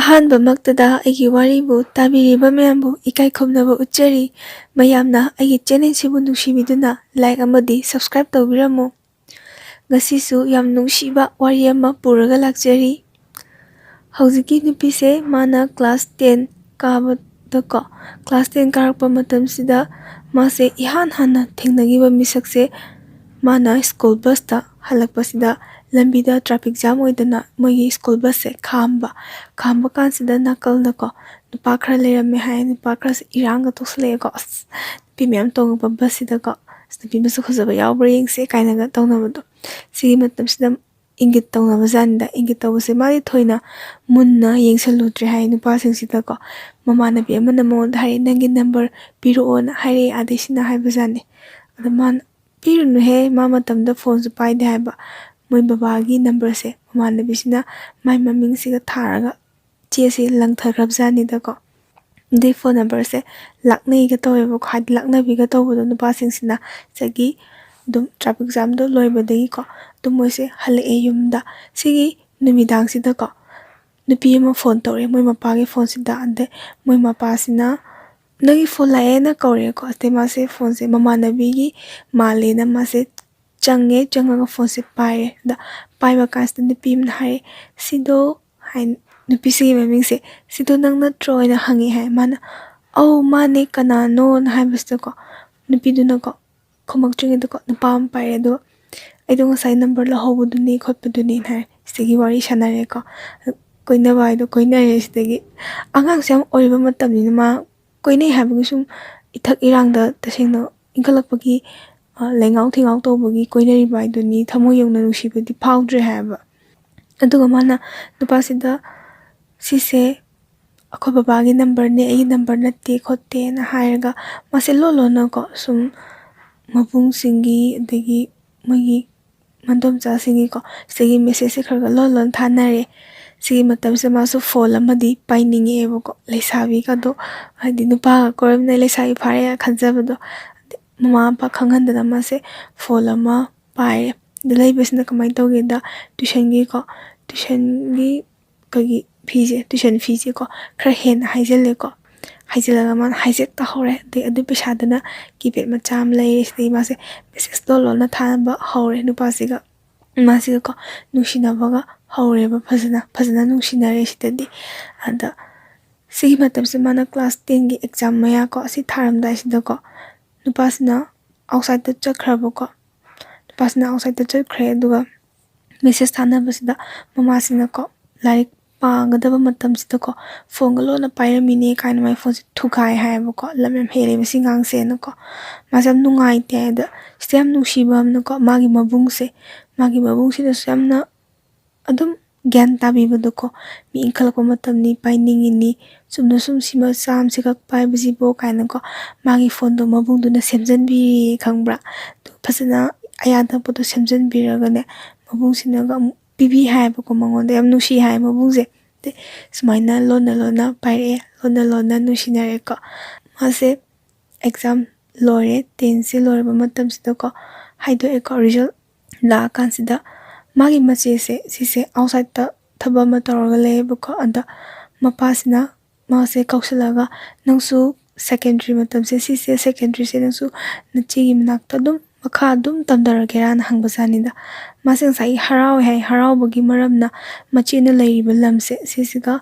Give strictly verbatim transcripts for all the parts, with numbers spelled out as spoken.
ꯑꯍꯥꯟꯕꯃꯛꯇꯗ ꯑꯩꯒꯤ ꯋꯥꯔꯤꯕꯨ ꯇꯥꯕꯤꯔꯤꯕ ꯃꯌꯥꯝꯕꯨ ꯏꯀꯥꯏ ꯈꯨꯝꯅꯕ ꯎꯠꯆꯔꯤ꯫ ꯃꯌꯥꯝꯅ ꯑꯩꯒꯤ ꯆꯦꯅꯦꯜꯁꯤꯕꯨ ꯅꯨꯡꯁꯤꯕꯤꯗꯨꯅ ꯂꯥꯏꯛ ꯑꯃꯗꯤ ꯁꯕꯁꯀ꯭ꯔꯥꯏꯕ ꯇꯧꯕꯤꯔꯝꯃꯨ꯫ ꯉꯁꯤꯁꯨ ꯌꯥꯝ ꯅꯨꯡꯁꯤꯕ ꯋꯥꯔꯤ ꯑꯃ ꯄꯨꯔꯒ ꯂꯥꯛꯆꯔꯤ꯫ ꯍꯧꯖꯤꯛꯀꯤ ꯅꯨꯄꯤꯁꯦ ꯃꯥꯅ ꯀ꯭ꯂꯥꯁ ꯇꯦꯟ ꯀꯥꯕꯗꯀꯣ, ꯀ꯭ꯂꯥꯁ ꯇꯦꯟ ꯀꯥꯔꯛꯄ ꯃꯇꯝꯁꯤꯗ ꯃꯥꯁꯦ ꯏꯍꯥꯟ ꯍꯥꯟꯅ ꯊꯦꯡꯅꯈꯤꯕ ꯃꯤꯁꯛꯁꯦ, ꯃꯥꯅ ꯁ꯭ꯀꯨꯜ ꯕꯁꯇ ꯍꯜꯂꯛꯄꯁꯤꯗ ꯂꯝꯕꯤꯗ ꯇ꯭ꯔꯥꯐꯤꯛ ꯖꯥꯝ ꯑꯣꯏꯗꯅ ꯃꯣꯏꯒꯤ ꯁ꯭ꯀꯨꯜ ꯕꯁꯁꯦ ꯈꯥꯝꯕ꯫ ꯈꯥꯝꯕ ꯀꯥꯟꯁꯤꯗ ꯅꯥꯀꯜꯗꯀꯣ ꯅꯨꯄꯥ ꯈꯔ ꯂꯩꯔꯝꯃꯦ ꯍꯥꯏ꯫ ꯅꯨꯄꯥ ꯈꯔꯁꯦ ꯏꯔꯥꯡꯒ ꯊꯣꯛꯁꯜꯂꯛꯑꯦꯀꯣ꯫ "ꯑꯁ, ꯅꯨꯄꯤ ꯃꯌꯥꯝ ꯇꯣꯡꯉꯛꯄ ꯕꯁꯁꯤꯗꯀꯣ, ꯑꯁ, ꯅꯨꯄꯤ ꯃꯁꯛ ꯐꯖꯕ ꯌꯥꯎꯕ꯭ꯔꯥ ꯌꯦꯡꯁꯦ" ꯀꯥꯏꯅꯒ ꯇꯧꯅꯕꯗꯣ꯫ ꯁꯤꯒꯤ ꯃꯇꯝꯁꯤꯗ ꯏꯪꯒꯤꯠ ꯇꯧꯅꯕ ꯖꯥꯠꯅꯤꯗ꯫ ꯏꯪꯒꯤꯠ ꯇꯧꯕꯁꯦ ꯃꯥꯗꯤ ꯊꯣꯏꯅ ꯃꯨꯟꯅ ꯌꯦꯡꯁꯜꯂꯨꯗ꯭ꯔꯦ ꯍꯥꯏ ꯅꯨꯄꯥꯁꯤꯡꯁꯤꯗꯀꯣ꯫ ꯃꯃꯥꯟꯅꯕꯤ ꯑꯃꯅ ꯃꯉꯣꯟꯗ ꯍꯥꯏꯔꯦ, "ꯅꯪꯒꯤ ꯅꯝꯕꯔ ꯄꯤꯔꯛꯑꯣꯅ" ꯍꯥꯏꯔꯛꯑꯦ ꯑꯥꯗꯩꯁꯤꯅ ꯍꯥꯏꯕꯖꯥꯠꯅꯤ꯫ ꯑꯗ ꯃꯥꯅ, "ꯄꯤꯔꯨꯅꯨꯍꯦ, ꯃꯥ ꯃꯇꯝꯗ ꯐꯣꯟꯁꯨ ꯄꯥꯏꯗꯦ" ꯍꯥꯏꯕ꯫ ꯃꯣꯏ ꯕꯕꯥꯒꯤ ꯅꯝꯕꯔꯁꯦ ꯃꯃꯥꯟꯅꯕꯤꯁꯤꯅ ꯃꯥꯏ ꯃꯃꯤꯡꯁꯤꯒ ꯊꯥꯔꯒ ꯆꯦꯁꯤ ꯂꯪꯊꯈ꯭ꯔꯕꯖꯥꯠꯅꯤꯗꯀꯣ꯫ ꯑꯗꯩ ꯐꯣꯟ ꯅꯝꯕꯔꯁꯦ ꯂꯥꯛꯅꯩꯒ ꯇꯧꯋꯦꯕꯀꯣ, ꯍꯥꯏꯗꯤ ꯂꯥꯛꯅꯕꯤꯒ ꯇꯧꯕꯗꯣ ꯅꯨꯄꯥꯁꯤꯡꯁꯤꯅ꯫ ꯁꯤꯗꯒꯤ ꯑꯗꯨꯝ ꯇ꯭ꯔꯥꯐꯤꯛ ꯖꯥꯝꯗꯣ ꯂꯣꯏꯕꯗꯒꯤꯀꯣ ꯑꯗꯨꯝ ꯃꯣꯏꯁꯦ ꯍꯜꯂꯛꯑꯦ ꯌꯨꯝꯗ꯫ ꯁꯤꯒꯤ ꯅꯨꯃꯤꯗꯥꯡꯁꯤꯗꯀꯣ ꯅꯨꯄꯤ ꯑꯃ ꯐꯣꯟ ꯇꯧꯔꯛꯑꯦ ꯃꯣꯏ ꯃꯄꯥꯒꯤ ꯐꯣꯟꯁꯤꯗ꯫ ꯑꯗꯩ ꯃꯣꯏ ꯃꯄꯥꯁꯤꯅ, "ꯅꯪꯒꯤ ꯐꯣꯟ ꯂꯥꯛꯑꯦꯅ" ꯀꯧꯔꯛꯑꯦꯀꯣ꯫ ꯑꯗꯩ ꯃꯥꯁꯦ ꯐꯣꯟꯁꯦ ꯃꯃꯥꯟꯅꯕꯤꯒꯤ ꯃꯥꯜꯂꯦꯅ ꯃꯥꯁꯦ ꯆꯪꯉꯦ꯫ ꯆꯪꯉꯒ ꯐꯣꯟꯁꯦ ꯄꯥꯏꯔꯦ꯫ ꯑꯗ ꯄꯥꯏꯕ ꯀꯥꯟꯁꯤꯗ ꯅꯨꯄꯤ ꯑꯃꯅ ꯍꯥꯏꯔꯦ, "ꯁꯤꯗꯣ" ꯍꯥꯏ꯫ ꯅꯨꯄꯤꯁꯤꯒꯤ ꯃꯃꯤꯡꯁꯦ, "ꯁꯤꯗꯣ ꯅꯪ ꯅꯠꯇ꯭ꯔꯣ?" ꯍꯥꯏꯅ ꯍꯪꯉꯦ ꯍꯥꯏ꯫ ꯃꯥꯅ, "ꯑꯧ, ꯃꯥꯅꯦ, ꯀꯅꯥꯅꯣꯅ?" ꯍꯥꯏꯕꯁꯤꯗꯀꯣ ꯅꯨꯄꯤꯗꯨꯅꯀꯣ ꯈꯨꯝꯃꯛꯇ꯭ꯔꯤꯉꯩꯗꯀꯣ ꯅꯨꯄꯥ ꯑꯃ ꯄꯥꯏꯔꯦ꯫ ꯑꯗꯣ ꯑꯩꯗꯣ ꯉꯁꯥꯏ ꯅꯝꯕꯔ ꯂꯧꯍꯧꯕꯗꯨꯅꯦ ꯈꯣꯠꯄꯗꯨꯅꯦꯅ ꯍꯥꯏꯔꯦ꯫ ꯁꯤꯗꯒꯤ ꯋꯥꯔꯤ ꯁꯥꯟꯅꯔꯦꯀꯣ꯫ ꯀꯣꯏꯅꯕ ꯍꯥꯏꯗꯣ ꯀꯣꯏꯅꯔꯦ꯫ ꯁꯤꯗꯒꯤ ꯑꯉꯥꯡꯁꯦ ꯌꯥꯝ ꯑꯣꯏꯔꯤꯕ ꯃꯇꯝꯅꯤꯅ ꯃꯥ ꯀꯣꯏꯅꯩ ꯍꯥꯏꯕꯒꯤ ꯁꯨꯝ ꯏꯊꯛ ꯏꯔꯥꯡꯗ ꯇꯁꯦꯡꯅ ꯏꯟꯈꯠꯂꯛꯄꯒꯤ, ꯑ, ꯂꯩꯉꯥꯎ ꯊꯤꯉꯥꯎ ꯇꯧꯕꯒꯤ ꯀꯣꯏꯅꯔꯤꯕ ꯍꯥꯏꯗꯨꯅꯤ, ꯊꯃꯣꯏ ꯌꯧꯅ ꯅꯨꯡꯁꯤꯕꯗꯤ ꯐꯥꯎꯗ꯭ꯔꯦ ꯍꯥꯏꯕ꯫ ꯑꯗꯨꯒ ꯃꯥꯅ ꯅꯨꯄꯥꯁꯤꯗ, "ꯁꯤꯁꯦ ꯑꯩꯈꯣꯏ ꯕꯕꯥꯒꯤ ꯅꯝꯕꯔꯅꯦ, ꯑꯩꯒꯤ ꯅꯝꯕꯔ ꯅꯠꯇꯦ" ꯈꯣꯠꯇꯦꯅ ꯍꯥꯏꯔꯒ ꯃꯥꯁꯦ ꯂꯣꯟ ꯂꯣꯟꯅꯀꯣ ꯁꯨꯝ ꯃꯕꯨꯡꯁꯤꯡꯒꯤ ꯑꯗꯒꯤ ꯃꯣꯏꯒꯤ ꯃꯗꯣꯝꯆꯥꯁꯤꯡꯒꯤꯀꯣ ꯁꯤꯗꯒꯤ ꯃꯦꯁꯦꯖꯁꯦ ꯈꯔ ꯈꯔ ꯂꯣꯟ ꯂꯣꯟ ꯊꯥꯅꯔꯦ꯫ ꯁꯤꯒꯤ ꯃꯇꯝꯁꯤꯗ ꯃꯥꯁꯨ ꯐꯣꯟ ꯑꯃꯗꯤ ꯄꯥꯏꯅꯤꯡꯉꯛꯑꯦꯕꯀꯣ꯫ ꯂꯩꯁꯥꯕꯤꯒꯗꯣ, ꯍꯥꯏꯗꯤ ꯅꯨꯄꯥꯒ ꯀꯣꯏꯔꯝꯅꯤꯅ ꯂꯩꯁꯥꯕꯤ ꯐꯥꯔꯦ ꯈꯟꯖꯕꯗꯣ꯫ ꯑꯗꯩ ꯃꯃꯥ ꯃꯄꯥ ꯈꯪꯍꯟꯗꯅ ꯃꯥꯁꯦ ꯐꯣꯟ ꯑꯃ ꯄꯥꯏꯔꯦ꯫ ꯑꯗ ꯂꯩꯕꯁꯤꯅ ꯀꯃꯥꯏꯅ ꯇꯧꯒꯦꯗ, ꯇ꯭ꯋꯤꯁꯟꯒꯤꯀꯣ, ꯇ꯭ꯋꯤꯁꯟꯒꯤ ꯑꯩꯈꯣꯏꯒꯤ ꯐꯤꯁꯦ, ꯇ꯭ꯌꯨꯁꯟ ꯐꯤꯁꯦꯀꯣ, ꯈꯔ ꯍꯦꯟꯅ ꯍꯥꯏꯖꯤꯜꯂꯦꯀꯣ꯫ ꯍꯥꯏꯖꯤꯜꯂꯒ ꯃꯥꯅ ꯍꯥꯏꯖꯦꯛ ꯇꯧꯍꯧꯔꯦ꯫ ꯑꯗꯩ ꯑꯗꯨ ꯄꯩꯁꯥꯗꯨꯅ ꯀꯤꯄꯦꯗ ꯃꯆꯥ ꯑꯃ ꯂꯩꯔꯦ꯫ ꯁꯤꯗꯒꯤ ꯃꯥꯁꯦ ꯃꯦꯁꯦꯖ ꯂꯣꯟ ꯂꯣꯟꯅ ꯊꯥꯅꯕ ꯍꯧꯔꯦ ꯅꯨꯄꯥꯁꯤꯒ꯫ ꯃꯥꯁꯤꯒꯀꯣ ꯅꯨꯡꯁꯤꯅꯕꯒ ꯍꯧꯔꯦꯕ, ꯐꯖꯅ ꯐꯖꯅ ꯅꯨꯡꯁꯤꯅꯔꯦ ꯁꯤꯗꯗꯤ꯫ ꯑꯗ ꯁꯤꯒꯤ ꯃꯇꯝꯁꯦ ꯃꯥꯅ ꯀ꯭ꯂꯥꯁ ꯇꯦꯟꯒꯤ ꯑꯦꯛꯖꯥꯝ ꯃꯌꯥꯀꯣ, ꯑꯁꯤ ꯊꯥꯔꯝꯗꯥꯏꯁꯤꯗꯀꯣ, ꯅꯨꯄꯥꯁꯤꯅ ꯑꯥꯎꯠꯁꯥꯏꯠꯇ ꯆꯠꯈ꯭ꯔꯕꯀꯣ꯫ ꯅꯨꯄꯥꯁꯤꯅ ꯑꯥꯎꯠꯁꯥꯏꯠꯇ ꯆꯠꯈ꯭ꯔꯦ꯫ ꯑꯗꯨꯒ ꯃꯦꯁꯦꯖ ꯊꯥꯅꯕꯁꯤꯗ ꯃꯃꯥꯁꯤꯅꯀꯣ, ꯂꯥꯏꯔꯤꯛ ꯄꯥꯒꯗꯕ ꯃꯇꯝꯁꯤꯗꯀꯣ, ꯐꯣꯟꯒ ꯂꯣꯟꯅ ꯄꯥꯏꯔꯝꯃꯤꯅꯦ ꯀꯥꯏꯅ ꯃꯥꯏ ꯐꯣꯟꯁꯦ ꯊꯨꯒꯥꯏ ꯍꯥꯏꯌꯦꯕꯀꯣ꯫ ꯂꯝ ꯌꯥꯝ ꯍꯦꯜꯂꯦꯕ ꯁꯤ ꯑꯉꯥꯡꯁꯦꯅꯀꯣ꯫ ꯃꯥꯁꯦ ꯌꯥꯝ ꯅꯨꯡꯉꯥꯏꯇꯦ꯫ ꯑꯗ ꯁꯤꯗ ꯌꯥꯝ ꯅꯨꯡꯁꯤꯕ ꯑꯃꯅꯀꯣ, ꯃꯥꯒꯤ ꯃꯕꯨꯡꯁꯦ, ꯃꯥꯒꯤ ꯃꯕꯨꯡꯁꯤꯅꯁꯨ ꯌꯥꯝꯅ ꯑꯗꯨꯝ ꯒ꯭ꯌꯥꯟ ꯇꯥꯕꯤꯕꯗꯣꯀꯣ, ꯃꯤ ꯏꯟꯈꯠꯂꯛꯄ ꯃꯇꯝꯅꯤ, ꯄꯥꯏꯅꯤꯡꯉꯤꯅꯤ, ꯆꯨꯝꯅ ꯁꯨꯝ ꯁꯤ ꯃꯆꯥ ꯑꯃꯁꯤꯈꯛ ꯄꯥꯏꯕꯁꯤꯕꯨ ꯀꯥꯏꯅꯀꯣ, ꯃꯥꯒꯤ ꯐꯣꯟꯗꯣ ꯃꯕꯨꯡꯗꯨꯅ ꯁꯦꯝꯖꯤꯟꯕꯤꯔꯦ ꯈꯪꯕ꯭ꯔꯥ? ꯑꯗꯨ ꯐꯖꯅ ꯑꯌꯥꯗꯕꯗꯣ ꯁꯦꯝꯖꯤꯟꯕꯤꯔꯒꯅꯦ, ꯃꯕꯨꯡꯁꯤꯅꯒ ꯑꯃꯨꯛ ꯄꯤꯕꯤ ꯍꯥꯏꯌꯦꯕꯀꯣ ꯃꯉꯣꯟꯗ꯫ ꯌꯥꯝ ꯅꯨꯡꯁꯤ ꯍꯥꯏ ꯃꯕꯨꯡꯁꯦ꯫ ꯑꯗꯩ ꯁꯨꯃꯥꯏꯅ ꯂꯣꯟꯅ ꯂꯣꯟꯅ ꯄꯥꯏꯔꯛꯑꯦ, ꯂꯣꯟꯅ ꯂꯣꯟꯅ ꯅꯨꯡꯁꯤꯅꯔꯦꯀꯣ꯫ ꯃꯥꯁꯦ ꯑꯦꯛꯖꯥꯝ ꯂꯣꯏꯔꯦ, ꯇꯦꯟꯁꯦ ꯂꯣꯏꯔꯕ ꯃꯇꯝꯁꯤꯗꯀꯣ, ꯍꯥꯏꯗꯣꯛꯑꯦꯀꯣ, ꯔꯤꯖꯜ ꯂꯥꯛꯑꯀꯥꯟꯁꯤꯗ ꯃꯥꯒꯤ ꯃꯆꯦꯁꯦ, ꯁꯤꯁꯦ ꯑꯥꯎꯠꯁꯥꯏꯠꯇ ꯊꯕꯛ ꯑꯃ ꯇꯧꯔꯒ ꯂꯩꯌꯦꯕꯀꯣ꯫ ꯑꯗ ꯃꯄꯥꯁꯤꯅ ꯃꯥꯁꯦ ꯀꯧꯁꯤꯜꯂꯒ, "ꯅꯪꯁꯨ ꯁꯦꯀꯦꯟꯗ꯭ꯔꯤ ꯃꯇꯝꯁꯦ, ꯁꯤꯁꯦ ꯁꯦꯀꯦꯟꯗ꯭ꯔꯤꯁꯦ ꯅꯪꯁꯨ ꯅꯆꯦꯒꯤ ꯃꯅꯥꯛꯇ ꯑꯗꯨꯝ ꯃꯈꯥ ꯑꯗꯨꯝ ꯇꯝꯊꯔꯒꯦꯔꯥꯅ?" ꯍꯪꯕꯖꯥꯠꯅꯤꯗ꯫ ꯃꯥꯁꯦ ꯉꯁꯥꯏꯒꯤ ꯍꯔꯥꯎꯋꯦ ꯍꯥꯏ꯫ ꯍꯔꯥꯎꯕꯒꯤ ꯃꯔꯝꯅ ꯃꯆꯦꯅ ꯂꯩꯔꯤꯕ ꯂꯝꯁꯦ, ꯁꯤꯁꯤꯒ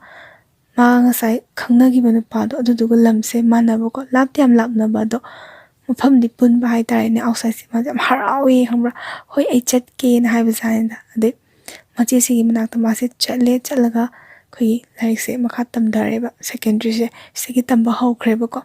ꯃꯥ ꯉꯁꯥꯏ ꯈꯪꯅꯈꯤꯕ ꯅꯨꯄꯥꯗꯣ ꯑꯗꯨꯗꯨꯒ ꯂꯝꯁꯦ ꯃꯥꯟꯅꯕꯀꯣ, ꯂꯥꯞꯇꯤ ꯌꯥꯝ ꯂꯥꯞꯅꯕ, ꯑꯗꯣ ꯃꯐꯝꯗꯤ ꯄꯨꯟꯕ ꯍꯥꯏꯇꯥꯔꯦꯅꯦ꯫ ꯑꯥꯎꯠꯁꯥꯏꯠꯁꯦ ꯃꯥꯁꯦ ꯌꯥꯝ ꯍꯔꯥꯎꯋꯦ ꯈꯪꯕ꯭ꯔꯥ? "ꯍꯣꯏ, ꯑꯩ ꯆꯠꯀꯦꯅ" ꯍꯥꯏꯕꯖꯥꯠꯅꯤꯗ꯫ ꯑꯗꯩ ꯃꯆꯦꯁꯤꯒꯤ ꯃꯅꯥꯛꯇ ꯃꯥꯁꯦ ꯆꯠꯂꯦ꯫ ꯆꯠꯂꯒ ꯑꯩꯈꯣꯏꯒꯤ ꯂꯥꯏꯔꯤꯛꯁꯦ ꯃꯈꯥ ꯇꯝꯊꯔꯦꯕ, ꯁꯦꯀꯦꯟꯗ꯭ꯔꯤꯁꯦ ꯁꯤꯗꯒꯤ ꯇꯝꯕ ꯍꯧꯈ꯭ꯔꯦꯕꯀꯣ꯫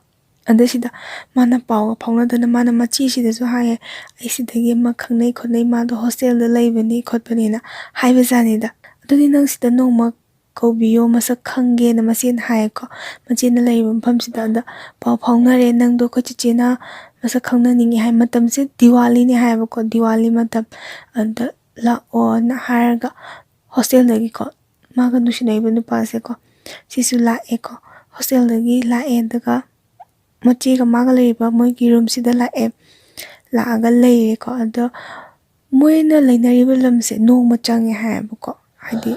ꯑꯗꯨ ꯁꯤꯗ ꯃꯥꯅ ꯄꯥꯎꯒ ꯐꯥꯎꯅꯗꯅ, ꯃꯥꯅ ꯃꯆꯦꯁꯤꯗꯁꯨ ꯍꯥꯏꯌꯦ, "ꯑꯩ ꯁꯤꯗꯒꯤ ꯑꯃ ꯈꯪꯅꯩ ꯈꯣꯠꯅꯩ, ꯃꯥꯗꯣ ꯍꯣꯁꯇꯦꯜꯗ ꯂꯩꯕꯅꯤ ꯈꯣꯠꯄꯅꯤꯅ" ꯍꯥꯏꯕꯖꯥꯠꯅꯤꯗ꯫ "ꯑꯗꯨꯗꯤ ꯅꯪ ꯁꯤꯗ ꯅꯣꯡꯃ ꯀꯧꯕꯤꯌꯣ, ꯃꯁꯛ ꯈꯪꯒꯦꯅ" ꯃꯆꯦꯅ ꯍꯥꯏꯌꯦꯀꯣ꯫ ꯃꯆꯦꯅ ꯂꯩꯔꯤꯕ ꯃꯐꯝꯁꯤꯗ ꯑꯗ ꯄꯥꯎ ꯐꯥꯎꯅꯔꯦ, "ꯅꯪꯗꯣ ꯑꯩꯈꯣꯏ ꯆꯤꯆꯦꯅ ꯃꯁꯛ ꯈꯪꯅꯅꯤꯡꯉꯤ" ꯍꯥꯏ꯫ ꯃꯇꯝꯁꯦ ꯗꯤꯋꯥꯂꯤꯅꯤ ꯍꯥꯏꯌꯦꯕꯀꯣ, ꯗꯤꯋꯥꯂꯤ ꯃꯇꯝ꯫ "ꯑꯗ ꯂꯥꯛꯑꯣꯅ" ꯍꯥꯏꯔꯒ ꯍꯣꯁꯇꯦꯜꯗꯒꯤꯀꯣ, ꯃꯥꯒ ꯅꯨꯡꯁꯤꯅꯔꯤꯕ ꯅꯨꯄꯥꯁꯦꯀꯣ, ꯁꯤꯁꯨ ꯂꯥꯛꯑꯦꯀꯣ꯫ ꯍꯣꯁꯇꯦꯜꯗꯒꯤ ꯂꯥꯛꯑꯦ, ꯑꯗꯨꯒ ꯃꯆꯦꯒ ꯃꯥꯒ ꯂꯩꯔꯤꯕ ꯃꯣꯏꯒꯤ ꯔꯨꯝꯁꯤꯗ ꯂꯥꯛꯑꯦ꯫ ꯂꯥꯛꯑꯒ ꯂꯩꯔꯦꯀꯣ꯫ ꯑꯗꯣ ꯃꯣꯏꯅ ꯂꯩꯅꯔꯤꯕ ꯂꯝꯁꯦ ꯅꯣꯡꯃ ꯆꯪꯉꯦ ꯍꯥꯏꯌꯦꯕꯀꯣ꯫ ꯍꯥꯏꯗꯤ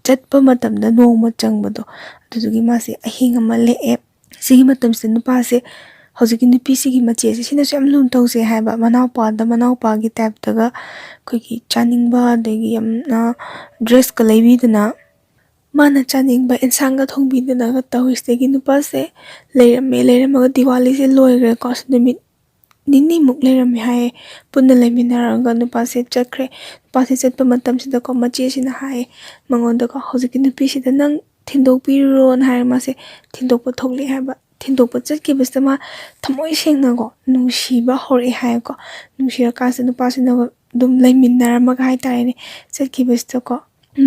ꯆꯠꯄ ꯃꯇꯝꯗ ꯅꯣꯡꯃ ꯆꯪꯕꯗꯣ, ꯑꯗꯨꯗꯨꯒꯤ ꯃꯥꯁꯦ ꯑꯍꯤꯡ ꯑꯃ ꯂꯦꯛꯑꯦ꯫ ꯁꯤꯒꯤ ꯃꯇꯝꯁꯤꯗ ꯅꯨꯄꯥꯁꯦ, ꯍꯧꯖꯤꯛꯀꯤ ꯅꯨꯄꯤꯁꯤꯒꯤ ꯃꯆꯦꯁꯦ, ꯁꯤꯅꯁꯨ ꯌꯥꯝ ꯂꯨꯅ ꯇꯧꯖꯩ ꯍꯥꯏꯕ, ꯃꯅꯥꯎꯄꯥꯗ ꯃꯅꯥꯎꯄꯥꯒꯤ ꯇꯥꯏꯞꯇꯒ ꯑꯩꯈꯣꯏꯒꯤ ꯆꯥꯅꯤꯡꯕ, ꯑꯗꯒꯤ ꯌꯥꯝꯅ ꯗ꯭ꯔꯦꯁꯀ ꯂꯩꯕꯤꯗꯅ, ꯃꯥꯅ ꯆꯥꯅꯤꯡꯕ ꯑꯦꯟꯁꯥꯡꯒ ꯊꯣꯡꯕꯤꯗꯅꯒ ꯇꯧꯔꯤꯁꯤꯗꯒꯤ ꯅꯨꯄꯥꯁꯦ ꯂꯩꯔꯝꯃꯦ꯫ ꯂꯩꯔꯝꯃꯒ ꯗꯤꯋꯥꯂꯤꯁꯦ ꯂꯣꯏꯈ꯭ꯔꯦꯀꯣ꯫ ꯑꯁ, ꯅꯨꯃꯤꯠ ꯅꯤꯅꯤꯃꯨꯛ ꯂꯩꯔꯝꯃꯦ ꯍꯥꯏꯌꯦ꯫ ꯄꯨꯟꯅ ꯂꯩꯃꯤꯟꯅꯔꯒ ꯅꯨꯄꯥꯁꯦ ꯆꯠꯈ꯭ꯔꯦ꯫ ꯅꯨꯄꯥꯁꯦ ꯆꯠꯄ ꯃꯇꯝꯁꯤꯗꯀꯣ, ꯃꯆꯦꯁꯤꯅ ꯍꯥꯏꯌꯦ ꯃꯉꯣꯟꯗꯀꯣ, "ꯍꯧꯖꯤꯛꯀꯤ ꯅꯨꯄꯤꯁꯤꯗ ꯅꯪ ꯊꯤꯟꯗꯣꯛꯄꯤꯔꯨꯔꯣꯅ" ꯍꯥꯏꯔ ꯃꯥꯁꯦ ꯊꯤꯟꯗꯣꯛꯄ ꯊꯣꯛꯂꯛꯑꯦ ꯍꯥꯏꯕ꯫ ꯊꯤꯟꯗꯣꯛꯄ ꯆꯠꯈꯤꯕꯁꯤꯗ ꯃꯥ ꯊꯃꯣꯏ ꯁꯦꯡꯅꯀꯣ ꯅꯨꯡꯁꯤꯕ ꯍꯧꯔꯛꯑꯦ ꯍꯥꯏꯌꯦꯀꯣ꯫ ꯅꯨꯡꯁꯤꯔꯀꯥꯟꯁꯤꯗ ꯅꯨꯄꯥꯁꯤꯅ ꯑꯗꯨꯝ ꯂꯩꯃꯤꯟꯅꯔꯝꯃꯒ ꯍꯥꯏꯇꯥꯔꯦꯅꯦ, ꯆꯠꯈꯤꯕꯁꯤꯗꯀꯣ,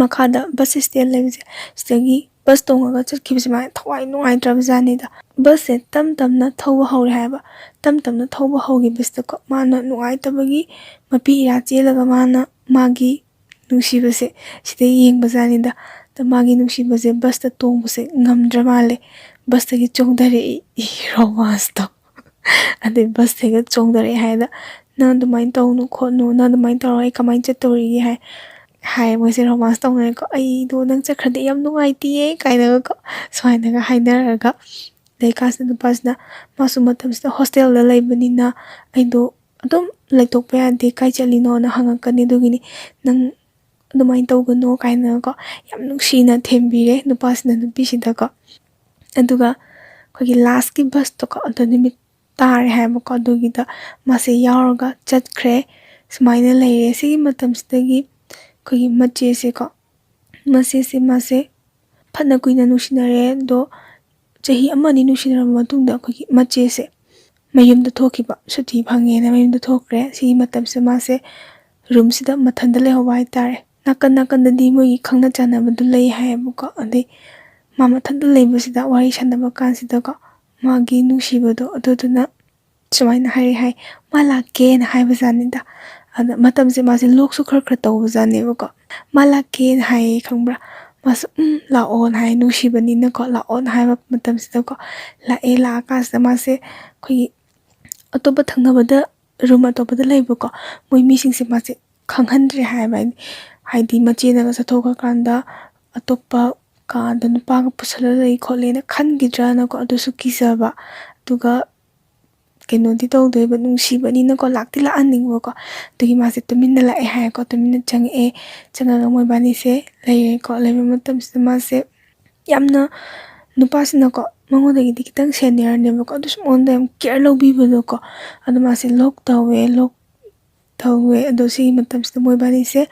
ꯃꯈꯥꯗ ꯕꯁ ꯁ꯭ꯇꯦꯟ ꯂꯩꯕꯁꯦ, ꯁꯤꯗꯒꯤ ꯕꯁ ꯇꯣꯡꯉꯒ ꯆꯠꯈꯤꯕꯁꯦ ꯃꯥ ꯊꯋꯥꯏ ꯅꯨꯡꯉꯥꯏꯇ꯭ꯔꯕ ꯖꯥꯠꯅꯤꯗ꯫ ꯕꯁꯁꯦ ꯇꯞ ꯇꯞꯅ ꯊꯧꯕ ꯍꯧꯔꯦ ꯍꯥꯏꯕ꯫ ꯇꯞ ꯇꯞꯅ ꯊꯧꯕ ꯍꯧꯈꯤꯕꯁꯤꯗꯀꯣ, ꯃꯥꯅ ꯅꯨꯡꯉꯥꯏꯇꯕꯒꯤ ꯃꯄꯤ ꯏꯔꯥ ꯆꯦꯜꯂꯒ ꯃꯥꯅ ꯃꯥꯒꯤ ꯅꯨꯡꯁꯤꯕꯁꯦ ꯁꯤꯗ ꯌꯦꯡꯕ ꯖꯥꯠꯅꯤꯗ꯫ ꯑꯗ ꯃꯥꯒꯤ ꯅꯨꯡꯁꯤꯕꯁꯦ ꯕꯁꯇ ꯇꯣꯡꯕꯁꯦ ꯉꯝꯗ꯭ꯔ ꯃꯥꯜꯂꯦ꯫ ꯕꯁꯇꯒꯤ ꯆꯣꯡꯊꯔꯛꯏ, ꯔꯣꯃꯥꯟꯁꯇꯣ꯫ ꯑꯗꯩ ꯕꯁꯇꯒ ꯆꯣꯡꯊꯔꯛꯑꯦ ꯍꯥꯏꯗ, "ꯅꯪ ꯑꯗꯨꯃꯥꯏꯅ ꯇꯧꯅꯨ ꯈꯣꯠꯅꯨ, ꯅꯪ ꯑꯗꯨꯃꯥꯏꯅ ꯇꯧꯔꯒ ꯑꯩ ꯀꯃꯥꯏꯅ ꯆꯠꯇꯧꯔꯤꯒꯦ?" ꯍꯥꯏ꯫ ꯍꯥꯏ, ꯃꯣꯏꯁꯦ ꯔꯣꯃꯥꯟꯁ ꯇꯧꯅꯔꯦꯀꯣ꯫ "ꯑꯩꯗꯣ ꯅꯪ ꯆꯠꯈ꯭ꯔꯗꯤ ꯌꯥꯝ ꯅꯨꯡꯉꯥꯏꯇꯦꯌꯦ" ꯀꯥꯏꯅꯒꯀꯣ, ꯁꯨꯃꯥꯏꯅꯒ ꯍꯥꯏꯅꯔꯒ ꯂꯩꯀꯥꯟꯁꯤꯗ ꯅꯨꯄꯥꯁꯤꯅ, ꯃꯥꯁꯨ ꯃꯇꯝꯁꯤꯗ ꯍꯣꯁꯇꯦꯜꯗ ꯂꯩꯕꯅꯤꯅ, "ꯑꯩꯗꯣ ꯑꯗꯨꯝ ꯂꯩꯊꯣꯛꯄ ꯌꯥꯗꯦ, ꯀꯥꯏ ꯆꯠꯂꯤꯅꯣꯅ ꯍꯪꯉꯛꯀꯅꯤ, ꯑꯗꯨꯒꯤꯅꯤ, ꯅꯪ ꯑꯗꯨꯃꯥꯏꯅ ꯇꯧꯒꯅꯣ" ꯀꯥꯏꯅꯒꯀꯣ, ꯌꯥꯝ ꯅꯨꯡꯁꯤꯅ ꯊꯦꯝꯕꯤꯔꯦ ꯅꯨꯄꯥꯁꯤꯅ ꯅꯨꯄꯤꯁꯤꯗꯀꯣ꯫ ꯑꯗꯨꯒ ꯑꯩꯈꯣꯏꯒꯤ ꯂꯥꯁꯀꯤ ꯕꯁꯇꯣꯀꯣ, ꯑꯗꯣ ꯅꯨꯃꯤꯠ ꯇꯥꯔꯦ ꯍꯥꯏꯕꯀꯣ, ꯑꯗꯨꯒꯤꯗ ꯃꯥꯁꯦ ꯌꯥꯎꯔꯒ ꯆꯠꯈ꯭ꯔꯦ꯫ ꯁꯨꯃꯥꯏꯅ ꯂꯩꯔꯦ꯫ ꯁꯤꯒꯤ ꯃꯇꯝꯁꯤꯗꯒꯤ ꯑꯩꯈꯣꯏꯒꯤ ꯃꯆꯦꯁꯦꯀꯣ, ꯃꯆꯦꯁꯦ ꯃꯥꯁꯦ ꯐꯅ ꯀꯨꯏꯅ ꯅꯨꯡꯁꯤꯅꯔꯦ꯫ ꯑꯗꯣ ꯆꯍꯤ ꯑꯃ ꯑꯅꯤ ꯅꯨꯡꯁꯤꯅꯔꯕ ꯃꯇꯨꯡꯗ ꯑꯩꯈꯣꯏꯒꯤ ꯃꯆꯦꯁꯦ ꯃꯌꯨꯝꯗ ꯊꯣꯛꯈꯤꯕ, ꯁꯨꯇꯤ ꯐꯪꯉꯦꯅ ꯃꯌꯨꯝꯗ ꯊꯣꯛꯈ꯭ꯔꯦ꯫ ꯁꯤꯒꯤ ꯃꯇꯝꯁꯤꯗ ꯃꯥꯁꯦ ꯔꯨꯝꯁꯤꯗ ꯃꯊꯟꯇ ꯂꯩꯍꯧꯕ ꯍꯥꯏꯇꯥꯔꯦ꯫ ꯅꯥꯀꯟ ꯅꯥꯀꯟꯗꯗꯤ ꯃꯣꯏꯒꯤ ꯈꯪꯅ ꯆꯥꯟꯅꯕꯗꯨ ꯂꯩ ꯍꯥꯏꯌꯦꯕꯀꯣ꯫ ꯑꯗꯩ ꯃꯥ ꯃꯊꯟꯇ ꯂꯩꯕꯁꯤꯗ ꯋꯥꯔꯤ ꯁꯥꯟꯅꯕ ꯀꯥꯟꯁꯤꯗꯀꯣ, ꯃꯥꯒꯤ ꯅꯨꯡꯁꯤꯕꯗꯣ ꯑꯗꯨꯗꯨꯅ ꯁꯨꯃꯥꯏꯅ ꯍꯥꯏꯔꯛꯑꯦ ꯍꯥꯏ, "ꯃꯥ ꯂꯥꯛꯀꯦꯅ" ꯍꯥꯏꯕꯖꯥꯠꯅꯤꯗ꯫ ꯑꯗ ꯃꯇꯝꯁꯦ ꯃꯥꯁꯦ ꯂꯣꯛꯁꯨ ꯈꯔ ꯈꯔ ꯇꯧꯕꯖꯥꯠꯅꯦꯕꯀꯣ꯫ "ꯃꯥ ꯂꯥꯛꯀꯦꯅ" ꯍꯥꯏꯌꯦ, ꯈꯪꯕ꯭ꯔꯥ? ꯃꯥꯁꯨ "ꯎꯝ, ꯂꯥꯛꯑꯣꯅ" ꯍꯥꯏ, ꯅꯨꯡꯁꯤꯕꯅꯤꯅꯀꯣ, "ꯂꯥꯛꯑꯣꯅ" ꯍꯥꯏꯕ ꯃꯇꯝꯁꯤꯗꯀꯣ, ꯂꯥꯛꯑꯦ꯫ ꯂꯥꯛꯑꯀꯥꯟꯁꯤꯗ ꯃꯥꯁꯦ ꯑꯩꯈꯣꯏꯒꯤ ꯑꯇꯣꯞꯄ ꯊꯪꯅꯕꯗ, ꯔꯨꯝ ꯑꯇꯣꯞꯄꯗ ꯂꯩꯕꯀꯣ, ꯃꯣꯏ ꯃꯤꯁꯤꯡꯁꯦ ꯃꯥꯁꯦ ꯈꯪꯍꯟꯗ꯭ꯔꯦ ꯍꯥꯏꯕ꯫ ꯍꯥꯏꯗꯤ, ꯍꯥꯏꯗꯤ ꯃꯆꯦꯅꯒ ꯆꯠꯊꯣꯛꯈ꯭ꯔꯀꯥꯟꯗ, ꯑꯇꯣꯞꯄ ꯀꯥꯗ ꯅꯨꯄꯥꯒ ꯄꯨꯁꯜꯂ ꯂꯩ ꯈꯣꯠꯂꯦꯅ ꯈꯟꯈꯤꯗ꯭ꯔꯅꯀꯣ, ꯑꯗꯨꯁꯨ ꯀꯤꯖꯕ꯫ ꯑꯗꯨꯒ ꯀꯩꯅꯣꯗꯤ ꯇꯧꯗꯣꯏꯕ, ꯅꯨꯡꯁꯤꯕꯅꯤꯅꯀꯣ, ꯂꯥꯛꯇꯤ ꯂꯥꯛꯍꯟꯅꯤꯡꯕꯀꯣ꯫ ꯑꯗꯨꯒꯤ ꯃꯥꯁꯦ ꯇꯨꯃꯤꯟꯅ ꯂꯥꯛꯑꯦ ꯍꯥꯏꯌꯦꯀꯣ, ꯇꯨꯃꯤꯟꯅ ꯆꯪꯉꯛꯑꯦ꯫ ꯆꯪꯉꯒ ꯃꯣꯏꯕꯥꯅꯤꯁꯦ ꯂꯩꯔꯦꯀꯣ꯫ ꯂꯩꯕ ꯃꯇꯝꯁꯤꯗ ꯃꯥꯁꯦ ꯌꯥꯝꯅ, ꯅꯨꯄꯥꯁꯤꯅꯀꯣ ꯃꯉꯣꯟꯗꯒꯤꯗꯤ ꯈꯤꯇꯪ ꯁꯦꯅꯤꯌꯔꯅꯦꯕꯀꯣ, ꯑꯗꯨꯁꯨ ꯃꯉꯣꯟꯗ ꯌꯥꯝ ꯀꯦꯌꯔ ꯂꯧꯕꯤꯕꯗꯣꯀꯣ꯫ ꯑꯗꯣ ꯃꯥꯁꯦ ꯂꯣꯛ ꯇꯧꯋꯦ, ꯂꯣꯛ ꯇꯧꯋꯦ꯫ ꯑꯗꯣ ꯁꯤꯒꯤ ꯃꯇꯝꯁꯤꯗ ꯃꯣꯏꯕꯥꯅꯤꯁꯦ,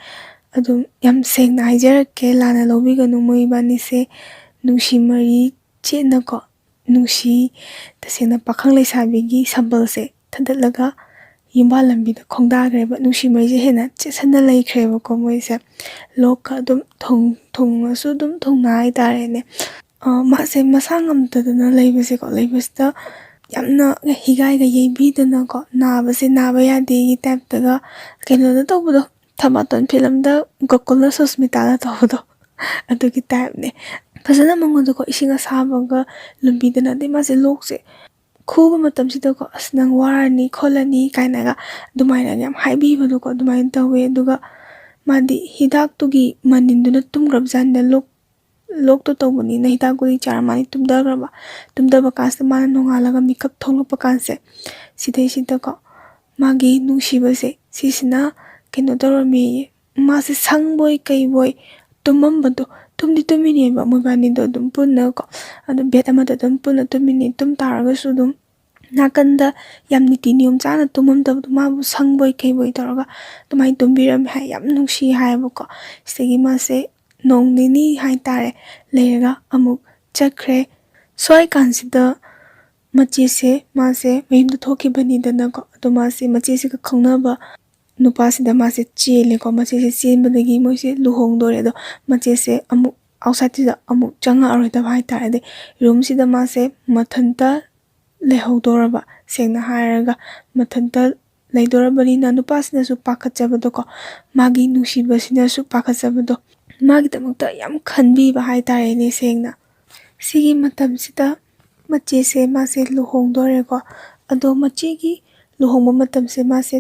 ꯑꯗꯨꯝ ꯌꯥꯝ ꯁꯦꯡꯅ ꯍꯥꯏꯖꯔꯛꯀꯦ, ꯂꯥꯟꯅ ꯂꯧꯕꯤꯒꯅꯨ, ꯃꯣꯏꯕꯥꯅꯤꯁꯦ ꯅꯨꯡꯁꯤ ꯃꯔꯤ ꯆꯦꯠꯅꯀꯣ, ꯅꯨꯡꯁꯤ, ꯇꯁꯦꯡꯅ ꯄꯥꯈꯪ ꯂꯩꯁꯥꯕꯤꯒꯤ ꯁꯝꯕꯜꯁꯦ ꯊꯗꯠꯂꯒ ꯌꯨꯝꯕꯥꯜ ꯂꯝꯕꯤꯗ ꯈꯣꯡꯗꯥꯈ꯭ꯔꯦꯕ꯫ ꯅꯨꯡꯁꯤ ꯃꯔꯤꯁꯦ ꯍꯦꯟꯅ ꯆꯦꯠꯁꯟꯅ ꯂꯩꯈ꯭ꯔꯦꯕꯀꯣ ꯃꯣꯏꯁꯦ꯫ ꯂꯣꯛꯀ ꯑꯗꯨꯝ ꯊꯨꯡ-, ꯊꯨꯡꯉꯁꯨ ꯑꯗꯨꯝ ꯊꯨꯡꯅ ꯍꯥꯏꯇꯥꯔꯦꯅꯦ꯫ ꯑ, ꯃꯥꯁꯦ ꯃꯁꯥ ꯉꯝꯗꯗꯅ ꯂꯩꯕꯁꯦꯀꯣ, ꯂꯩꯕꯁꯤꯗ ꯌꯥꯝꯅ ꯍꯤꯒꯥꯏꯒ ꯌꯩꯕꯤꯗꯅꯀꯣ, ꯅꯥꯕꯁꯦ ꯅꯥꯕ ꯌꯥꯗꯦꯒꯤ ꯇꯥꯏꯞꯇꯒ ꯀꯩꯅꯣꯗ ꯇꯧꯕꯗꯣ, ꯊꯕꯥꯇꯣꯟ ꯐꯤꯂꯝꯗ ꯒꯣꯀꯨꯜꯅ ꯁꯨꯁꯃꯤꯇꯥꯗ ꯇꯧꯕꯗꯣ, ꯑꯗꯨꯒꯤ ꯇꯥꯏꯞꯅꯦ꯫ ꯐꯖꯅ ꯃꯉꯣꯟꯗꯀꯣ ꯏꯁꯤꯡ ꯑꯁꯥꯕꯒ ꯂꯨꯝꯕꯤꯗꯅ, ꯑꯗꯩ ꯃꯥꯁꯦ ꯂꯣꯛꯁꯦ ꯈꯨꯕ ꯃꯇꯝꯁꯤꯗꯀꯣ, "ꯑꯁ, ꯅꯪ ꯋꯥꯔꯅꯤ ꯈꯣꯠꯂꯅꯤ" ꯀꯥꯏꯅꯒ ꯑꯗꯨꯃꯥꯏꯅ ꯌꯥꯝ ꯍꯥꯏꯕꯤꯕꯗꯣꯀꯣ, ꯑꯗꯨꯃꯥꯏꯅ ꯇꯧꯋꯦ꯫ ꯑꯗꯨꯒ ꯃꯥꯗꯤ ꯍꯤꯗꯥꯛꯇꯨꯒꯤ ꯃꯅꯤꯟꯗꯨꯅ ꯇꯨꯝꯈ꯭ꯔꯕꯖꯥꯠꯅꯤꯗ, ꯂꯣꯛ ꯂꯣꯛꯇꯣ ꯇꯧꯕꯅꯤꯅ ꯍꯤꯗꯥꯛ ꯒꯨꯂꯤ ꯆꯥꯔ ꯃꯥꯗꯤ ꯇꯨꯝꯊꯈ꯭ꯔꯕ꯫ ꯇꯨꯝꯊꯕ ꯀꯥꯟꯁꯤꯗ ꯃꯥꯅ ꯅꯣꯡꯉꯥꯜꯂꯒ ꯃꯤꯀꯞ ꯊꯣꯛꯂꯛꯄ ꯀꯥꯟꯁꯦ, ꯁꯤꯗꯩꯁꯤꯗꯀꯣ ꯃꯥꯒꯤ ꯅꯨꯡꯁꯤꯕꯁꯦ ꯁꯤꯁꯤꯅ ꯀꯩꯅꯣ ꯇꯧꯔꯝꯃꯦꯌꯦ꯫ ꯃꯥꯁꯦ ꯁꯪꯕꯣꯏ ꯀꯩꯕꯣꯏ ꯇꯨꯝꯃꯝꯕꯗꯣ, ꯇꯨꯝꯗꯤ ꯇꯨꯝꯃꯤꯅꯦꯕ ꯃꯣꯏꯕꯥꯅꯤꯗꯣ ꯑꯗꯨꯝ ꯄꯨꯟꯅꯀꯣ, ꯑꯗꯨꯝ ꯕꯦꯗ ꯑꯃꯗ ꯑꯗꯨꯝ ꯄꯨꯟꯅ ꯇꯨꯝꯃꯤꯅꯤ꯫ ꯇꯨꯝ ꯇꯥꯔꯒꯁꯨ ꯑꯗꯨꯝ ꯅꯥꯀꯟꯗ ꯌꯥꯝ ꯅꯤꯇꯤ ꯅꯤꯌꯣꯝ ꯆꯥꯅ ꯇꯨꯝꯃꯝꯗꯕꯗꯣ, ꯃꯥꯕꯨ ꯁꯪꯕꯣꯏ ꯀꯩꯕꯣꯏ ꯇꯧꯔꯒ ꯑꯗꯨꯃꯥꯏꯅ ꯇꯨꯝꯕꯤꯔꯝꯃꯦ ꯍꯥꯏ꯫ ꯌꯥꯝ ꯅꯨꯡꯁꯤ ꯍꯥꯏꯌꯦꯕꯀꯣ꯫ ꯁꯤꯗꯒꯤ ꯃꯥꯁꯦ ꯅꯣꯡ ꯅꯤꯅꯤ ꯍꯥꯏꯇꯥꯔꯦ ꯂꯩꯔꯒ ꯑꯃꯨꯛ ꯆꯠꯈ꯭ꯔꯦ꯫ ꯁ꯭ꯋꯥꯏ ꯀꯥꯟꯁꯤꯗ ꯃꯆꯦꯁꯦ, ꯃꯥꯁꯦ ꯃꯌꯨꯝꯗ ꯊꯣꯛꯈꯤꯕꯅꯤꯗꯅꯀꯣ꯫ ꯑꯗꯣ ꯃꯥꯁꯦ ꯃꯆꯦꯁꯤꯒ ꯈꯪꯅꯕ ꯅꯨꯄꯥꯁꯤꯗ ꯃꯥꯁꯦ ꯆꯦꯜꯂꯦꯀꯣ꯫ ꯃꯆꯦꯁꯦ ꯆꯦꯟꯕꯗꯒꯤ ꯃꯣꯏꯁꯦ ꯂꯨꯍꯣꯡꯗꯣꯔꯦ꯫ ꯑꯗꯣ ꯃꯆꯦꯁꯦ ꯑꯃꯨꯛ ꯑꯥꯎꯠꯁꯥꯏꯠꯁꯤꯗ ꯑꯃꯨꯛ ꯆꯪꯉꯛꯑꯔꯣꯏꯗꯕ ꯍꯥꯏꯇꯥꯔꯦ꯫ ꯑꯗꯩ ꯔꯨꯝꯁꯤꯗ ꯃꯥꯁꯦ ꯃꯊꯟꯇ ꯂꯩꯍꯧꯗꯣꯔꯕ, ꯁꯦꯡꯅ ꯍꯥꯏꯔꯒ ꯃꯊꯟꯇ ꯂꯩꯗꯣꯔꯕꯅꯤꯅ ꯅꯨꯄꯥꯁꯤꯅꯁꯨ ꯄꯥꯈꯠꯆꯕꯗꯣꯀꯣ, ꯃꯥꯒꯤ ꯅꯨꯡꯁꯤꯕꯁꯤꯅꯁꯨ ꯄꯥꯈꯠꯆꯕꯗꯣ, ꯃꯥꯒꯤꯗꯃꯛꯇ ꯌꯥꯝ ꯈꯟꯕꯤꯕ ꯍꯥꯏꯇꯥꯔꯦꯅꯦ ꯁꯦꯡꯅ꯫ ꯁꯤꯒꯤ ꯃꯇꯝꯁꯤꯗ ꯃꯆꯦꯁꯦ ꯃꯥꯁꯦ ꯂꯨꯍꯣꯡꯗꯣꯔꯦꯀꯣ꯫ ꯑꯗꯣ ꯃꯆꯦꯒꯤ ꯂꯨꯍꯣꯡꯕ ꯃꯇꯝꯁꯦ ꯃꯥꯁꯦ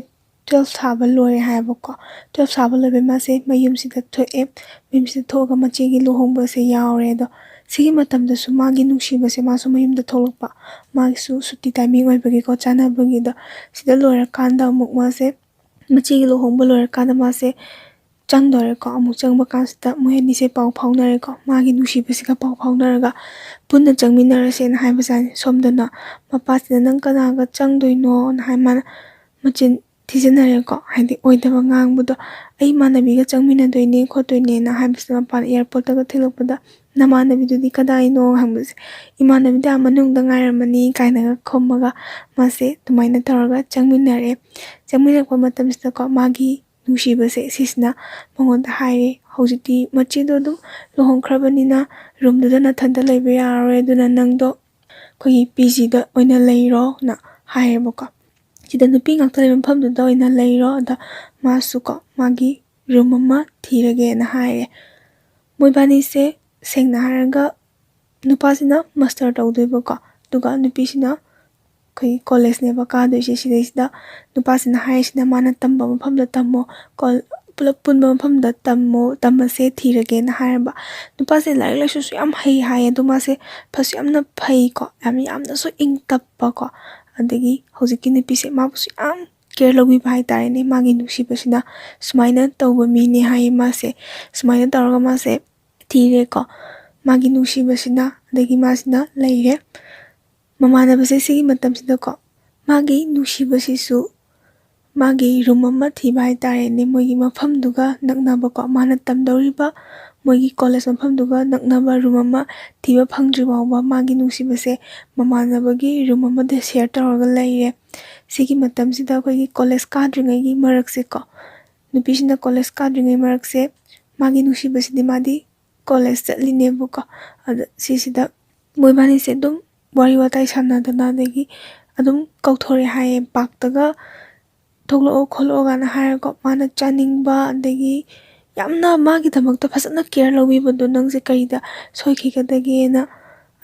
ꯇꯨꯌꯦꯜꯐ ꯊꯥꯕ ꯂꯣꯏꯔꯦ ꯍꯥꯏꯌꯦꯕꯀꯣ꯫ ꯇꯨꯌꯦꯜꯐ ꯊꯥꯕ ꯂꯣꯏꯕꯩ ꯃꯥꯁꯦ ꯃꯌꯨꯝꯁꯤꯗ ꯊꯣꯛꯑꯦ꯫ ꯃꯌꯨꯝꯁꯤꯗ ꯊꯣꯛꯑꯒ ꯃꯆꯦꯒꯤ ꯂꯨꯍꯣꯡꯕꯁꯦ ꯌꯥꯎꯔꯦ꯫ ꯑꯗꯣ ꯁꯤꯒꯤ ꯃꯇꯝꯗꯁꯨ ꯃꯥꯒꯤ ꯅꯨꯡꯁꯤꯕꯁꯦ ꯃꯥꯁꯨ ꯃꯌꯨꯝꯗ ꯊꯣꯛꯂꯛꯄ꯫ ꯃꯥꯒꯤꯁꯨ ꯁꯨꯇꯤ ꯇꯥꯏꯃꯤꯡ ꯑꯣꯏꯕꯒꯤꯀꯣ, ꯆꯥꯟꯅꯕꯒꯤꯗꯣ꯫ ꯁꯤꯗ ꯂꯣꯏꯔꯀꯥꯟꯗ ꯑꯃꯨꯛ ꯃꯥꯁꯦ, ꯃꯆꯦꯒꯤ ꯂꯨꯍꯣꯡꯕ ꯂꯣꯏꯔꯀꯥꯟꯗ ꯃꯥꯁꯦ ꯆꯪꯗꯣꯔꯦꯀꯣ꯫ ꯑꯃꯨꯛ ꯆꯪꯕ ꯀꯥꯟꯁꯤꯗ ꯃꯣꯏ ꯑꯅꯤꯁꯦ ꯄꯥꯎ ꯐꯥꯎꯅꯔꯦꯀꯣ꯫ ꯃꯥꯒꯤ ꯅꯨꯡꯁꯤꯕꯁꯤꯒ ꯄꯥꯎ ꯐꯥꯎꯅꯔꯒ ꯄꯨꯟꯅ ꯆꯪꯃꯤꯟꯅꯔꯁꯦꯅ ꯍꯥꯏꯕꯖꯥꯠꯅꯤ꯫ ꯁꯣꯝꯗꯅ ꯃꯄꯥꯁꯤꯅ "ꯅꯪ ꯀꯅꯥꯒ ꯆꯪꯗꯣꯏꯅꯣꯅ" ꯍꯥꯏ꯫ ꯃꯥꯅ ꯃꯆꯤꯟ ꯊꯤꯖꯤꯟꯅꯔꯦꯀꯣ, ꯍꯥꯏꯗꯤ ꯑꯣꯏꯗꯕ ꯉꯥꯡꯕꯗꯣ꯫ "ꯑꯩ ꯏꯃꯥꯟꯅꯕꯤꯒ ꯆꯪꯃꯤꯟꯅꯗꯣꯏꯅꯦ ꯈꯣꯠꯇꯣꯏꯅꯦꯅ" ꯍꯥꯏꯕꯁꯤꯗ ꯃꯄꯥꯅ ꯑꯦꯌꯥꯔꯄꯣꯔꯠꯇꯒ ꯊꯤꯜꯂꯛꯄꯗ "ꯅꯃꯥꯟꯅꯕꯤꯗꯨꯗꯤ ꯀꯗꯥꯏꯅꯣ?" ꯍꯪꯕꯁꯦ, "ꯏꯃꯥꯟꯅꯕꯤꯗꯤ ꯑꯥ ꯃꯅꯨꯡꯗ ꯉꯥꯏꯔꯝꯃꯅꯤ" ꯀꯥꯏꯅꯒ ꯈꯨꯝꯃꯒ ꯃꯥꯁꯦ ꯑꯗꯨꯃꯥꯏꯅ ꯇꯧꯔꯒ ꯆꯪꯃꯤꯟꯅꯔꯦ꯫ ꯆꯪꯃꯤꯟꯅꯔꯛꯄ ꯃꯇꯝꯁꯤꯗꯀꯣ, ꯃꯥꯒꯤ ꯅꯨꯡꯁꯤꯕꯁꯦ ꯁꯤꯁꯤꯅ ꯃꯉꯣꯟꯗ ꯍꯥꯏꯔꯦ, "ꯍꯧꯖꯤꯛꯇꯤ ꯃꯆꯦꯗꯣ ꯑꯗꯨꯝ ꯂꯨꯍꯣꯡꯈ꯭ꯔꯕꯅꯤꯅ ꯔꯨꯝꯗꯨꯗ ꯅꯊꯟꯇ ꯂꯩꯕ ꯌꯥꯔꯔꯣꯏ, ꯑꯗꯨꯅ ꯅꯪꯗꯣ ꯑꯩꯈꯣꯏꯒꯤ ꯄꯤ ꯖꯤꯗ ꯑꯣꯏꯅ ꯂꯩꯔꯣꯅ" ꯍꯥꯏꯌꯦꯕꯀꯣ꯫ ꯁꯤꯗ ꯅꯨꯄꯤ ꯉꯥꯛꯇ ꯂꯩꯕ ꯃꯐꯝꯗꯨꯗ ꯑꯣꯏꯅ ꯂꯩꯔꯣ, ꯑꯗ ꯃꯥꯁꯨꯀꯣ ꯃꯥꯒꯤ ꯔꯨꯝ ꯑꯃ ꯊꯤꯔꯒꯦꯅ ꯍꯥꯏꯔꯦ꯫ ꯃꯣꯏꯕꯥꯅꯤꯁꯦ ꯁꯦꯡꯅ ꯍꯥꯏꯔꯒ ꯅꯨꯄꯥꯁꯤꯅ ꯃꯥꯁꯇꯔ ꯇꯧꯗꯣꯏꯕꯀꯣ, ꯑꯗꯨꯒ ꯅꯨꯄꯤꯁꯤꯅ ꯑꯩꯈꯣꯏꯒꯤ ꯀꯣꯂꯦꯖꯅꯦꯕ ꯀꯥꯗꯣꯏꯁꯦ꯫ ꯁꯤꯗꯩꯁꯤꯗ ꯅꯨꯄꯥꯁꯤꯅ ꯍꯥꯏꯔꯤꯁꯤꯅ ꯃꯥꯅ ꯇꯝꯕ ꯃꯐꯝꯗ ꯇꯝꯃꯣ, ꯀꯣꯜ-, ꯄꯨꯂꯞ ꯄꯨꯟꯕ ꯃꯐꯝꯗ ꯇꯝꯃꯣ, ꯇꯝꯃꯁꯦ ꯊꯤꯔꯒꯦꯅ ꯍꯥꯏꯔꯕ꯫ ꯅꯨꯄꯥꯁꯦ ꯂꯥꯏꯔꯤꯛ ꯂꯥꯏꯁꯨꯁꯨ ꯌꯥꯝ ꯍꯩ ꯍꯥꯏꯌꯦ, ꯑꯗꯣ ꯃꯥꯁꯦ ꯐꯁꯨ ꯌꯥꯝꯅ ꯐꯩꯀꯣ, ꯌꯥꯝ, ꯌꯥꯝꯅꯁꯨ ꯏꯪ ꯇꯞꯄꯀꯣ, ꯑꯗꯒꯤ ꯍꯧꯖꯤꯛꯀꯤ ꯅꯨꯄꯤꯁꯦ ꯃꯥꯕꯨꯁꯨ ꯌꯥꯝ ꯀꯦꯌꯔ ꯂꯧꯕꯤꯕ ꯍꯥꯏꯇꯥꯔꯦꯅꯦ꯫ ꯃꯥꯒꯤ ꯅꯨꯡꯁꯤꯕꯁꯤꯅ ꯁꯨꯃꯥꯏꯅ ꯇꯧꯕ ꯃꯤꯅꯦ ꯍꯥꯏꯌꯦ ꯃꯥꯁꯦ꯫ ꯁꯨꯃꯥꯏꯅ ꯇꯧꯔꯒ ꯃꯥꯁꯦ ꯊꯤꯔꯦꯀꯣ, ꯃꯥꯒꯤ ꯅꯨꯡꯁꯤꯕꯁꯤꯅ, ꯑꯗꯒꯤ ꯃꯥꯁꯤꯅ ꯂꯩꯔꯦ꯫ ꯃꯃꯥꯟꯅꯕꯁꯦ ꯁꯤꯒꯤ ꯃꯇꯝꯁꯤꯗꯀꯣ, ꯃꯥꯒꯤ ꯅꯨꯡꯁꯤꯕꯁꯤꯁꯨ ꯃꯥꯒꯤ ꯔꯨꯝ ꯑꯃ ꯊꯤꯕ ꯍꯥꯏꯇꯥꯔꯦꯅꯦ, ꯃꯣꯏꯒꯤ ꯃꯐꯝꯗꯨꯒ ꯅꯛꯅꯕꯀꯣ, ꯃꯥꯅ ꯇꯝꯗꯧꯔꯤꯕ ꯃꯣꯏꯒꯤ ꯀꯣꯂꯦꯖ ꯃꯐꯝꯗꯨꯒ ꯅꯛꯅꯕ ꯔꯨꯝ ꯑꯃ ꯊꯤꯕ ꯐꯪꯗ꯭ꯔꯤ ꯐꯥꯎꯕ ꯃꯥꯒꯤ ꯅꯨꯡꯁꯤꯕꯁꯦ ꯃꯃꯥꯟꯅꯕꯒꯤ ꯔꯨꯝ ꯑꯃꯗ ꯁꯤꯌꯔ ꯇꯧꯔꯒ ꯂꯩꯔꯦ꯫ ꯁꯤꯒꯤ ꯃꯇꯝꯁꯤꯗ ꯑꯩꯈꯣꯏꯒꯤ ꯀꯣꯂꯦꯖ ꯀꯥꯗ꯭ꯔꯤꯉꯩꯒꯤ ꯃꯔꯛꯁꯦꯀꯣ, ꯅꯨꯄꯤꯁꯤꯅ ꯀꯣꯂꯦꯖ ꯀꯥꯗ꯭ꯔꯤꯉꯩ ꯃꯔꯛꯁꯦ ꯃꯥꯒꯤ ꯅꯨꯡꯁꯤꯕꯁꯤꯗꯤ ꯃꯥꯗꯤ ꯀꯣꯂꯦꯖ ꯆꯠꯂꯤꯅꯦꯕꯀꯣ꯫ ꯑꯗ ꯁꯤꯁꯤꯗ ꯃꯣꯏꯕꯥꯅꯤꯁꯦ ꯑꯗꯨꯝ ꯋꯥꯔꯤ ꯋꯥꯇꯥꯏ ꯁꯥꯟꯅꯗꯅ, ꯑꯗꯒꯤ ꯑꯗꯨꯝ ꯀꯧꯊꯣꯔꯛꯑꯦ ꯍꯥꯏꯌꯦ, "ꯄꯥꯔꯛꯇꯒ ꯊꯣꯛꯂꯛꯑꯣ ꯈꯣꯠꯂꯛꯑꯣ" ꯀꯥꯏꯅ ꯍꯥꯏꯔꯒꯀꯣ꯫ ꯃꯥꯅ ꯆꯥꯅꯤꯡꯕ, ꯑꯗꯒꯤ ꯌꯥꯝꯅ ꯃꯥꯒꯤꯗꯃꯛꯇ ꯐꯖꯅ ꯀꯦꯌꯔ ꯂꯧꯕꯤꯕꯗꯣ, "ꯅꯪꯁꯦ ꯀꯔꯤꯗ ꯁꯣꯏꯈꯤꯒꯗꯒꯦꯅ"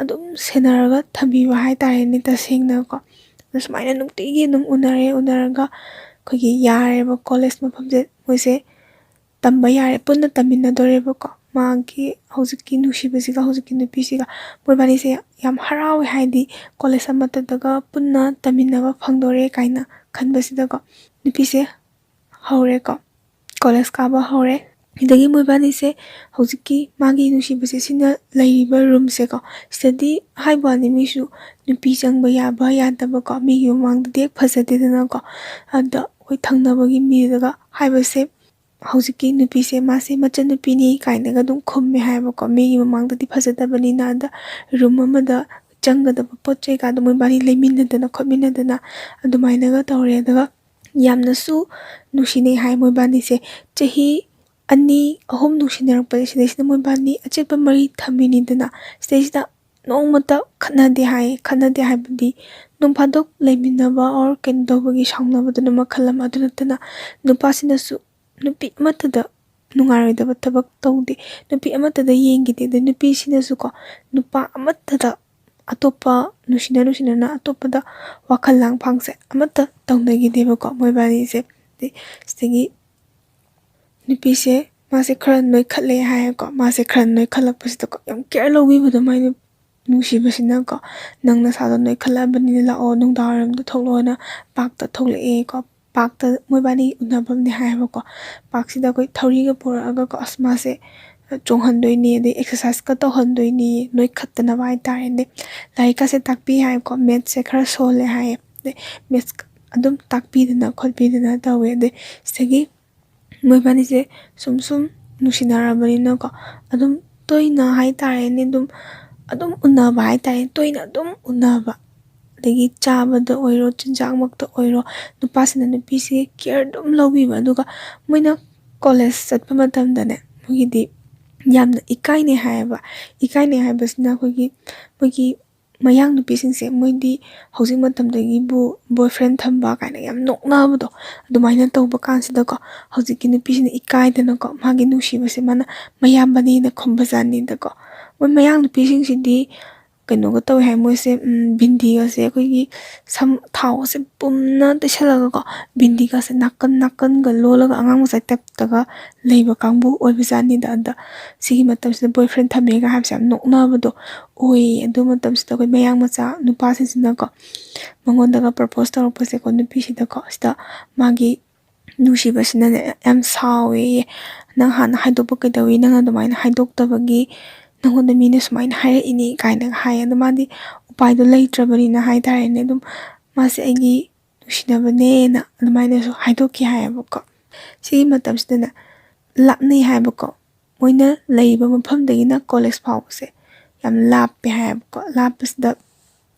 ꯑꯗꯨꯝ ꯁꯦꯟꯅꯔꯒ ꯊꯝꯕꯤꯕ ꯍꯥꯏꯇꯥꯔꯦꯅꯦ, ꯇꯁꯦꯡꯅꯀꯣ꯫ ꯑꯗꯣ ꯁꯨꯃꯥꯏꯅ ꯅꯨꯡꯇꯤꯒꯤ ꯑꯗꯨꯝ ꯎꯅꯔꯦ, ꯎꯅꯔꯒ ꯑꯩꯈꯣꯏꯒꯤ ꯌꯥꯔꯦꯕ, ꯀꯣꯂꯦꯖ ꯃꯐꯝꯁꯦ ꯃꯣꯏꯁꯦ ꯇꯝꯕ ꯌꯥꯔꯦ, ꯄꯨꯟꯅ ꯇꯝꯃꯤꯟꯅꯗꯣꯔꯦꯕꯀꯣ꯫ ꯃꯥꯒꯤ ꯍꯧꯖꯤꯛꯀꯤ ꯅꯨꯡꯁꯤꯕꯁꯤꯒ ꯍꯧꯖꯤꯛꯀꯤ ꯅꯨꯄꯤꯁꯤꯒ ꯃꯣꯏꯕꯥꯅꯤꯁꯦ ꯌꯥꯝ ꯍꯔꯥꯎꯋꯦ, ꯍꯥꯏꯗꯤ ꯀꯣꯂꯦꯖ ꯑꯃꯠꯇꯗꯒ ꯄꯨꯟꯅ ꯇꯝꯃꯤꯟꯅꯕ ꯐꯪꯗꯣꯔꯦ ꯀꯥꯏꯅ ꯈꯟꯕꯁꯤꯗꯀꯣ꯫ ꯅꯨꯄꯤꯁꯦ ꯍꯧꯔꯦꯀꯣ, ꯀꯣꯂꯦꯖ ꯀꯥꯕ ꯍꯧꯔꯦ꯫ ꯑꯗꯒꯤ ꯃꯣꯏꯕꯥꯅꯤꯁꯦ ꯍꯧꯖꯤꯛꯀꯤ ꯃꯥꯒꯤ ꯅꯨꯡꯁꯤꯕꯁꯦ ꯁꯤꯅ ꯂꯩꯔꯤꯕ ꯔꯨꯝꯁꯦꯀꯣ, ꯁꯤꯗꯗꯤ ꯍꯥꯏꯕ ꯋꯥꯅꯤ, ꯃꯤꯁꯨ ꯅꯨꯄꯤ ꯆꯪꯕ ꯌꯥꯕ ꯌꯥꯗꯕꯀꯣ, ꯃꯤꯒꯤ ꯃꯃꯥꯡꯗꯗꯤ ꯍꯦꯛ ꯐꯖꯗꯦꯗꯅꯀꯣ꯫ ꯑꯗ ꯑꯩꯈꯣꯏ ꯊꯪꯅꯕꯒꯤ ꯃꯤꯗꯒ ꯍꯥꯏꯕꯁꯦ, ꯍꯧꯖꯤꯛꯀꯤ ꯅꯨꯄꯤꯁꯦ ꯃꯥꯁꯦ ꯃꯆꯟꯅꯨꯄꯤꯅꯤ ꯀꯥꯏꯅꯒ ꯑꯗꯨꯝ ꯈꯨꯝꯃꯦ ꯍꯥꯏꯕꯀꯣ, ꯃꯤꯒꯤ ꯃꯃꯥꯡꯗꯗꯤ ꯐꯖꯗꯕꯅꯤꯅ꯫ ꯑꯗ ꯔꯨꯝ ꯑꯃꯗ ꯆꯪꯒꯗꯕ ꯄꯣꯠ ꯆꯩ ꯀꯥꯗꯣ ꯃꯣꯏꯕꯥꯅꯤ ꯂꯩꯃꯤꯟꯅꯗꯅ ꯈꯣꯠꯃꯤꯟꯅꯗꯅ ꯑꯗꯨꯃꯥꯏꯅꯒ ꯇꯧꯔꯦ꯫ ꯑꯗꯨꯒ ꯌꯥꯝꯅꯁꯨ ꯅꯨꯡꯁꯤꯅꯩ ꯍꯥꯏ ꯃꯣꯏꯕꯥꯅꯤꯁꯦ꯫ ꯆꯍꯤ ꯑꯅꯤ ꯑꯍꯨꯝ ꯅꯨꯡꯁꯤꯅꯔꯛꯄꯁꯦ, ꯁꯤꯗꯩꯁꯤꯗ ꯃꯣꯏꯕꯥꯅꯤ ꯑꯆꯦꯠꯄ ꯃꯔꯤ ꯊꯝꯃꯤꯅꯤꯗꯅ꯫ ꯁꯤꯗꯩꯁꯤꯗ ꯅꯣꯡꯃꯇ ꯈꯠꯅꯗꯦ ꯍꯥꯏꯌꯦ꯫ ꯈꯠꯅꯗꯦ ꯍꯥꯏꯕꯗꯤ ꯅꯣꯡ ꯐꯥꯗꯣꯛ ꯂꯩꯃꯤꯟꯅꯕ or ꯀꯩꯅꯣ ꯇꯧꯕꯒꯤ ꯁꯥꯎꯅꯕꯗꯨꯅ ꯃꯈꯜ ꯑꯃ꯫ ꯑꯗꯨ ꯅꯠꯇꯅ ꯅꯨꯄꯥꯁꯤꯅꯁꯨ ꯅꯨꯄꯤ ꯑꯃꯠꯇꯗ ꯅꯨꯡꯉꯥꯏꯔꯣꯏꯗꯕ ꯊꯕꯛ ꯇꯧꯗꯦ, ꯅꯨꯄꯤ ꯑꯃꯠꯇꯗ ꯌꯦꯡꯈꯤꯗꯦ꯫ ꯑꯗꯩ ꯅꯨꯄꯤꯁꯤꯅꯁꯨꯀꯣ ꯅꯨꯄꯥ ꯑꯃꯠꯇꯗ ꯑꯇꯣꯞꯄ ꯅꯨꯡꯁꯤꯅ ꯅꯨꯡꯁꯤꯅꯅ ꯑꯇꯣꯞꯄꯗ ꯋꯥꯈꯜ ꯂꯥꯡꯐꯥꯡꯁꯦ ꯑꯃꯠꯇ ꯇꯧꯅꯈꯤꯗꯦꯕꯀꯣ ꯃꯣꯏꯕꯥꯅꯤꯁꯦ꯫ ꯑꯗꯩ ꯁꯤꯗꯒꯤ ꯅꯨꯄꯤꯁꯦ ꯃꯥꯁꯦ ꯈꯔ ꯅꯣꯏꯈꯠꯂꯦ ꯍꯥꯏꯌꯦꯀꯣ꯫ ꯃꯥꯁꯦ ꯈꯔ ꯅꯣꯏꯈꯠꯂꯛꯄꯁꯤꯗꯀꯣ ꯌꯥꯝ ꯀꯦꯌꯔ ꯂꯧꯕꯤꯕꯗꯣ ꯃꯥꯏ ꯅꯨ-, ꯅꯨꯡꯁꯤꯕꯁꯤꯅꯀꯣ, "ꯅꯪ ꯅꯁꯥꯗꯣ ꯅꯣꯏꯈꯠꯂꯛꯑꯕꯅꯤꯅ ꯂꯥꯛꯑꯣ, ꯅꯨꯡꯗꯥꯡꯋꯥꯏꯔꯝꯗ ꯊꯣꯛꯂꯛꯑꯣꯅ" ꯄꯥꯔꯛꯇ ꯊꯣꯛꯂꯛꯑꯦꯀꯣ꯫ ꯄꯥꯔꯛꯇ ꯃꯣꯏꯕꯥꯅꯤ ꯎꯅꯐꯝꯅꯦ ꯍꯥꯏꯌꯦꯕꯀꯣ꯫ ꯄꯥꯔꯛꯁꯤꯗ ꯑꯩꯈꯣꯏ ꯊꯧꯔꯤꯒ ꯄꯨꯔꯛꯑꯒꯀꯣ, ꯑꯁ, ꯃꯥꯁꯦ ꯆꯣꯡꯍꯟꯗꯣꯏꯅꯤ, ꯑꯗꯩ ꯑꯦꯛꯁꯔꯁꯥꯏꯁꯀ ꯇꯧꯍꯟꯗꯣꯏꯅꯤ, ꯅꯣꯏꯈꯠꯇꯅꯕ ꯍꯥꯏꯇꯥꯔꯦꯅꯦ꯫ ꯂꯥꯏꯔꯤꯛꯀꯁꯦ ꯇꯥꯛꯄꯤ ꯍꯥꯏꯀꯣ, ꯃꯦꯠꯁꯁꯦ ꯈꯔ ꯁꯣꯜꯂꯦ ꯍꯥꯏꯌꯦ꯫ ꯑꯗꯩ ꯃꯦꯠꯁ ꯑꯗꯨꯝ ꯇꯥꯛꯄꯤꯗꯅ ꯈꯣꯠꯄꯤꯗꯅ ꯇꯧꯋꯦ꯫ ꯑꯗꯩ ꯁꯤꯗꯒꯤ ꯃꯣꯏꯕꯥꯅꯤꯁꯦ ꯁꯨꯝ ꯁꯨꯝ ꯅꯨꯡꯁꯤꯅꯔꯕꯅꯤꯅꯀꯣ, ꯑꯗꯨꯝ ꯇꯣꯏꯅ ꯍꯥꯏꯇꯥꯔꯦꯅꯦ, ꯑꯗꯨꯝ, ꯑꯗꯨꯝ ꯎꯅꯕ ꯍꯥꯏꯇꯥꯔꯦ, ꯇꯣꯏꯅ ꯑꯗꯨꯝ ꯎꯅꯕ꯫ ꯑꯗꯒꯤ ꯆꯥꯕꯗ ꯑꯣꯏꯔꯣ, ꯆꯤꯟꯖꯥꯛꯃꯛꯇ ꯑꯣꯏꯔꯣ, ꯅꯨꯄꯥꯁꯤꯅ ꯅꯨꯄꯤꯁꯤꯒꯤ ꯀꯦꯌꯔ ꯑꯗꯨꯝ ꯂꯧꯕꯤꯕ꯫ ꯑꯗꯨꯒ ꯃꯣꯏꯅ ꯀꯣꯂꯦꯖ ꯆꯠꯄ ꯃꯇꯝꯗꯅꯦ, ꯃꯣꯏꯒꯤꯗꯤ ꯌꯥꯝꯅ ꯏꯀꯥꯏꯅꯩ ꯍꯥꯏꯌꯦꯕ꯫ ꯏꯀꯥꯏꯅꯩ ꯍꯥꯏꯕꯁꯤꯅ ꯑꯩꯈꯣꯏꯒꯤ, ꯃꯣꯏꯒꯤ ꯃꯌꯥꯡ ꯅꯨꯄꯤꯁꯤꯡꯁꯦ, ꯃꯣꯏꯗꯤ ꯍꯧꯖꯤꯛ ꯃꯇꯝꯗꯒꯤꯕꯨ ꯕꯣꯏ ꯐ꯭ꯔꯦꯟ ꯊꯝꯕ ꯀꯥꯏꯅ ꯌꯥꯝ ꯅꯣꯛꯅꯕꯗꯣ, ꯑꯗꯨꯃꯥꯏꯅ ꯇꯧꯕ ꯀꯥꯟꯁꯤꯗꯀꯣ, ꯍꯧꯖꯤꯛꯀꯤ ꯅꯨꯄꯤꯁꯤꯅ ꯏꯀꯥꯏꯗꯅꯀꯣ, ꯃꯥꯒꯤ ꯅꯨꯡꯁꯤꯕꯁꯦ ꯃꯥꯅ ꯃꯌꯥꯝꯕꯅꯦꯅ ꯈꯨꯝꯕꯖꯥꯠꯅꯤꯗꯀꯣ꯫ ꯃꯣꯏ ꯃꯌꯥꯡ ꯅꯨꯄꯤꯁꯤꯡꯁꯤꯗꯤ ꯀꯩꯅꯣꯒ ꯇꯧꯋꯦ ꯍꯥꯏ꯫ ꯃꯣꯏꯁꯦ ꯎꯝ, ꯕꯤꯟꯗꯤꯒꯁꯦ ꯑꯩꯈꯣꯏꯒꯤ ꯁꯝ ꯊꯥꯎꯒꯁꯦ ꯄꯨꯝꯅ ꯇꯩꯁꯜꯂꯒꯀꯣ, ꯕꯤꯟꯗꯤꯒꯁꯦ ꯅꯥꯀꯟ ꯅꯥꯀꯟꯒ ꯂꯣꯜꯂꯒ ꯑꯉꯥꯡ ꯃꯆꯥ ꯇꯥꯏꯞꯇꯒ ꯂꯩꯕ ꯀꯥꯡꯕꯨ ꯑꯣꯏꯕꯖꯥꯠꯅꯤꯗ꯫ ꯑꯗ ꯁꯤꯒꯤ ꯃꯇꯝꯁꯤꯗ ꯕꯣꯏ ꯐ꯭ꯔꯦꯟ ꯊꯝꯃꯦꯒ ꯍꯥꯏꯕꯁꯦ ꯌꯥꯝ ꯅꯣꯛꯅꯕꯗꯣ ꯑꯣꯏꯌꯦ꯫ ꯑꯗꯨ ꯃꯇꯝꯁꯤꯗ ꯑꯩꯈꯣꯏ ꯃꯌꯥꯡ ꯃꯆꯥ ꯅꯨꯄꯥꯁꯤꯡꯁꯤꯅꯀꯣ, ꯃꯉꯣꯟꯗꯒ ꯄ꯭ꯔꯄꯣꯁ ꯇꯧꯔꯛꯄꯁꯦꯀꯣ, ꯅꯨꯄꯤꯁꯤꯗꯀꯣ, ꯁꯤꯗ ꯃꯥꯒꯤ ꯅꯨꯡꯁꯤꯕꯁꯤꯅꯅꯦ ꯌꯥꯝ ꯁꯥꯎꯋꯦꯌꯦ꯫ "ꯅꯪ ꯍꯥꯟꯅ ꯍꯥꯏꯗꯣꯛꯄ ꯀꯩꯗꯧꯏ? ꯅꯪ ꯑꯗꯨꯃꯥꯏꯅ ꯍꯥꯏꯗꯣꯛꯇꯕꯒꯤ ꯅꯪꯉꯣꯟꯗ ꯃꯤꯅ ꯁꯨꯃꯥꯏꯅ ꯍꯥꯏꯔꯛꯏꯅꯤ" ꯀꯥꯏꯅꯒ ꯍꯥꯏꯌꯦ꯫ ꯑꯗꯣ ꯃꯥꯗꯤ ꯎꯄꯥꯏꯗꯣ ꯂꯩꯇ꯭ꯔꯕꯅꯤꯅ ꯍꯥꯏꯇꯥꯔꯦꯅꯦ, ꯑꯗꯨꯝ ꯃꯥꯁꯦ ꯑꯩꯒꯤ ꯅꯨꯡꯁꯤꯅꯕꯅꯦꯅ ꯑꯗꯨꯃꯥꯏꯅꯁꯨ ꯍꯥꯏꯗꯣꯛꯈꯤ ꯍꯥꯏꯌꯦꯕꯀꯣ꯫ ꯁꯤꯒꯤ ꯃꯇꯝꯁꯤꯗꯅꯦ ꯂꯥꯞꯅꯩ ꯍꯥꯏꯕꯀꯣ꯫ ꯃꯣꯏꯅ ꯂꯩꯔꯤꯕ ꯃꯐꯝꯗꯒꯤꯅ ꯀꯣꯂꯦꯖ ꯐꯥꯎꯕꯁꯦ ꯌꯥꯝ ꯂꯥꯞꯄꯦ ꯍꯥꯏꯌꯦꯕꯀꯣ꯫ ꯂꯥꯞꯄꯁꯤꯗ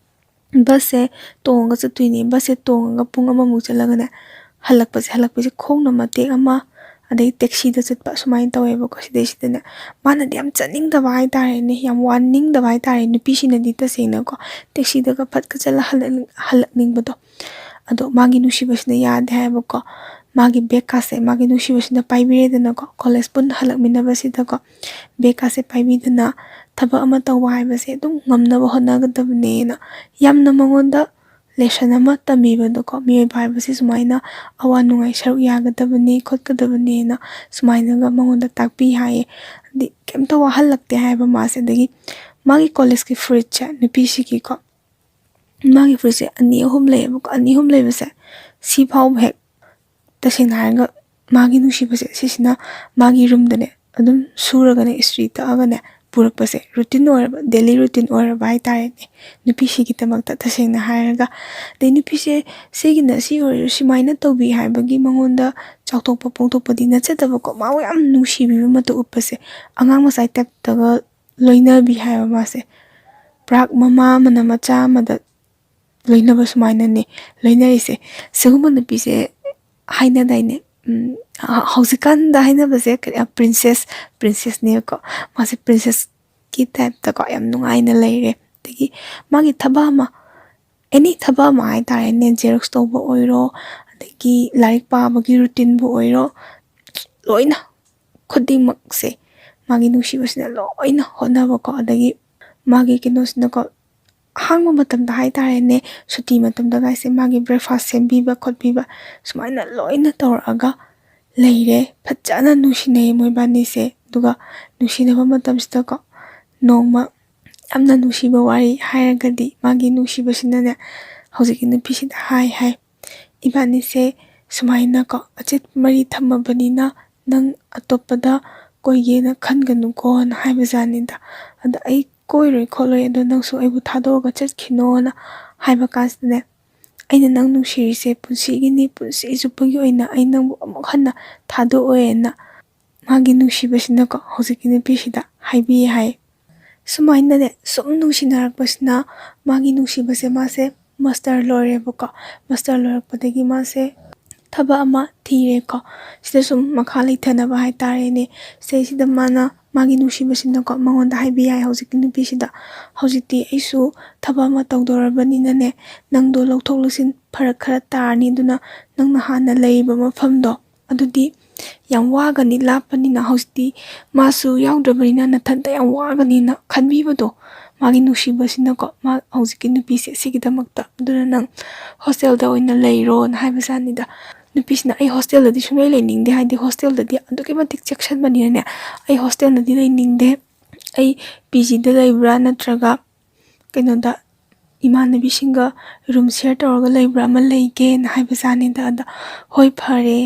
ꯕꯁꯁꯦ ꯇꯣꯡꯉꯒ ꯆꯠꯇꯣꯏꯅꯦ꯫ ꯕꯁꯁꯦ ꯇꯣꯡꯉꯒ ꯄꯨꯡ ꯑꯃꯃꯨꯛ ꯆꯠꯂꯒꯅꯦ, ꯍꯜꯂꯛꯄꯁꯦ, ꯍꯜꯂꯛꯄꯁꯦ ꯈꯣꯡꯅ ꯃꯇꯦꯛ ꯑꯃ, ꯑꯗꯩ ꯇꯦꯛꯁꯤꯗ ꯆꯠꯄ, ꯁꯨꯃꯥꯏꯅ ꯇꯧꯋꯦꯕꯀꯣ꯫ ꯁꯤꯗꯩꯁꯤꯗꯅꯦ ꯃꯥꯅꯗꯤ ꯌꯥꯝ ꯆꯠꯅꯤꯡꯗꯕ ꯍꯥꯏꯇꯥꯔꯦꯅꯦ, ꯌꯥꯝ ꯋꯥꯅꯤꯡꯗꯕ ꯍꯥꯏꯇꯥꯔꯦ꯫ ꯅꯨꯄꯤꯁꯤꯡꯅꯗꯤ ꯇꯁꯦꯡꯅꯀꯣ ꯇꯦꯛꯁꯤꯗꯒ ꯐꯠꯀ ꯆꯠꯂ ꯍꯜꯂꯛ-, ꯍꯜꯂꯛꯅꯤꯡꯕꯗꯣ꯫ ꯑꯗꯣ ꯃꯥꯒꯤ ꯅꯨꯡꯁꯤꯕꯁꯤꯅ ꯌꯥꯗꯦ ꯍꯥꯏꯕꯀꯣ꯫ ꯃꯥꯒꯤ ꯕꯦꯒꯀꯥꯁꯦ ꯃꯥꯒꯤ ꯅꯨꯡꯁꯤꯕꯁꯤꯅ ꯄꯥꯏꯕꯤꯔꯦꯗꯅꯀꯣ, ꯀꯣꯂꯦꯖ ꯄꯨꯟꯅ ꯍꯜꯂꯛꯃꯤꯟꯅꯕꯁꯤꯗꯀꯣ꯫ ꯕꯦꯒꯀꯥꯁꯦ ꯄꯥꯏꯕꯤꯗꯅ ꯊꯕꯛ ꯑꯃ ꯇꯧꯕ ꯍꯥꯏꯕꯁꯦ ꯑꯗꯨꯝ ꯉꯝꯅꯕ ꯍꯣꯠꯅꯒꯗꯕꯅꯦꯅ ꯌꯥꯝꯅ ꯃꯉꯣꯟꯗ ꯂꯦꯁꯟ ꯑꯃ ꯇꯝꯕꯤꯕꯗꯣꯀꯣ꯫ ꯃꯤꯑꯣꯏꯕ ꯍꯥꯏꯕꯁꯤ ꯁꯨꯃꯥꯏꯅ ꯑꯋꯥ ꯅꯨꯡꯉꯥꯏ ꯁꯔꯨꯛ ꯌꯥꯒꯗꯕꯅꯤ ꯈꯣꯠꯀꯗꯕꯅꯦꯅ ꯁꯨꯃꯥꯏꯅꯒ ꯃꯉꯣꯟꯗ ꯇꯥꯛꯄꯤ ꯍꯥꯏꯌꯦ꯫ ꯍꯥꯏꯗꯤ ꯀꯩꯝꯇ ꯋꯥꯍꯜꯂꯛꯇꯦ ꯍꯥꯏꯕ ꯃꯥꯁꯦ꯫ ꯑꯗꯒꯤ ꯃꯥꯒꯤ ꯀꯣꯂꯦꯖꯀꯤ ꯐꯨꯔꯤꯠꯁꯦ ꯅꯨꯄꯤꯁꯤꯒꯤꯀꯣ, ꯃꯥꯒꯤ ꯐꯨꯔꯤꯠꯁꯦ ꯑꯅꯤ ꯑꯍꯨꯝ ꯂꯩꯌꯦꯕꯀꯣ꯫ ꯑꯅꯤ ꯑꯍꯨꯝ ꯂꯩꯕꯁꯦ ꯁꯤ ꯐꯥꯎꯕ ꯍꯦꯛ, ꯇꯁꯦꯡꯅ ꯍꯥꯏꯔꯒ ꯃꯥꯒꯤ ꯅꯨꯡꯁꯤꯕꯁꯦ ꯁꯤꯁꯤꯅ ꯃꯥꯒꯤ ꯔꯨꯝꯗꯅꯦ ꯑꯗꯨꯝ ꯁꯨꯔꯒꯅꯦ, ꯏꯁꯇ꯭ꯔꯤ ꯇꯛꯑꯒꯅꯦ ꯄꯨꯔꯛꯄꯁꯦ ꯔꯨꯇꯤꯟ ꯑꯣꯏꯔꯕ, ꯗꯦꯂꯤ ꯔꯨꯇꯤꯟ ꯑꯣꯏꯔꯕ ꯍꯥꯏꯇꯥꯔꯦꯅꯦ, ꯅꯨꯄꯤꯁꯤꯒꯤꯗꯃꯛꯇ꯫ ꯇꯁꯦꯡꯅ ꯍꯥꯏꯔꯒ, ꯑꯗꯩ ꯅꯨꯄꯤꯁꯦ ꯁꯤꯒꯤꯅ ꯁꯤ ꯑꯣꯏꯔꯁꯨ ꯁꯨꯃꯥꯏꯅ ꯇꯧꯕꯤ ꯍꯥꯏꯕꯒꯤ ꯃꯉꯣꯟꯗ ꯆꯥꯎꯊꯣꯛꯄ ꯐꯣꯡꯗꯣꯛꯄꯗꯤ ꯅꯠꯆꯗꯕꯀꯣ꯫ ꯃꯥꯕꯨ ꯌꯥꯝ ꯅꯨꯡꯁꯤꯕꯤꯕ ꯃꯇꯧ ꯎꯠꯄꯁꯦ, ꯑꯉꯥꯡ ꯃꯆꯥꯒꯤ ꯇꯥꯏꯞꯇꯒ ꯂꯣꯏꯅꯕꯤ ꯍꯥꯏꯕ ꯃꯥꯁꯦ꯫ ꯄ꯭ꯔꯥꯛ ꯃꯃꯥ ꯑꯃꯅ ꯃꯆꯥ ꯑꯃꯗ ꯂꯣꯏꯅꯕ ꯁꯨꯃꯥꯏꯅꯅꯦ ꯂꯣꯏꯅꯔꯤꯁꯦ꯫ ꯁꯤꯒꯨꯝꯕ ꯅꯨꯄꯤꯁꯦ ꯍꯥꯏꯅꯗꯥꯏꯅꯦ? ꯎꯝ, ꯍ-, ꯍꯧꯖꯤꯛꯀꯥꯟꯗ ꯍꯥꯏꯅꯕꯁꯦ ꯀꯔꯤ, ꯑ, ꯄ꯭ꯔꯤꯟꯁꯦꯁ, ꯄ꯭ꯔꯤꯟꯁꯦꯁꯅꯦꯕꯀꯣ꯫ ꯃꯥꯁꯦ ꯄ꯭ꯔꯤꯟꯁꯦꯁꯀꯤ ꯇꯥꯏꯞꯇꯀꯣ ꯌꯥꯝ ꯅꯨꯡꯉꯥꯏꯅ ꯂꯩꯔꯦ꯫ ꯑꯗꯒꯤ ꯃꯥꯒꯤ ꯊꯕꯛ ꯑꯃ, ꯑꯦꯅꯤ ꯊꯕꯛ ꯑꯃ ꯍꯥꯏꯇꯥꯔꯦꯅꯦ, ꯖꯦꯔꯣꯛꯁ ꯇꯧꯕ ꯑꯣꯏꯔꯣ, ꯑꯗꯒꯤ ꯂꯥꯏꯔꯤꯛ ꯄꯥꯕꯒꯤ ꯔꯨꯇꯤꯟꯕꯨ ꯑꯣꯏꯔꯣ, ꯂꯣꯏꯅ ꯈꯨꯗꯤꯡꯃꯛꯁꯦ ꯃꯥꯒꯤ ꯅꯨꯡꯁꯤꯕꯁꯤꯅ ꯂꯣꯏꯅ ꯍꯣꯠꯅꯕꯀꯣ꯫ ꯑꯗꯒꯤ ꯃꯥꯒꯤ ꯀꯩꯅꯣꯁꯤꯅꯀꯣ, ꯑꯍꯥꯡꯕ ꯃꯇꯝꯗ ꯍꯥꯏꯇꯥꯔꯦꯅꯦ, ꯁꯨꯇꯤ ꯃꯇꯝꯗꯒꯥꯏꯁꯦ ꯃꯥꯒꯤ breakfast ꯁꯦꯝꯕꯤꯕ ꯈꯣꯠꯄꯤꯕ ꯁꯨꯃꯥꯏꯅ ꯂꯣꯏꯅ ꯇꯧꯔꯛꯑꯒ ꯂꯩꯔꯦ꯫ ꯐꯖꯅ ꯅꯨꯡꯁꯤꯅꯩ ꯃꯣꯏꯕꯥꯅꯤꯁꯦ꯫ ꯑꯗꯨꯒ ꯅꯨꯡꯁꯤꯅꯕ ꯃꯇꯝꯁꯤꯗꯀꯣ, ꯅꯣꯡꯃ ꯌꯥꯝꯅ ꯅꯨꯡꯁꯤꯕ ꯋꯥꯔꯤ ꯍꯥꯏꯔꯒꯗꯤ, ꯃꯥꯒꯤ ꯅꯨꯡꯁꯤꯕꯁꯤꯅꯅꯦ ꯍꯧꯖꯤꯛꯀꯤ ꯅꯨꯄꯤꯁꯤꯗ ꯍꯥꯏ ꯍꯥꯏ, "ꯏꯕꯥꯅꯤꯁꯦ ꯁꯨꯃꯥꯏꯅꯀꯣ ꯑꯆꯦꯠꯄ ꯃꯔꯤ ꯊꯝꯃꯕꯅꯤꯅ ꯅꯪ ꯑꯇꯣꯞꯄꯗ ꯀꯣꯏꯒꯦꯅ ꯈꯟꯒꯅꯨꯀꯣꯅ" ꯍꯥꯏꯕꯖꯥꯠꯅꯤꯗ꯫ ꯑꯗ "ꯑꯩ ꯀꯣꯏꯔꯣꯏ ꯈꯣꯠꯂꯣꯏ, ꯑꯗꯣ ꯅꯪꯁꯨ ꯑꯩꯕꯨ ꯊꯥꯗꯣꯛꯑꯒ ꯆꯠꯈꯤꯅꯣꯅ" ꯍꯥꯏꯕ ꯀꯥꯟꯁꯤꯗꯅꯦ, "ꯑꯩꯅ ꯅꯪ ꯅꯨꯡꯁꯤꯔꯤꯁꯦ ꯄꯨꯟꯁꯤꯒꯤꯅꯤ, ꯄꯨꯟꯁꯤ ꯆꯨꯞꯄꯒꯤ ꯑꯣꯏꯅ ꯑꯩ ꯅꯪꯕꯨ ꯑꯃꯨꯛ ꯍꯟꯅ ꯊꯥꯗꯣꯛꯑꯣꯏꯅ" ꯃꯥꯒꯤ ꯅꯨꯡꯁꯤꯕꯁꯤꯅꯀꯣ ꯍꯧꯖꯤꯛꯀꯤ ꯅꯨꯄꯤꯁꯤꯗ ꯍꯥꯏꯕꯤ ꯍꯥꯏ꯫ ꯁꯨꯃꯥꯏꯅꯅꯦ ꯁꯨꯝ ꯅꯨꯡꯁꯤꯅꯔꯛꯄꯁꯤꯅ, ꯃꯥꯒꯤ ꯅꯨꯡꯁꯤꯕꯁꯦ ꯃꯥꯁꯦ master ꯂꯣꯏꯔꯦꯕꯀꯣ꯫ Master ꯂꯣꯏꯔꯛꯄꯗꯒꯤ ꯃꯥꯁꯦ ꯊꯕꯛ ꯑꯃ ꯊꯤꯔꯦꯀꯣ꯫ ꯁꯤꯗ ꯁꯨꯝ ꯃꯈꯥ ꯂꯩꯊꯅꯕ ꯍꯥꯏꯇꯥꯔꯦꯅꯦ꯫ ꯁꯤꯗꯩꯁꯤꯗ ꯃꯥꯅ, ꯃꯥꯒꯤ ꯅꯨꯡꯁꯤꯕꯁꯤꯅꯀꯣ ꯃꯉꯣꯟꯗ ꯍꯥꯏꯕꯤ ꯌꯥꯏ ꯍꯧꯖꯤꯛꯀꯤ ꯅꯨꯄꯤꯁꯤꯗ, "ꯍꯧꯖꯤꯛꯇꯤ ꯑꯩꯁꯨ ꯊꯕꯛ ꯑꯃ ꯇꯧꯗꯧꯔꯕꯅꯤꯅꯅꯦ, ꯅꯪꯗꯣ ꯂꯧꯊꯣꯛ ꯂꯧꯁꯤꯟ ꯐꯔꯛ ꯈꯔ ꯇꯥꯔꯅꯤ꯫ ꯑꯗꯨꯅ ꯅꯪꯅ ꯍꯥꯟꯅ ꯂꯩꯔꯤꯕ ꯃꯐꯝꯗꯣ ꯑꯗꯨꯗꯤ ꯌꯥꯝ ꯋꯥꯒꯅꯤ, ꯂꯥꯞꯄꯅꯤꯅ ꯍꯧꯖꯤꯛꯇꯤ ꯃꯥꯁꯨ ꯌꯥꯎꯗ꯭ꯔꯕꯅꯤꯅ ꯅꯊꯟꯇ ꯌꯥꯝ ꯋꯥꯒꯅꯤꯅ" ꯈꯟꯕꯤꯕꯗꯣ ꯃꯥꯒꯤ ꯅꯨꯡꯁꯤꯕꯁꯤꯅꯀꯣ, ꯃꯥ ꯍꯧꯖꯤꯛꯀꯤ ꯅꯨꯄꯤꯁꯦ ꯁꯤꯒꯤꯗꯃꯛꯇ꯫ "ꯑꯗꯨꯅ ꯅꯪ hostelꯗ ꯑꯣꯏꯅ ꯂꯩꯔꯣꯅ" ꯍꯥꯏꯕꯖꯥꯠꯅꯤꯗ꯫ ꯅꯨꯄꯤꯁꯤꯅ, "ꯑꯩ hostelꯗꯗꯤ ꯁꯨꯡꯂꯩ ꯂꯩꯅꯤꯡꯗꯦ, ꯍꯥꯏꯗꯤ hostelꯗꯗꯤ ꯑꯗꯨꯛꯀꯤ ꯃꯇꯤꯛ ꯆꯦꯛꯁꯤꯟꯕꯅꯤꯅꯅꯦ, ꯑꯩ hostelꯗꯗꯤ ꯂꯩꯅꯤꯡꯗꯦ꯫ ꯑꯩ PGꯗ ꯂꯩꯕ꯭ꯔꯥ ꯅꯠꯇ꯭ꯔꯒ ꯀꯩꯅꯣꯗ ꯏꯃꯥꯟꯅꯕꯤꯁꯤꯡꯒ room share ꯇꯧꯔꯒ ꯂꯩꯕ꯭ꯔꯥ ꯑꯃ ꯂꯩꯒꯦꯅ" ꯍꯥꯏꯕꯖꯥꯠꯅꯤꯗ꯫ ꯑꯗ "ꯍꯣꯏ, ꯐꯔꯦ",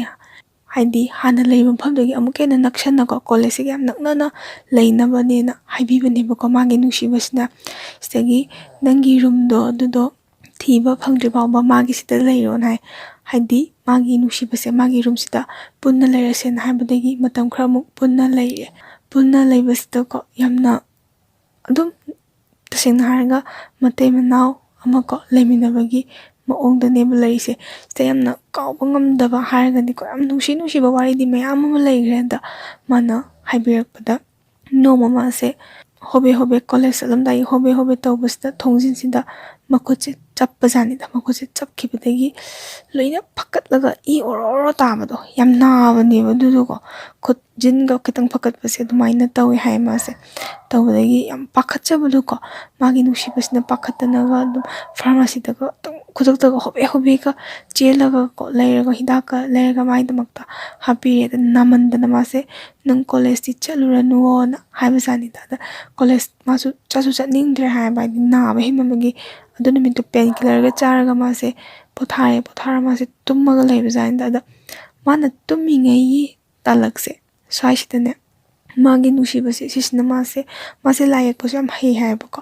ꯍꯥꯏꯗꯤ ꯍꯥꯟꯅ ꯂꯩꯕ ꯃꯐꯝꯗꯒꯤ ꯑꯃꯨꯛꯀ ꯍꯦꯟꯅ ꯅꯛꯁꯟꯅꯀꯣ, collegeꯁꯤꯒ ꯌꯥꯝ ꯅꯛꯅꯅ ꯂꯩꯅꯕꯅꯦꯅ ꯍꯥꯏꯕꯤꯕꯅꯦꯕꯀꯣ ꯃꯥꯒꯤ ꯅꯨꯡꯁꯤꯕꯁꯤꯅ꯫ ꯁꯤꯗꯒꯤ "ꯅꯪꯒꯤ roomꯗꯣ ꯑꯗꯨꯗꯣ ꯊꯤꯕ ꯐꯪꯗ꯭ꯔꯤ ꯐꯥꯎꯕ ꯃꯥꯒꯤꯁꯤꯗ ꯂꯩꯔꯣꯅ" ꯍꯥꯏ꯫ ꯍꯥꯏꯗꯤ ꯃꯥꯒꯤ ꯅꯨꯡꯁꯤꯕꯁꯦ ꯃꯥꯒꯤ roomꯁꯤꯗ ꯄꯨꯟꯅ ꯂꯩꯔꯁꯦꯅ ꯍꯥꯏꯕꯗꯒꯤ ꯃꯇꯝ ꯈꯔꯃꯨꯛ ꯄꯨꯟꯅ ꯂꯩꯔꯦ꯫ ꯄꯨꯟꯅ ꯂꯩꯕꯁꯤꯗꯀꯣ ꯌꯥꯝꯅ ꯑꯗꯨꯝ, ꯇꯁꯦꯡꯅ ꯍꯥꯏꯔꯒ, ꯃꯇꯩ ꯃꯅꯥꯎ ꯑꯃꯀꯣ ꯂꯩꯃꯤꯟꯅꯕꯒꯤ ꯃꯑꯣꯡꯗꯅꯦꯕ ꯂꯩꯔꯤꯁꯦ꯫ ꯁꯤꯗ ꯌꯥꯝꯅ ꯀꯥꯎꯕ ꯉꯝꯗꯕ ꯍꯥꯏꯔꯒꯗꯤꯀꯣ, ꯌꯥꯝ ꯅꯨꯡꯁꯤ ꯅꯨꯡꯁꯤꯕ ꯋꯥꯔꯤꯗꯤ ꯃꯌꯥꯝ ꯑꯃ ꯂꯩꯈ꯭ꯔꯦ꯫ ꯑꯗ ꯃꯥꯅ ꯍꯥꯏꯕꯤꯔꯛꯄꯗ, ꯅꯣꯡꯃ ꯃꯥꯁꯦ ꯍꯣꯕꯦ ꯍꯣꯕꯦ, college ꯆꯠꯂꯝꯗꯥꯏꯒꯤ ꯍꯣꯕꯦ ꯍꯣꯕꯦ ꯇꯧꯕꯁꯤꯗ ꯊꯣꯡꯖꯤꯟꯁꯤꯗ ꯃꯈꯨꯠꯁꯦ ꯆꯞꯄꯖꯥꯠꯅꯤꯗ꯫ ꯃꯈꯨꯠꯁꯦ ꯆꯞꯈꯤꯕꯗꯒꯤ ꯂꯣꯏꯅ ꯐꯛꯀꯠꯂꯒ ꯏ ꯑꯣꯔꯣ ꯑꯣꯔꯣ ꯇꯥꯕꯗꯣ, ꯌꯥꯝ ꯅꯥꯕꯅꯦꯕ ꯑꯗꯨꯗꯣꯀꯣ꯫ ꯈꯨꯠ ꯖꯤꯟꯒ ꯈꯤꯇꯪ ꯐꯒꯠꯄꯁꯦ ꯑꯗꯨꯃꯥꯏꯅ ꯇꯧꯋꯦ ꯍꯥꯏ ꯃꯥꯁꯦ꯫ ꯇꯧꯕꯗꯒꯤ ꯌꯥꯝ ꯄꯥꯈꯠꯆꯕꯗꯣꯀꯣ, ꯃꯥꯒꯤ ꯅꯨꯡꯁꯤꯕꯁꯤꯅ ꯄꯥꯈꯠꯇꯅꯒ ꯑꯗꯨꯝ ꯐꯥꯔꯃꯥꯁꯤꯗꯒ ꯑꯗꯨꯝ ꯈꯨꯗꯛꯇꯒ ꯍꯣꯕꯦ ꯍꯣꯕꯦꯒ ꯆꯦꯜꯂꯒꯀꯣ ꯂꯩꯔꯒ, ꯍꯤꯗꯥꯛꯀ ꯂꯩꯔꯒ ꯃꯥꯒꯤꯗꯃꯛꯇ ꯍꯥꯞꯄꯤꯔꯦ꯫ ꯑꯗ ꯅꯥꯃꯟꯗꯅ ꯃꯥꯁꯦ "ꯅꯪ ꯀꯣꯂꯦꯖꯇꯤ ꯆꯠꯂꯨꯔꯅꯨꯅ" ꯍꯥꯏꯕꯖꯥꯠꯅꯤꯗ꯫ ꯑꯗ ꯀꯣꯂꯦꯖ ꯃꯥꯁꯨ ꯆꯠꯁꯨ ꯆꯠꯅꯤꯡꯗ꯭ꯔꯦ ꯍꯥꯏꯕ, ꯍꯥꯏꯗꯤ ꯅꯥꯕ ꯍꯦꯟꯃꯟꯕꯒꯤ꯫ ꯑꯗꯨ ꯅꯨꯃꯤꯠꯇꯨ ꯄꯦꯟ ꯀꯤꯂꯔꯒ ꯆꯥꯔꯒ ꯃꯥꯁꯦ ꯄꯣꯊꯥꯔꯦ꯫ ꯄꯣꯊꯥꯔ ꯃꯥꯁꯦ ꯇꯨꯝꯃꯒ ꯂꯩꯕꯖꯥꯠꯅꯤꯗ꯫ ꯑꯗ ꯃꯥꯅ ꯇꯨꯝꯃꯤꯉꯩꯒꯤ ꯇꯥꯂꯛꯁꯦ ꯁ꯭ꯋꯥꯏꯁꯤꯗꯅꯦ, ꯃꯥꯒꯤ ꯅꯨꯡꯁꯤꯕꯁꯦ ꯁꯤꯁꯤꯅ ꯃꯥꯁꯦ, ꯃꯥꯁꯦ ꯂꯥꯏ ꯌꯦꯛꯄꯁꯨ ꯌꯥꯝ ꯍꯩ ꯍꯥꯏꯌꯦꯕꯀꯣ꯫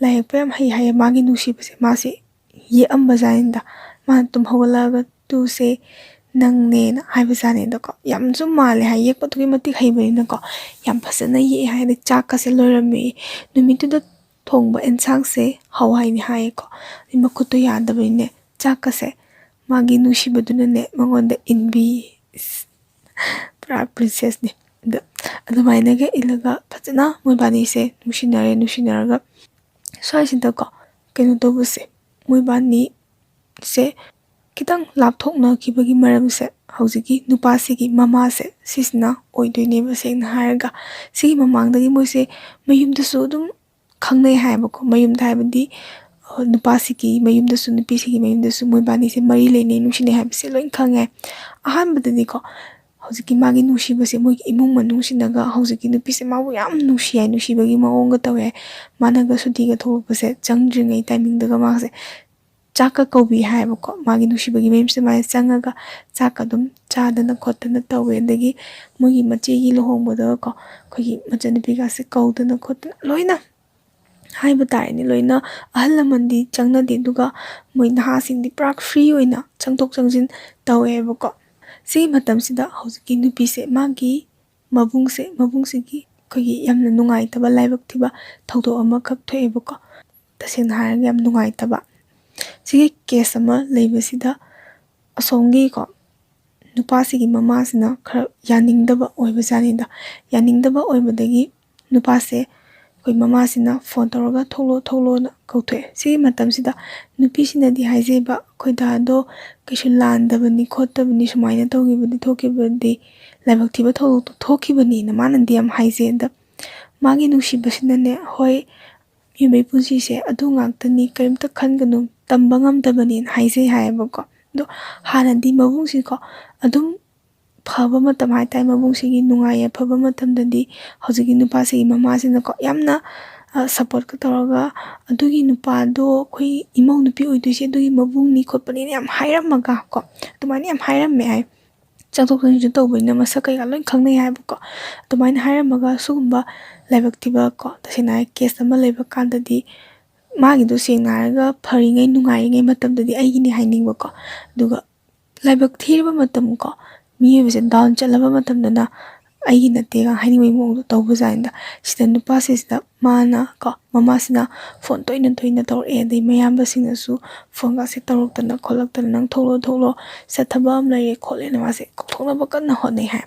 ꯂꯥꯏ ꯌꯦꯛꯄ ꯌꯥꯝ ꯍꯩ ꯍꯥꯏꯌꯦ꯫ ꯃꯥꯒꯤ ꯅꯨꯡꯁꯤꯕꯁꯦ ꯃꯥꯁꯦ ꯌꯦꯛꯑꯝꯕꯖꯥꯠꯅꯤꯗ꯫ ꯃꯥꯅ ꯇꯨꯝ ꯍꯧꯒꯠꯂꯛꯑꯒ "ꯇꯨꯁꯦ ꯅꯪꯅꯦꯅ" ꯍꯥꯏꯕꯖꯥꯠꯅꯤꯗꯀꯣ꯫ ꯌꯥꯝꯁꯨ ꯃꯥꯜꯂꯦ ꯍꯥꯏ, ꯌꯦꯛꯄ ꯑꯗꯨꯛꯀꯤ ꯃꯇꯤꯛ ꯍꯩꯕꯅꯤꯅꯀꯣ꯫ ꯌꯥꯝ ꯐꯖꯅ ꯌꯦꯛꯑꯦ ꯍꯥꯏꯗꯤ꯫ ꯆꯥꯛꯀꯁꯦ ꯂꯣꯏꯔꯝꯃꯦ꯫ ꯅꯨꯃꯤꯠꯇꯨꯗ ꯊꯣꯡꯕ ꯑꯦꯟꯁꯥꯡꯁꯦ ꯍꯋꯥꯏꯅꯤ ꯍꯥꯏꯌꯦꯀꯣ꯫ ꯑꯗꯩ ꯃꯈꯨꯠꯇꯣ ꯌꯥꯗꯕꯅꯤꯅꯦ, ꯆꯥꯛꯀꯁꯦ ꯃꯥꯒꯤ ꯅꯨꯡꯁꯤꯕꯗꯨꯅꯅꯦ ꯃꯉꯣꯟꯗ ꯏꯟꯕꯤ꯫ ꯏꯁ, ꯄꯨꯔꯥ ꯄ꯭ꯔꯤꯟꯁꯦꯁꯅꯤ꯫ ꯑꯗ ꯑꯗꯨꯃꯥꯏꯅꯒ ꯏꯜꯂꯒ ꯐꯖꯅ ꯃꯣꯏꯕꯥꯅꯤꯁꯦ ꯅꯨꯡꯁꯤꯅꯔꯦ꯫ ꯅꯨꯡꯁꯤꯅꯔꯒ ꯁ꯭ꯋꯥꯏꯁꯤꯗꯀꯣ, ꯀꯩꯅꯣ ꯇꯧꯕꯁꯦ, ꯃꯣꯏꯕꯥꯅꯤꯁꯦ ꯈꯤꯇꯪ ꯂꯥꯞꯊꯣꯛꯅꯈꯤꯕꯒꯤ ꯃꯔꯝꯁꯦ ꯍꯧꯖꯤꯛꯀꯤ ꯅꯨꯄꯥꯁꯤꯒꯤ ꯃꯃꯥꯁꯦ ꯁꯤꯁꯤꯅ ꯑꯣꯏꯗꯣꯏꯅꯦꯕ꯫ ꯁꯦꯡꯅ ꯍꯥꯏꯔꯒ, ꯁꯤꯒꯤ ꯃꯃꯥꯡꯗꯒꯤ ꯃꯣꯏꯁꯦ ꯃꯌꯨꯝꯗꯁꯨ ꯑꯗꯨꯝ ꯈꯪꯅꯩ ꯍꯥꯏꯌꯦꯕꯀꯣ꯫ ꯃꯌꯨꯝꯗ ꯍꯥꯏꯕꯗꯤ, ꯑ, ꯅꯨꯄꯥꯁꯤꯒꯤ ꯃꯌꯨꯝꯗꯁꯨ, ꯅꯨꯄꯤꯁꯤꯒꯤ ꯃꯌꯨꯝꯗꯁꯨ ꯃꯣꯏꯕꯥꯅꯤꯁꯦ ꯃꯔꯤ ꯂꯩꯅꯩ, ꯅꯨꯡꯁꯤꯅꯩ ꯍꯥꯏꯕꯁꯦ ꯂꯣꯏ ꯈꯪꯉꯦ꯫ ꯑꯍꯥꯟꯕꯗꯗꯤꯀꯣ, ꯍꯧꯖꯤꯛꯀꯤ ꯃꯥꯒꯤ ꯅꯨꯡꯁꯤꯕꯁꯦ ꯃꯣꯏꯒꯤ ꯏꯃꯨꯡ ꯃꯅꯨꯡꯁꯤꯅꯒ ꯍꯧꯖꯤꯛꯀꯤ ꯅꯨꯄꯤꯁꯦ ꯃꯥꯕꯨ ꯌꯥꯝ ꯅꯨꯡꯁꯤ ꯍꯥꯏ, ꯅꯨꯡꯁꯤꯕꯒꯤ ꯃꯑꯣꯡꯒ ꯇꯧꯋꯦ ꯍꯥꯏ꯫ ꯃꯥꯅꯒ ꯁꯨꯇꯤꯒ ꯊꯣꯛꯂꯛꯄꯁꯦ ꯆꯪꯗ꯭ꯔꯤꯉꯩ ꯇꯥꯏꯃꯤꯡꯗꯒ ꯃꯥꯁꯦ ꯆꯥꯛꯀ ꯀꯧꯕꯤ ꯍꯥꯏꯌꯦꯕꯀꯣ꯫ ꯃꯥꯒꯤ ꯅꯨꯡꯁꯤꯕꯒꯤ ꯃꯌꯨꯝꯁꯤꯗ ꯃꯥꯁꯦ ꯆꯪꯉꯒ ꯆꯥꯛꯀ ꯑꯗꯨꯝ ꯆꯥꯗꯅ ꯈꯣꯠꯇꯅ ꯇꯧꯋꯦ꯫ ꯑꯗꯒꯤ ꯃꯣꯏꯒꯤ ꯃꯆꯦꯒꯤ ꯂꯨꯍꯣꯡꯕꯗꯒꯀꯣ ꯑꯩꯈꯣꯏꯒꯤ ꯃꯆꯟꯅꯨꯄꯤꯒꯁꯦ ꯀꯧꯗꯅ ꯈꯣꯠꯇꯅ ꯂꯣꯏꯅ ꯍꯥꯏꯕ ꯇꯥꯔꯦꯅꯦ, ꯂꯣꯏꯅ ꯑꯍꯜ ꯂꯃꯟꯗꯤ ꯆꯪꯅꯗꯦ꯫ ꯑꯗꯨꯒ ꯃꯣꯏ ꯅꯍꯥꯁꯤꯡꯗꯤ ꯄꯨꯔꯥ ꯐ꯭ꯔꯤ ꯑꯣꯏꯅ ꯆꯪꯊꯣꯛ ꯆꯪꯁꯤꯟ ꯇꯧꯋꯦꯕꯀꯣ꯫ ꯁꯤꯒꯤ ꯃꯇꯝꯁꯤꯗ ꯍꯧꯖꯤꯛꯀꯤ ꯅꯨꯄꯤꯁꯦ ꯃꯥꯒꯤ ꯃꯕꯨꯡꯁꯦ, ꯃꯕꯨꯡꯁꯤꯒꯤ ꯑꯩꯈꯣꯏꯒꯤ ꯌꯥꯝꯅ ꯅꯨꯡꯉꯥꯏꯇꯕ ꯂꯥꯏꯕꯛ ꯊꯤꯕ ꯊꯧꯗꯣꯛ ꯑꯃꯈꯛ ꯊꯣꯛꯑꯦꯕꯀꯣ꯫ ꯇꯁꯦꯡꯅ ꯍꯥꯏꯔꯒ ꯌꯥꯝ ꯅꯨꯡꯉꯥꯏꯇꯕ꯫ ꯁꯤꯒꯤ ꯀꯦꯁ ꯑꯃ ꯂꯩꯕꯁꯤꯗ ꯑꯁꯣꯝꯒꯤꯀꯣ ꯅꯨꯄꯥꯁꯤꯒꯤ ꯃꯃꯥꯁꯤꯅ ꯈꯔ ꯌꯥꯅꯤꯡꯗꯕ ꯑꯣꯏꯕꯖꯥꯠꯅꯤꯗ꯫ ꯌꯥꯅꯤꯡꯗꯕ ꯑꯣꯏꯕꯗꯒꯤ ꯅꯨꯄꯥꯁꯦ ꯑꯩꯈꯣꯏ ꯃꯃꯥꯁꯤꯅ ꯐꯣꯟ ꯇꯧꯔꯒ "ꯊꯣꯛꯂꯣ, ꯊꯣꯛꯂꯣꯅ" ꯀꯧꯊꯣꯛꯑꯦ꯫ ꯁꯤꯒꯤ ꯃꯇꯝꯁꯤꯗ ꯅꯨꯄꯤꯁꯤꯅꯗꯤ ꯍꯥꯏꯖꯩꯕ, "ꯑꯩꯈꯣꯏ ꯗꯥꯗꯣ ꯀꯩꯁꯨ ꯂꯥꯟꯗꯕꯅꯤ ꯈꯣꯠꯇꯕꯅꯤ, ꯁꯨꯃꯥꯏꯅ ꯇꯧꯈꯤꯕꯗꯤ ꯊꯣꯛꯈꯤꯕꯗꯤ ꯂꯥꯏꯕꯛ ꯊꯤꯕ ꯊꯧꯗꯣꯛꯇꯣ ꯊꯣꯛꯈꯤꯕꯅꯤꯅ ꯃꯥꯅꯗꯤ ꯌꯥꯝ ꯍꯥꯏꯖꯩ꯫ ꯑꯗ ꯃꯥꯒꯤ ꯅꯨꯡꯁꯤꯕꯁꯤꯅꯅꯦ, ꯍꯣꯏ, ꯃꯤꯑꯣꯏꯕꯒꯤ ꯄꯨꯟꯁꯤꯁꯦ ꯑꯗꯨ ꯉꯥꯛꯇꯅꯤ, ꯀꯔꯤꯝꯇ ꯈꯟꯒꯅꯨ, ꯇꯝꯕ ꯉꯝꯗꯕꯅꯦꯅ ꯍꯥꯏꯖꯩ ꯍꯥꯏꯌꯦꯕꯀꯣ꯫ ꯑꯗꯣ ꯍꯥꯟꯅꯗꯤ ꯃꯕꯨꯡꯁꯤꯀꯣ ꯑꯗꯨꯝ ꯐꯕ ꯃꯇꯝ ꯍꯥꯏ ꯇꯥꯔꯦ, ꯃꯕꯨꯡꯁꯤꯒꯤ ꯅꯨꯡꯉꯥꯏ ꯌꯥꯏꯐꯕ ꯃꯇꯝꯗꯗꯤ ꯍꯧꯖꯤꯛꯀꯤ ꯅꯨꯄꯥꯁꯤꯒꯤ ꯃꯃꯥꯁꯤꯅꯀꯣ ꯌꯥꯝꯅ ꯁꯞꯄꯣꯔꯠꯀ ꯇꯧꯔꯒ, "ꯑꯗꯨꯒꯤ ꯅꯨꯄꯥꯗꯣ ꯑꯩꯈꯣꯏ ꯏꯃꯧ ꯅꯨꯄꯤ ꯑꯣꯏꯗꯣꯏꯁꯦ ꯑꯗꯨꯒꯤ ꯃꯕꯨꯡꯅꯤ ꯈꯣꯠꯄꯅꯤꯅ" ꯌꯥꯝ ꯍꯥꯏꯔꯝꯃꯒ ꯀꯣ, ꯑꯗꯨꯃꯥꯏꯅ ꯌꯥꯝ ꯍꯥꯏꯔꯝꯃꯦ ꯍꯥꯏ꯫ ꯆꯠꯊꯣꯛ ꯆꯠꯁꯤꯟꯁꯨ ꯇꯧꯕꯅꯤꯅ ꯃꯁꯛ ꯀꯩꯀꯥ ꯂꯣꯏ ꯈꯪꯅꯩ ꯍꯥꯏꯕꯀꯣ꯫ ꯑꯗꯨꯃꯥꯏꯅ ꯍꯥꯏꯔꯝꯃꯒ ꯁꯤꯒꯨꯝꯕ ꯂꯥꯏꯕꯛ ꯊꯤꯕ ꯀꯣ, ꯇꯁꯦꯡꯅ ꯍꯥꯏ ꯀꯦꯁ ꯑꯃ ꯂꯩꯕ ꯀꯥꯟꯗꯗꯤ ꯃꯥꯒꯤꯗꯣ ꯁꯦꯡꯅ ꯍꯥꯏꯔꯒ ꯐꯔꯤꯉꯩ ꯅꯨꯡꯉꯥꯏꯔꯤꯉꯩ ꯃꯇꯝꯗꯗꯤ ꯑꯩꯒꯤꯅꯤ ꯍꯥꯏꯅꯤꯡꯕꯀꯣ꯫ ꯑꯗꯨꯒ ꯂꯥꯏꯕꯛ ꯊꯤꯔꯕ ꯃꯇꯝ ꯀꯣ, ꯃꯤꯑꯣꯏꯕꯁꯦ ꯗꯥꯎꯟ ꯆꯠꯂꯕ ꯃꯇꯝꯗꯅ ꯑꯩꯒꯤ ꯅꯠꯇꯦꯒ ꯍꯥꯏꯅꯤꯡꯕꯒꯤ ꯃꯑꯣꯡꯗꯣ ꯇꯧꯕꯖꯥꯠꯅꯤꯗ꯫ ꯁꯤꯗ ꯅꯨꯄꯥꯁꯤꯁꯤꯗ ꯃꯥꯅ ꯀꯣ, ꯃꯃꯥꯁꯤꯅ ꯐꯣꯟ ꯇꯣꯏꯅ ꯇꯣꯏꯅ ꯇꯧꯔꯛꯑꯦ, ꯑꯗꯩ ꯃꯌꯥꯝꯕꯁꯤꯡꯅꯁꯨ ꯐꯣꯟꯒꯁꯦ ꯇꯧꯔꯛꯇꯅ ꯈꯣꯠꯂꯛꯇꯅ, "ꯅꯪ ꯊꯣꯛꯂꯛꯑꯣ ꯊꯣꯛꯂꯛꯑꯣ, ꯁꯤꯗ ꯊꯕꯛ ꯑꯃ ꯂꯩꯔꯦ" ꯈꯣꯠꯂꯦꯅ ꯃꯥꯁꯦ ꯀꯥꯎꯊꯣꯛꯅꯕ ꯀꯟꯅ ꯍꯣꯠꯅꯩ ꯍꯥꯏ꯫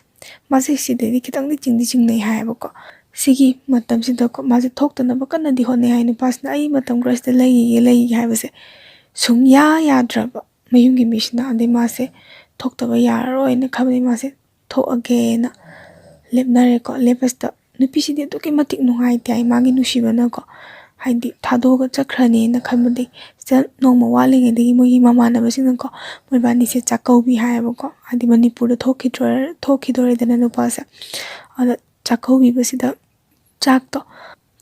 ꯃꯥꯁꯦ ꯁꯤꯗꯩꯗꯤ ꯈꯤꯇꯪꯗꯤ ꯆꯤꯡꯗꯤ ꯆꯤꯡꯅꯩ ꯍꯥꯏꯌꯦꯕꯀꯣ꯫ ꯁꯤꯒꯤ ꯃꯇꯝꯁꯤꯗꯀꯣ ꯃꯥꯁꯦ ꯊꯣꯛꯇꯅꯕ ꯀꯟꯅꯗꯤ ꯍꯣꯠꯅꯩ ꯍꯥꯏ꯫ ꯅꯨꯄꯥꯁꯤꯅ "ꯑꯩ ꯃꯇꯝ ꯈꯔꯁꯤꯗ ꯂꯩꯈꯤꯒꯦ, ꯂꯩꯈꯤꯒꯦ" ꯍꯥꯏꯕꯁꯦ ꯁꯨꯡꯌꯥ ꯌꯥꯗ꯭ꯔꯕ ꯃꯌꯨꯝꯒꯤ ꯃꯤꯁꯤꯅ꯫ ꯑꯗꯩ ꯃꯥꯁꯦ ꯊꯣꯛꯇꯕ ꯌꯥꯔꯔꯣꯏꯅ ꯈꯟꯕꯗꯩ ꯃꯥꯁꯦ ꯊꯣꯛꯑꯒꯦꯅ ꯂꯦꯞꯅꯔꯦꯀꯣ꯫ ꯂꯦꯞꯄꯁꯤꯗ ꯅꯨꯄꯤꯁꯤꯗꯤ ꯑꯗꯨꯛꯀꯤ ꯃꯇꯤꯛ ꯅꯨꯡꯉꯥꯏꯇꯦ ꯍꯥꯏ, ꯃꯥꯒꯤ ꯅꯨꯡꯁꯤꯕꯅꯀꯣ, ꯍꯥꯏꯗꯤ ꯊꯥꯗꯣꯛꯑꯒ ꯆꯠꯈ꯭ꯔꯅꯦꯅ ꯈꯟꯕꯗꯒꯤ꯫ ꯁꯤꯗ ꯅꯣꯡꯃ ꯋꯥꯠꯂꯤꯉꯩꯗꯒꯤ ꯃꯣꯏꯒꯤ ꯃꯃꯥꯟꯅꯕꯁꯤꯡꯅꯀꯣ ꯃꯣꯏꯕꯥꯅꯤꯁꯦ ꯆꯥꯛꯀꯧꯕꯤ ꯍꯥꯏꯌꯦꯕꯀꯣ, ꯍꯥꯏꯗꯤ ꯃꯅꯤꯄꯨꯔꯗ ꯊꯣꯛꯈꯤꯗ꯭ꯔ-, ꯊꯣꯛꯈꯤꯗꯣꯔꯦꯗꯅ ꯅꯨꯄꯥꯁꯦ꯫ ꯑꯗ ꯆꯥꯛꯀꯧꯕꯤꯕꯁꯤꯗ ꯆꯥꯛꯇꯣ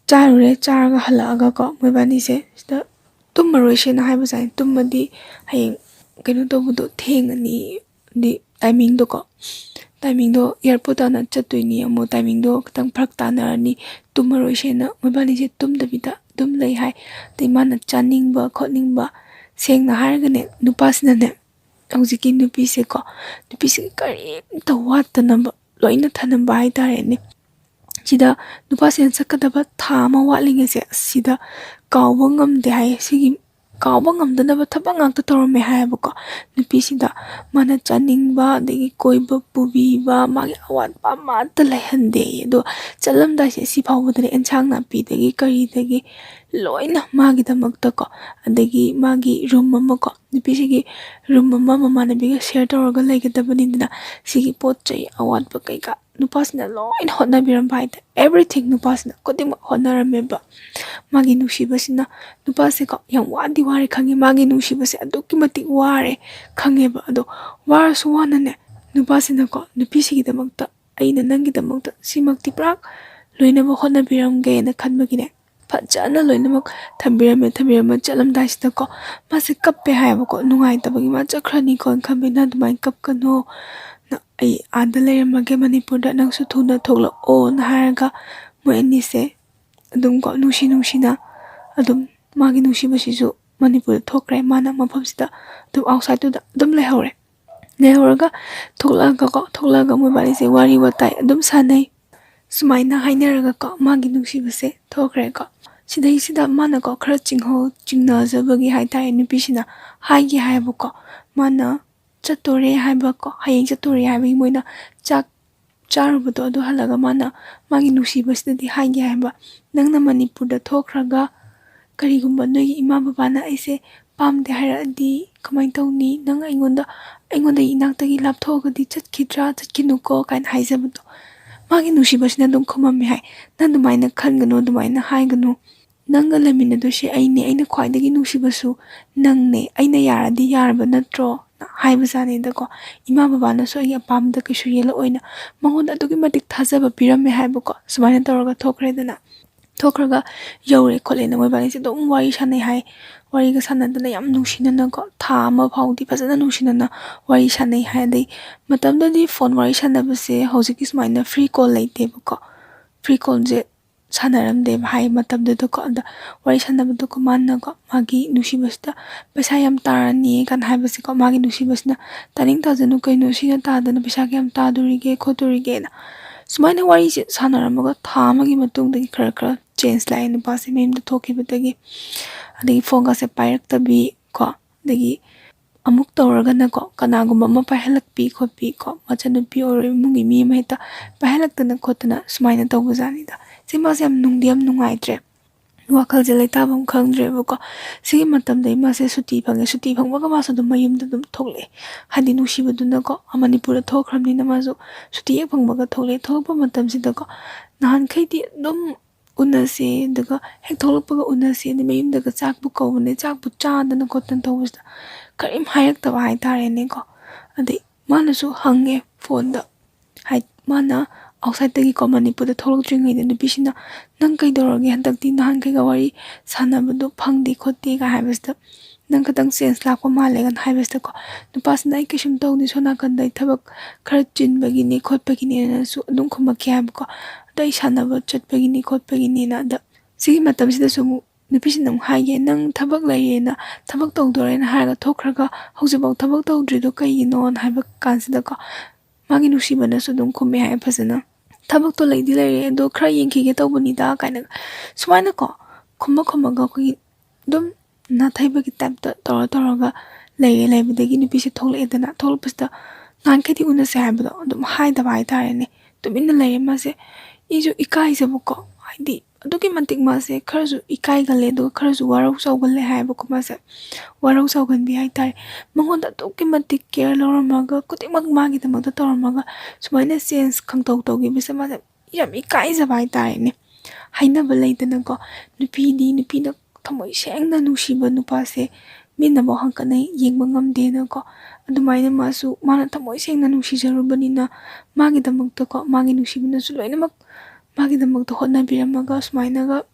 ꯆꯥꯔꯨꯔꯦ, ꯆꯥꯔꯒ ꯍꯜꯂꯛꯑꯒꯀꯣ ꯃꯣꯏꯕꯥꯅꯤꯁꯦ ꯁꯤꯗ ꯇꯨꯝꯃꯔꯣꯏꯁꯦꯅ ꯍꯥꯏꯕꯖꯥꯠꯅꯤ꯫ ꯇꯨꯝꯃꯗꯤ ꯍꯌꯦꯡ ꯀꯩꯅꯣ ꯇꯧꯕꯗꯣ ꯊꯦꯡꯉꯅꯤ, ꯍꯥꯏꯗꯤ ꯇꯥꯏꯃꯤꯡꯗꯣꯀꯣ, ꯇꯥꯏꯃꯤꯡꯗꯣ ꯑꯦꯌꯥꯔꯄꯣꯔꯠ ꯇꯥꯟꯅ ꯆꯠꯇꯣꯏꯅꯤ, ꯑꯃꯨꯛ ꯇꯥꯏꯃꯤꯡꯗꯣ ꯈꯤꯇꯪ ꯐꯔꯛ ꯇꯥꯅꯔꯅꯤ, ꯇꯨꯝꯃꯔꯣꯏꯁꯦꯅ ꯃꯣꯏꯕꯥꯅꯤꯁꯦ ꯇꯨꯝꯗꯕꯤꯗ ꯑꯗꯨꯝ ꯂꯩ ꯍꯥꯏ꯫ ꯑꯗꯩ ꯃꯥꯅ ꯆꯥꯅꯤꯡꯕ ꯈꯣꯠꯅꯤꯡꯕ, ꯁꯦꯡꯅ ꯍꯥꯏꯔꯒꯅꯦ, ꯅꯨꯄꯥꯁꯤꯅꯅꯦ ꯍꯧꯖꯤꯛꯀꯤ ꯅꯨꯄꯤꯁꯦꯀꯣ, ꯅꯨꯄꯤꯁꯦ ꯀꯔꯤꯝꯇ ꯋꯥꯠꯇꯅꯕ ꯂꯣꯏꯅ ꯊꯅꯝꯕ ꯍꯥꯏꯇꯥꯔꯦꯅꯦ꯫ ꯁꯤꯗ ꯅꯨꯄꯥꯁꯤꯅ ꯆꯠꯀꯗꯕ ꯊꯥ ꯑꯃ ꯋꯥꯠꯂꯤꯉꯩꯁꯦ, ꯑꯁꯤꯗ ꯀꯥꯎꯕ ꯉꯝꯗꯦ ꯍꯥꯏꯌꯦ꯫ ꯁꯤꯒꯤ ꯀꯥꯎꯕ ꯉꯝꯗꯅꯕ ꯊꯕꯛ ꯉꯥꯛꯇ ꯇꯧꯔꯝꯃꯦ ꯍꯥꯏꯌꯦꯕꯀꯣ꯫ ꯅꯨꯄꯤꯁꯤꯗ ꯃꯥꯅ ꯆꯥꯅꯤꯡꯕ, ꯑꯗꯒꯤ ꯀꯣꯏꯕ ꯄꯨꯕꯤꯕ, ꯃꯥꯒꯤ ꯑꯋꯥꯠꯄ ꯑꯃꯠꯇ ꯂꯩꯍꯟꯗꯦ꯫ ꯑꯗꯣ ꯆꯠꯂꯝꯗꯥꯏꯁꯦ ꯁꯤ ꯐꯥꯎꯕꯗꯅꯦ ꯑꯦꯟꯁꯥꯡ ꯅꯥꯄꯤꯗꯒꯤ ꯀꯔꯤꯗꯒꯤ ꯂꯣꯏꯅ ꯃꯥꯒꯤꯗꯃꯛꯇꯀꯣ, ꯑꯗꯒꯤ ꯃꯥꯒꯤ ꯔꯨꯝ ꯑꯃꯀꯣ, ꯅꯨꯄꯤꯁꯤꯒꯤ ꯔꯨꯝ ꯑꯃ ꯃꯃꯥꯟꯅꯕꯤꯒ ꯁꯤꯌꯔ ꯇꯧꯔꯒ ꯂꯩꯒꯗꯕꯅꯤꯗꯅ, ꯁꯤꯒꯤ ꯄꯣꯠ ꯆꯩ ꯑꯋꯥꯠꯄ ꯀꯩꯀꯥ ꯅꯨꯄꯥꯁꯤꯅ ꯂꯣꯏꯅ ꯍꯣꯠꯅꯕꯤꯔꯝꯕ ꯍꯥꯏꯇꯥꯔꯦ꯫ Everything ꯅꯨꯄꯥꯁꯤꯅ ꯈꯨꯗꯤꯡꯃꯛ ꯍꯣꯠꯅꯔꯝꯃꯦꯕ꯫ ꯃꯥꯒꯤ ꯅꯨꯡꯁꯤꯕꯁꯤꯅ, ꯅꯨꯄꯥꯁꯦꯀꯣ ꯌꯥꯝ ꯋꯥꯗꯤ ꯋꯥꯔꯦ ꯈꯪꯉꯦ, ꯃꯥꯒꯤ ꯅꯨꯡꯁꯤꯕꯁꯦ ꯑꯗꯨꯛꯀꯤ ꯃꯇꯤꯛ ꯋꯥꯔꯦ ꯈꯪꯉꯦꯕ꯫ ꯑꯗꯣ ꯋꯥꯔꯁꯨ ꯋꯥꯅꯅꯦ, ꯅꯨꯄꯥꯁꯤꯅꯀꯣ ꯅꯨꯄꯤꯁꯤꯒꯤꯗꯃꯛꯇ, "ꯑꯩꯅ ꯅꯪꯒꯤꯗꯃꯛꯇ ꯁꯤꯃꯛꯇꯤ ꯄꯨꯔꯥ ꯂꯣꯏꯅꯃꯛ ꯍꯣꯠꯅꯕꯤꯔꯝꯒꯦꯅ" ꯈꯟꯕꯒꯤꯅꯦ, ꯐꯖꯅ ꯂꯣꯏꯅꯃꯛ ꯊꯝꯕꯤꯔꯝꯃꯦ꯫ ꯊꯝꯕꯤꯔꯝꯃ ꯆꯠꯂꯝꯗꯥꯏꯁꯤꯗꯀꯣ ꯃꯥꯁꯦ ꯀꯞꯄꯦ ꯍꯥꯏꯌꯦꯕꯀꯣ, ꯅꯨꯡꯉꯥꯏꯇꯕꯒꯤ ꯃꯥ ꯆꯠꯈ꯭ꯔꯅꯤꯀꯣ ꯈꯟꯕꯒꯤ꯫ "ꯅꯪ ꯑꯗꯨꯃꯥꯏꯅ ꯀꯞꯀꯅꯣ, ꯅ-, ꯑꯩ ꯑꯥꯗ ꯂꯩꯔꯝꯃꯒꯦ ꯃꯅꯤꯄꯨꯔꯗ, ꯅꯪꯁꯨ ꯊꯨꯅ ꯊꯣꯛꯂꯛꯑꯣꯅ" ꯍꯥꯏꯔꯒ ꯃꯣꯏ ꯑꯅꯤꯁꯦ ꯑꯗꯨꯝ ꯀꯣ ꯅꯨꯡꯁꯤ ꯅꯨꯡꯁꯤꯅ ꯑꯗꯨꯝ ꯃꯥꯒꯤ ꯅꯨꯡꯁꯤꯕꯁꯤꯁꯨ ꯃꯅꯤꯄꯨꯔꯗ ꯊꯣꯛꯈ꯭ꯔꯦ꯫ ꯃꯥꯅ ꯃꯐꯝꯁꯤꯗ ꯑꯗꯨꯝ ꯑꯥꯎꯠꯁꯥꯏꯠꯇꯨꯗ ꯑꯗꯨꯝ ꯂꯩꯍꯧꯔꯦ꯫ ꯂꯩꯍꯧꯔꯒ ꯊꯣꯛꯂꯛꯑꯒꯀꯣ, ꯊꯣꯛꯂꯛꯑꯒ ꯃꯣꯏꯕꯥꯅꯤꯁꯦ ꯋꯥꯔꯤ ꯋꯥꯇꯥꯏ ꯑꯗꯨꯝ ꯁꯥꯟꯅꯩ꯫ ꯁꯨꯃꯥꯏꯅ ꯍꯥꯏꯅꯔꯒꯀꯣ ꯃꯥꯒꯤ ꯅꯨꯡꯁꯤꯕꯁꯦ ꯊꯣꯛꯈ꯭ꯔꯦꯀꯣ꯫ ꯁꯤꯗꯩꯁꯤꯗ ꯃꯥꯅꯀꯣ ꯈꯔ ꯆꯤꯡꯍꯧ ꯆꯤꯡꯅꯖꯕꯒꯤ ꯍꯥꯏꯇꯥꯔꯦ, ꯅꯨꯄꯤꯁꯤꯅ ꯍꯥꯏꯒꯦ ꯍꯥꯏꯌꯦꯕꯀꯣ꯫ ꯃꯥꯅ ꯆꯠꯇꯣꯔꯦ ꯍꯥꯏꯕꯀꯣ, ꯍꯌꯦꯡ ꯆꯠꯇꯣꯔꯦ ꯍꯥꯏꯕꯒꯤ ꯃꯣꯏꯅ ꯆꯥꯛ ꯆꯥꯔꯨꯕꯗꯣ ꯑꯗꯨ ꯍꯜꯂꯒ ꯃꯥꯅ ꯃꯥꯒꯤ ꯅꯨꯡꯁꯤꯕꯁꯤꯗꯗꯤ ꯍꯥꯏꯒꯦ ꯍꯥꯏꯕ, "ꯅꯪꯅ ꯃꯅꯤꯄꯨꯔꯗ ꯊꯣꯛꯈ꯭ꯔꯒ ꯀꯔꯤꯒꯨꯝꯕ ꯅꯣꯏꯒꯤ ꯏꯃꯥ ꯕꯕꯥꯅ ꯑꯩꯁꯦ ꯄꯥꯝꯗꯦ ꯍꯥꯏꯔꯛꯑꯗꯤ ꯀꯃꯥꯏꯅ ꯇꯧꯅꯤ? ꯅꯪ ꯑꯩꯉꯣꯟꯗ, ꯑꯩꯉꯣꯟꯗꯒꯤ ꯏꯅꯥꯛꯇꯒꯤ ꯂꯥꯞꯊꯣꯛꯑꯒꯗꯤ ꯆꯠꯈꯤꯗ꯭ꯔꯥ? ꯆꯠꯈꯤꯅꯨꯀꯣ?" ꯀꯥꯏꯅ ꯍꯥꯏꯖꯕꯗꯣ꯫ ꯃꯥꯒꯤ ꯅꯨꯡꯁꯤꯕꯁꯤꯅ ꯑꯗꯨꯝ ꯈꯨꯝꯃꯝꯃꯦ ꯍꯥꯏ, "ꯅꯪ ꯑꯗꯨꯃꯥꯏꯅ ꯈꯟꯒꯅꯨ, ꯑꯗꯨꯃꯥꯏꯅ ꯍꯥꯏꯒꯅꯨ꯫ ꯅꯪꯒ ꯂꯩꯃꯤꯟꯅꯗꯣꯏꯁꯦ ꯑꯩꯅꯦ, ꯑꯩꯅ ꯈ꯭ꯋꯥꯏꯗꯒꯤ ꯅꯨꯡꯁꯤꯕꯁꯨ ꯅꯪꯅꯦ꯫ ꯑꯩꯅ ꯌꯥꯔꯗꯤ ꯌꯥꯔꯕ ꯅꯠꯇ꯭ꯔꯣ?" ꯍꯥꯏꯕꯖꯥꯠꯅꯤꯗꯀꯣ꯫ ꯏꯃꯥ ꯕꯕꯥꯅꯁꯨ ꯑꯩꯒꯤ ꯑꯄꯥꯝꯕꯗ ꯀꯩꯁꯨ ꯌꯦꯠꯂꯛꯑꯣꯏꯅ ꯃꯉꯣꯟꯗ ꯑꯗꯨꯛꯀꯤ ꯃꯇꯤꯛ ꯊꯥꯖꯕ ꯄꯤꯔꯝꯃꯦ ꯍꯥꯏꯕꯀꯣ꯫ ꯁꯨꯃꯥꯏꯅ ꯇꯧꯔꯒ ꯊꯣꯛꯈ꯭ꯔꯦꯗꯅ꯫ ꯊꯣꯛꯈ꯭ꯔꯒ ꯌꯧꯔꯦ ꯈꯣꯠꯂꯦꯅ ꯃꯣꯏꯕꯥꯅꯤꯁꯦ ꯑꯗꯨꯝ ꯋꯥꯔꯤ ꯁꯥꯟꯅꯩ ꯍꯥꯏ꯫ ꯋꯥꯔꯤꯒ ꯁꯥꯟꯅꯗꯅ ꯌꯥꯝ ꯅꯨꯡꯁꯤꯅꯅꯀꯣ, ꯊꯥ ꯑꯃ ꯐꯥꯎꯗꯤ ꯐꯖꯅ ꯅꯨꯡꯁꯤꯅꯅ ꯋꯥꯔꯤ ꯁꯥꯟꯅꯩ ꯍꯥꯏ꯫ ꯑꯗꯩ ꯃꯇꯝꯗꯨꯗꯤ ꯐꯣꯟ ꯋꯥꯔꯤ ꯁꯥꯟꯅꯕꯁꯦ ꯍꯧꯖꯤꯛꯀꯤ ꯁꯨꯃꯥꯏꯅ ꯐ꯭ꯔꯤ ꯀꯣꯜ ꯂꯩꯇꯦꯕꯀꯣ꯫ ꯐ꯭ꯔꯤ ꯀꯣꯜꯁꯦ ꯁꯥꯟꯅꯔꯝꯗꯦꯕ ꯍꯥꯏ ꯃꯇꯝꯗꯨꯗꯀꯣ꯫ ꯑꯗ ꯋꯥꯔꯤ ꯁꯥꯟꯅꯕꯗꯀꯣ ꯃꯥꯅꯀꯣ ꯃꯥꯒꯤ ꯅꯨꯡꯁꯤꯕꯁꯤꯗ ꯄꯩꯁꯥ ꯌꯥꯝ ꯇꯥꯔꯅꯤ ꯀꯥꯏꯅ ꯍꯥꯏꯕꯁꯦꯀꯣ, ꯃꯥꯒꯤ ꯅꯨꯡꯁꯤꯕꯁꯤꯅ, "ꯇꯥꯅꯤꯡ ꯇꯥꯖꯅꯨ, ꯀꯩꯅꯣ ꯁꯤꯅ ꯇꯥꯗꯅ ꯄꯩꯁꯥ ꯀꯌꯥꯝ ꯇꯥꯗꯣꯔꯤꯒꯦ ꯈꯣꯠꯇꯣꯔꯤꯒꯦꯅ?" ꯁꯨꯃꯥꯏꯅ ꯋꯥꯔꯤꯁꯦ ꯁꯥꯟꯅꯔꯝꯃꯒ ꯊꯥ ꯑꯃꯒꯤ ꯃꯇꯨꯡꯗꯒꯤ ꯈꯔ ꯈꯔ ꯆꯦꯟꯖ ꯂꯥꯛꯑꯦ ꯅꯨꯄꯥꯁꯦ ꯃꯌꯨꯝꯗ ꯊꯣꯛꯈꯤꯕꯗꯒꯤ꯫ ꯑꯗꯒꯤ ꯐꯣꯟꯒꯁꯦ ꯄꯥꯏꯔꯛꯇꯕꯤ ꯀꯣ, ꯑꯗꯒꯤ ꯑꯃꯨꯛ ꯇꯧꯔꯒꯅꯀꯣ ꯀꯅꯥꯒꯨꯝꯕ ꯑꯃ ꯄꯥꯏꯍꯜꯂꯛꯄꯤ ꯈꯣꯠꯄꯤ ꯀꯣ, ꯃꯆꯟꯅꯨꯄꯤ ꯑꯣꯏꯔꯣ ꯏꯃꯨꯡꯒꯤ ꯃꯤ ꯑꯃ ꯍꯦꯛꯇ ꯄꯥꯏꯍꯜꯂꯛꯇꯅ ꯈꯣꯠꯇꯅ ꯁꯨꯃꯥꯏꯅ ꯇꯧꯕꯖꯥꯠꯅꯤꯗ꯫ ꯁꯤ ꯃꯥꯁꯦ ꯌꯥꯝ ꯅꯨꯡꯗꯤ ꯌꯥꯝ ꯅꯨꯡꯉꯥꯏꯇ꯭ꯔꯦ꯫ ꯋꯥꯈꯜꯁꯦ ꯂꯩꯇꯥꯐꯝ ꯈꯪꯗ꯭ꯔꯦꯕꯀꯣ꯫ ꯁꯤꯒꯤ ꯃꯇꯝꯗꯩ ꯃꯥꯁꯦ ꯁꯨꯇꯤ ꯐꯪꯉꯦ꯫ ꯁꯨꯇꯤ ꯐꯪꯕꯒ ꯃꯥꯁꯨ ꯑꯗꯨꯝ ꯃꯌꯨꯝꯗ ꯑꯗꯨꯝ ꯊꯣꯛꯂꯛꯑꯦ꯫ ꯍꯥꯏꯗꯤ ꯅꯨꯡꯁꯤꯕꯗꯨꯅꯀꯣ, ꯑ, ꯃꯅꯤꯄꯨꯔꯗ ꯊꯣꯛꯈ꯭ꯔꯕꯅꯤꯅ ꯃꯥꯁꯨ ꯁꯨꯇꯤ ꯍꯦꯛ ꯐꯪꯕꯒ ꯊꯣꯛꯂꯛꯑꯦ꯫ ꯊꯣꯛꯂꯛꯄ ꯃꯇꯝꯁꯤꯗꯀꯣ, ꯅꯍꯥꯟꯈꯩꯗꯤ ꯑꯗꯨꯝ ꯎꯅꯁꯦ, ꯑꯗꯨꯒ ꯍꯦꯛ ꯊꯣꯛꯂꯛꯄꯒ ꯎꯅꯁꯦ, ꯑꯗꯩ ꯃꯌꯨꯝꯗꯒ ꯆꯥꯛꯄꯨ ꯀꯧꯕꯅꯦ, ꯆꯥꯛꯄꯨ ꯆꯥꯗꯅ ꯈꯣꯠꯇꯅ ꯇꯧꯕꯁꯤꯗ ꯀꯔꯤꯝ ꯍꯥꯏꯔꯛꯇꯕ ꯍꯥꯏꯇꯥꯔꯦꯅꯦꯀꯣ꯫ ꯑꯗꯩ ꯃꯥꯅꯁꯨ ꯍꯪꯉꯦ ꯐꯣꯟꯗ, ꯍꯥꯏ, ꯃꯥꯅ ꯑꯥꯎꯠꯁꯥꯏꯠꯇꯒꯤꯀꯣ, ꯃꯅꯤꯄꯨꯔꯗ ꯊꯣꯛꯂꯛꯇ꯭ꯔꯤꯉꯩꯗ ꯅꯨꯄꯤꯁꯤꯅ, "ꯅꯪ ꯀꯩꯗꯧꯔꯒꯦ ꯍꯟꯗꯛꯇꯤ? ꯅꯍꯥꯟꯈꯩꯒ ꯋꯥꯔꯤ ꯁꯥꯟꯅꯕꯗꯣ ꯐꯪꯗꯦ ꯈꯣꯠꯇꯦꯒ" ꯍꯥꯏꯕꯁꯤꯗ, "ꯅꯪ ꯈꯤꯇꯪ ꯆꯦꯟꯖ ꯂꯥꯛꯄ ꯃꯥꯜꯂꯦꯒꯅ" ꯍꯥꯏꯕꯁꯤꯗꯀꯣ, ꯅꯨꯄꯥꯁꯤꯅ, "ꯑꯩ ꯀꯩꯁꯨꯝ ꯇꯧꯗꯦ, ꯁꯣꯝ ꯅꯥꯀꯟꯗ ꯑꯩ ꯊꯕꯛ ꯈꯔ ꯆꯤꯟꯕꯒꯤꯅꯦ ꯈꯣꯠꯄꯒꯤꯅꯦꯅꯁꯨ ꯑꯗꯨꯝ ꯈꯨꯝꯃꯛꯈꯤ ꯍꯥꯏꯕꯀꯣ꯫ "ꯑꯗꯣ ꯑꯩ ꯁꯥꯟꯅꯕ ꯆꯠꯄꯒꯤꯅꯤ ꯈꯣꯠꯄꯒꯤꯅꯦꯅ"꯫ ꯑꯗ ꯁꯤꯒꯤ ꯃꯇꯝꯁꯤꯗꯁꯨ ꯑꯃꯨꯛ ꯅꯨꯄꯤꯁꯤꯅ ꯑꯃꯨꯛ ꯍꯥꯏꯒꯦ, "ꯅꯪ ꯊꯕꯛ ꯂꯩꯔꯦꯅ, ꯊꯕꯛ ꯇꯧꯗꯣꯔꯦꯅ ꯍꯥꯏꯔꯒ ꯊꯣꯛꯈ꯭ꯔꯒ ꯍꯧꯖꯤꯛꯐꯥꯎ ꯊꯕꯛ ꯇꯧꯗ꯭ꯔꯤꯗꯣ ꯀꯩꯒꯤꯅꯣꯅ?" ꯍꯥꯏꯕ ꯀꯥꯟꯁꯤꯗꯀꯣ, ꯃꯥꯒꯤ ꯅꯨꯡꯁꯤꯕꯅꯁꯨ ꯑꯗꯨꯝ ꯈꯨꯝꯃꯦ ꯍꯥꯏ ꯐꯖꯅ, "ꯊꯕꯛꯇꯣ ꯂꯩꯗꯤ ꯂꯩꯔꯦ, ꯑꯗꯣ ꯈꯔ ꯌꯦꯡꯈꯤꯒꯦ ꯇꯧꯕꯅꯤꯗ" ꯀꯥꯏꯅ ꯁꯨꯃꯥꯏꯅꯀꯣ ꯈꯨꯝꯃ ꯈꯨꯝꯃꯒ ꯑꯩꯈꯣꯏꯒꯤ ꯑꯗꯨꯝ ꯅꯥꯊꯩꯕꯒꯤ ꯇꯥꯏꯞꯇ ꯇꯧꯔ ꯇꯧꯔꯒ ꯂꯩꯔꯦ꯫ ꯂꯩꯕꯗꯒꯤ ꯅꯨꯄꯤꯁꯦ ꯊꯣꯛꯂꯛꯑꯦꯗꯅ, ꯊꯣꯛꯂꯛꯄꯁꯤꯗ ꯅꯍꯥꯟꯈꯩꯗꯤ ꯎꯅꯁꯦ ꯍꯥꯏꯕꯗꯣ ꯑꯗꯨꯝ ꯍꯥꯏꯗꯕ ꯍꯥꯏꯇꯥꯔꯦꯅꯦ, ꯇꯨꯃꯤꯟꯅ ꯂꯩꯔꯦ꯫ ꯃꯥꯁꯦ, ꯑꯩꯁꯨ ꯏꯀꯥꯏꯖꯕꯀꯣ, ꯍꯥꯏꯗꯤ ꯑꯗꯨꯛꯀꯤ ꯃꯇꯤꯛ ꯃꯥꯁꯦ ꯈꯔꯁꯨ ꯏꯀꯥꯏꯒꯜꯂꯦ, ꯑꯗꯨꯒ ꯈꯔꯁꯨ ꯋꯥꯔꯧ ꯆꯥꯎꯒꯜꯂꯦ ꯍꯥꯏꯕꯀꯣ꯫ ꯃꯥꯁꯦ ꯋꯥꯔꯧ ꯆꯥꯎꯒꯟꯕꯤ ꯍꯥꯏꯇꯥꯔꯦ꯫ ꯃꯉꯣꯟꯗ ꯑꯗꯨꯛꯀꯤ ꯃꯇꯤꯛ ꯀꯦꯌꯔ ꯂꯧꯔꯝꯃꯒ, ꯈꯨꯗꯤꯡꯃꯛ ꯃꯥꯒꯤꯗꯃꯛꯇ ꯇꯧꯔꯝꯃꯒ, ꯁꯨꯃꯥꯏꯅ ꯆꯦꯟꯖ ꯈꯪꯇꯧ ꯇꯧꯈꯤꯕꯁꯦ ꯃꯥꯁꯦ ꯌꯥꯝ ꯏꯀꯥꯏꯖꯕ ꯍꯥꯏꯇꯥꯔꯦꯅꯦ꯫ ꯍꯥꯏꯅꯕ ꯂꯩꯗꯅꯀꯣ, ꯅꯨꯄꯤꯗꯤ ꯅꯨꯄꯤꯅ ꯊꯃꯣꯏ ꯁꯦꯡꯅ ꯅꯨꯡꯁꯤꯕ ꯅꯨꯄꯥꯁꯦ ꯃꯤꯅꯐꯥꯎ ꯍꯪꯀꯠꯅ ꯌꯦꯡꯕ ꯉꯝꯗꯦꯅꯀꯣ꯫ ꯑꯗꯨꯃꯥꯏꯅ ꯃꯥꯁꯨ, ꯃꯥꯅ ꯊꯃꯣꯏ ꯁꯦꯡꯅ ꯅꯨꯡꯁꯤꯖꯔꯨꯕꯅꯤꯅ, ꯃꯥꯒꯤꯗꯃꯛꯇꯀꯣ, ꯃꯥꯒꯤ ꯅꯨꯡꯁꯤꯕꯅꯁꯨ ꯂꯣꯏꯅꯃꯛ ꯃꯥꯒꯤꯗꯃꯛꯇ ꯍꯣꯠꯅꯕꯤꯔꯝꯃꯒ, ꯁꯨꯃꯥꯏꯅꯒ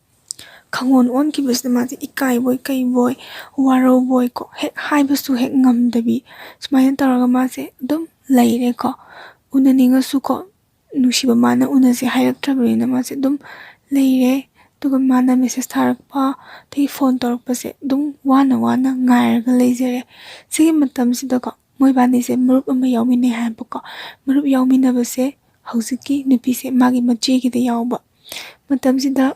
ꯈꯪꯑꯣꯟ ꯑꯣꯟꯈꯤꯕꯁꯤꯗ ꯃꯥꯁꯦ ꯏꯀꯥꯏꯕꯣꯏ ꯀꯩꯕꯣꯏ, ꯋꯥꯔꯧꯕꯣꯏꯀꯣ, ꯍꯦꯛ ꯍꯥꯏꯕꯁꯨ ꯍꯦꯛ ꯉꯝꯗꯕꯤ, ꯁꯨꯃꯥꯏꯅ ꯇꯧꯔꯒ ꯃꯥꯁꯦ ꯑꯗꯨꯝ ꯂꯩꯔꯦꯀꯣ꯫ ꯎꯅꯅꯤꯡꯉꯁꯨꯀꯣ, ꯅꯨꯡꯁꯤꯕ ꯃꯥꯅ ꯎꯅꯁꯦ ꯍꯥꯏꯔꯛꯇ꯭ꯔꯕꯅꯤꯅ ꯃꯥꯁꯦ ꯑꯗꯨꯝ ꯂꯩꯔꯦ꯫ ꯑꯗꯨꯒ ꯃꯥꯅ ꯃꯦꯁꯦꯖ ꯊꯥꯔꯛꯄ, ꯑꯗꯒꯤ ꯐꯣꯟ ꯇꯧꯔꯛꯄꯁꯦ ꯑꯗꯨꯝ ꯋꯥꯅ ꯋꯥꯅ ꯉꯥꯏꯔꯒ ꯂꯩꯖꯔꯦ꯫ ꯁꯤꯒꯤ ꯃꯇꯝꯁꯤꯗꯀꯣ, ꯃꯣꯏꯕꯥꯅꯤꯁꯦ ꯃꯔꯨꯞ ꯑꯃ ꯌꯥꯎꯃꯤꯟꯅꯩ ꯍꯥꯏꯕꯀꯣ꯫ ꯃꯔꯨꯞ ꯌꯥꯎꯃꯤꯟꯅꯕꯁꯦ ꯍꯧꯖꯤꯛꯀꯤ ꯅꯨꯄꯤꯁꯦ ꯃꯥꯒꯤ ꯃꯆꯦꯒꯤꯗ ꯌꯥꯎꯕ ꯃꯇꯝꯁꯤꯗ,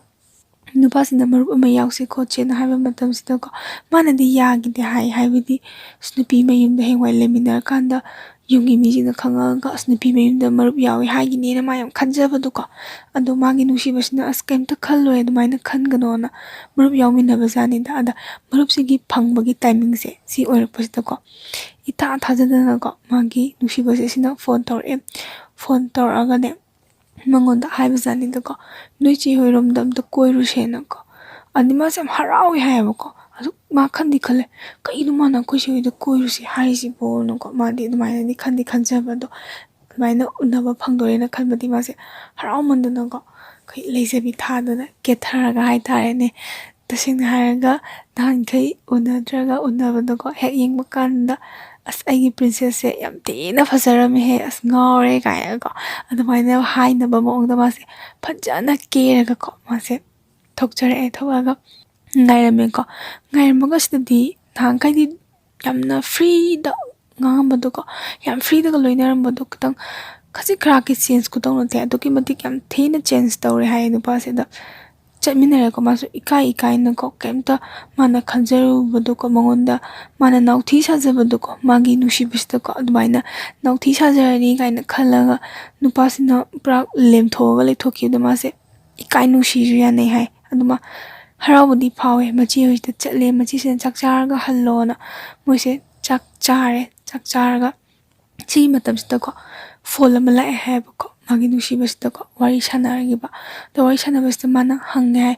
ꯅꯨꯄꯥꯁꯤꯅ ꯃꯔꯨꯞ ꯑꯃ ꯌꯥꯎꯁꯦ ꯈꯣꯠꯁꯦꯅ ꯍꯥꯏꯕ ꯃꯇꯝꯁꯤꯗꯀꯣ, ꯃꯥꯅꯗꯤ ꯌꯥꯈꯤꯗꯦ ꯍꯥꯏ꯫ ꯍꯥꯏꯕꯗꯤ ꯅꯨꯄꯤ ꯃꯌꯨꯝꯗ ꯍꯌꯦꯡꯋꯥꯏ ꯂꯩꯃꯤꯟꯅꯔꯀꯥꯟꯗ ꯌꯨꯝꯒꯤ ꯃꯤꯁꯤꯡꯅ ꯈꯪꯉꯛꯑꯒ, "ꯑꯁ, ꯅꯨꯄꯤ ꯃꯌꯨꯝꯗ ꯃꯔꯨꯞ ꯌꯥꯎꯏ ꯍꯥꯏꯒꯤꯅꯦꯅ" ꯃꯥ ꯌꯥꯝ ꯈꯟꯖꯕꯗꯣꯀꯣ꯫ ꯑꯗꯣ ꯃꯥꯒꯤ ꯅꯨꯡꯁꯤꯕꯁꯤꯅ, "ꯑꯁ, ꯀꯩꯝꯇ ꯈꯜꯂꯣꯏ, ꯑꯗꯨꯃꯥꯏꯅ ꯈꯟꯒꯅꯣꯅ" ꯃꯔꯨꯞ ꯌꯥꯎꯃꯤꯟꯅꯕꯖꯥꯠꯅꯤꯗ꯫ ꯑꯗ ꯃꯔꯨꯞꯁꯤꯒꯤ ꯐꯪꯕꯒꯤ ꯇꯥꯏꯃꯤꯡꯁꯦ ꯁꯤ ꯑꯣꯏꯔꯛꯄꯁꯤꯗꯀꯣ, ꯏꯊꯥ ꯊꯥꯖꯗꯅꯀꯣ, ꯃꯥꯒꯤ ꯅꯨꯡꯁꯤꯕꯁꯦ ꯁꯤꯅ ꯐꯣꯟ ꯇꯧꯔꯛꯑꯦ꯫ ꯐꯣꯟ ꯇꯧꯔꯛꯑꯒꯅꯦ, ꯃꯉꯣꯟꯗ ꯍꯥꯏꯕꯖꯥꯠꯅꯤꯗꯀꯣ, "ꯅꯣꯏ ꯆꯦ ꯍꯣꯏꯔꯣꯝꯗ ꯑꯝꯇ ꯀꯣꯏꯔꯨꯁꯦꯅꯀꯣ"꯫ ꯑꯗꯤ ꯃꯥꯁꯦ ꯌꯥꯝ ꯍꯔꯥꯎꯋꯦ ꯍꯥꯏꯌꯦꯕꯀꯣ꯫ ꯑꯗꯨ ꯃꯥ ꯈꯟꯗꯤ ꯈꯜꯂꯦ, "ꯀꯩꯅꯣ ꯃꯥꯅ ꯑꯩꯈꯣꯏ ꯆꯦ ꯍꯣꯏꯗ ꯀꯣꯏꯔꯨꯁꯦ ꯍꯥꯏꯔꯤꯁꯤꯕꯣꯅꯀꯣ"꯫ ꯃꯥꯗꯤ ꯑꯗꯨꯃꯥꯏꯅꯗꯤ ꯈꯟꯗꯤ ꯈꯟꯖꯕ꯫ ꯑꯗꯣ ꯑꯗꯨꯃꯥꯏꯅ ꯎꯅꯕ ꯐꯪꯗꯣꯔꯦꯅ ꯈꯟꯕꯗꯤ ꯃꯥꯁꯦ ꯍꯔꯥꯎꯃꯟꯗꯅꯀꯣ, ꯑꯩꯈꯣꯏ ꯂꯩꯖꯕꯤ ꯊꯥꯗꯅ ꯀꯦꯊꯔꯒ ꯍꯥꯏꯇꯥꯔꯦꯅꯦ꯫ ꯇꯁꯦꯡꯅ ꯍꯥꯏꯔꯒ, ꯅꯍꯥꯟꯈꯩ ꯎꯅꯗ꯭ꯔꯒ ꯎꯅꯕꯗꯀꯣ, ꯍꯦꯛ ꯌꯦꯡꯕ ꯀꯥꯟꯗ, "ꯑꯁ, ꯑꯩꯒꯤ ꯄ꯭ꯔꯤꯟꯁꯦꯁꯁꯦ ꯌꯥꯝ ꯊꯤꯅ ꯐꯖꯔꯝꯃꯦꯍꯦ, ꯑꯁ, ꯉꯥꯎꯔꯦ" ꯀꯥꯏꯅꯀꯣ, ꯑꯗꯨꯃꯥꯏꯅ ꯍꯥꯏꯅꯕ ꯃꯑꯣꯡꯗ ꯃꯥꯁꯦ ꯐꯖꯅ ꯀꯦꯔꯒꯀꯣ, ꯃꯥꯁꯦ ꯊꯣꯛꯆꯔꯛꯑꯦ꯫ ꯊꯣꯛꯂꯛꯑꯒ ꯉꯥꯏꯔꯝꯃꯦꯀꯣ꯫ ꯉꯥꯏꯔꯝꯃꯒ ꯁꯤꯗꯗꯤ ꯅꯍꯥꯟꯈꯩꯗꯤ ꯌꯥꯝꯅ ꯐ꯭ꯔꯤꯗ ꯉꯥꯡꯉꯝꯕꯗꯣꯀꯣ, ꯌꯥꯝ ꯐ꯭ꯔꯤꯗꯒ ꯂꯣꯏꯅꯔꯝꯕꯗꯣ, ꯈꯤꯇꯪ ꯈꯖꯤꯛ ꯈꯔꯥꯛꯀꯤ ꯆꯦꯟꯖ ꯈꯨꯇꯧ ꯅꯠꯇꯦ, ꯑꯗꯨꯛꯀꯤ ꯃꯇꯤꯛ ꯌꯥꯝ ꯊꯤꯅ ꯆꯦꯟꯖ ꯇꯧꯔꯦ ꯍꯥꯏꯌꯦ ꯅꯨꯄꯥꯁꯤꯗ꯫ ꯆꯠꯃꯤꯟꯅꯔꯦꯀꯣ, ꯃꯥꯁꯨ ꯏꯀꯥꯏ ꯏꯀꯥꯏꯅꯀꯣ, ꯀꯩꯝꯇ ꯃꯥꯅ ꯈꯟꯖꯔꯨꯕꯗꯣꯀꯣ, ꯃꯉꯣꯟꯗ ꯃꯥꯅ ꯅꯥꯎꯊꯤ ꯁꯥꯖꯕꯗꯣꯀꯣ, ꯃꯥꯒꯤ ꯅꯨꯡꯁꯤꯕꯁꯤꯗꯀꯣ, ꯑꯗꯨꯃꯥꯏꯅ ꯅꯥꯎꯊꯤ ꯁꯥꯖꯔꯅꯤ ꯀꯥꯏꯅ ꯈꯜꯂꯒ ꯅꯨꯄꯥꯁꯤꯅ ꯄꯨꯔꯥ ꯂꯦꯝꯊꯣꯛꯑꯒ ꯂꯩꯊꯣꯛꯈꯤꯕꯗꯣ, ꯃꯥꯁꯦ ꯏꯀꯥꯏ ꯅꯨꯡꯁꯤꯁꯨ ꯌꯥꯅꯩ ꯍꯥꯏ꯫ ꯑꯗꯨꯃ ꯍꯔꯥꯎꯕꯗꯤ ꯐꯥꯎꯋꯦ꯫ ꯃꯆꯦ ꯍꯣꯏꯁꯤꯗ ꯆꯠꯂꯦ, ꯃꯆꯦꯁꯤꯅ ꯆꯥꯛ ꯆꯥꯔꯒ ꯍꯜꯂꯣꯅ ꯃꯣꯏꯁꯦ ꯆꯥꯛ ꯆꯥꯔꯦ꯫ ꯆꯥꯛ ꯆꯥꯔꯒ ꯁꯤꯒꯤ ꯃꯇꯝꯁꯤꯗꯀꯣ, ꯐꯣꯟ ꯑꯃ ꯂꯥꯛꯑꯦ ꯍꯥꯏꯌꯦꯕꯀꯣ, ꯃꯥꯒꯤ ꯅꯨꯡꯁꯤꯕꯁꯤꯗꯀꯣ ꯋꯥꯔꯤ ꯁꯥꯟꯅꯔꯤꯕ꯫ ꯑꯗꯣ ꯋꯥꯔꯤ ꯁꯥꯟꯅꯕꯁꯤꯗ ꯃꯥꯅ ꯍꯪꯉꯦ ꯍꯥꯏ,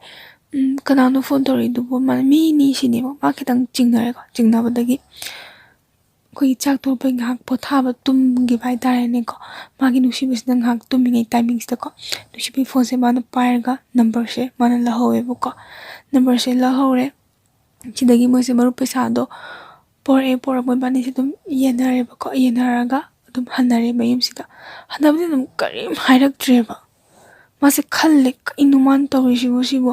"ꯎꯝ, ꯀꯅꯥꯅꯣ ꯐꯣꯟ ꯇꯧꯔꯛꯏꯗꯨꯕꯨ?" ꯃꯥꯅ, "ꯃꯤꯅꯤ" ꯁꯤꯅꯦꯕ꯫ ꯃꯥ ꯈꯤꯇꯪ ꯆꯤꯡꯅꯔꯦꯀꯣ꯫ ꯆꯤꯡꯅꯕꯗꯒꯤ ꯑꯩꯈꯣꯏꯒꯤ ꯆꯥꯛ ꯇꯣꯛꯄꯩ ꯉꯥꯏꯍꯥꯛ ꯄꯣꯊꯥꯕ ꯇꯨꯝꯈꯤꯕ ꯍꯥꯏꯇꯥꯔꯦꯅꯦꯀꯣ꯫ ꯃꯥꯒꯤ ꯅꯨꯡꯁꯤꯕꯁꯤꯅ ꯉꯥꯏꯍꯥꯛ ꯇꯨꯝꯃꯤꯉꯩ ꯇꯥꯏꯃꯤꯡꯁꯤꯗꯀꯣ, ꯅꯨꯡꯁꯤꯕꯒꯤ ꯐꯣꯟꯁꯦ ꯃꯥꯅ ꯄꯥꯏꯔꯒ ꯅꯝꯕꯔꯁꯦ ꯃꯥꯅ ꯂꯧꯍꯧꯋꯦꯕꯀꯣ꯫ ꯅꯝꯕꯔꯁꯦ ꯂꯧꯍꯧꯔꯦ꯫ ꯁꯤꯗꯒꯤ ꯃꯣꯏꯁꯦ ꯃꯔꯨꯞ ꯄꯩꯁꯥꯗꯣ ꯄꯣꯔꯛꯑꯦ, ꯄꯣꯔꯛꯑ ꯃꯣꯏꯕꯥꯅꯤꯁꯦ ꯑꯗꯨꯝ ꯌꯦꯟꯅꯔꯦꯕꯀꯣ꯫ ꯌꯦꯟꯅꯔꯒ ꯑꯗꯨꯝ ꯍꯟꯅꯔꯦ ꯃꯌꯨꯝꯁꯤꯗ꯫ ꯍꯟꯅꯕꯗꯤ ꯑꯗꯨꯝ ꯀꯔꯤꯝ ꯍꯥꯏꯔꯛꯇ꯭ꯔꯦꯕ꯫ ꯃꯥꯁꯦ ꯈꯜꯂꯦ, "ꯀꯩꯅꯣ ꯃꯥꯅ ꯇꯧꯔꯤꯁꯤꯕꯨ ꯁꯤꯕꯨ?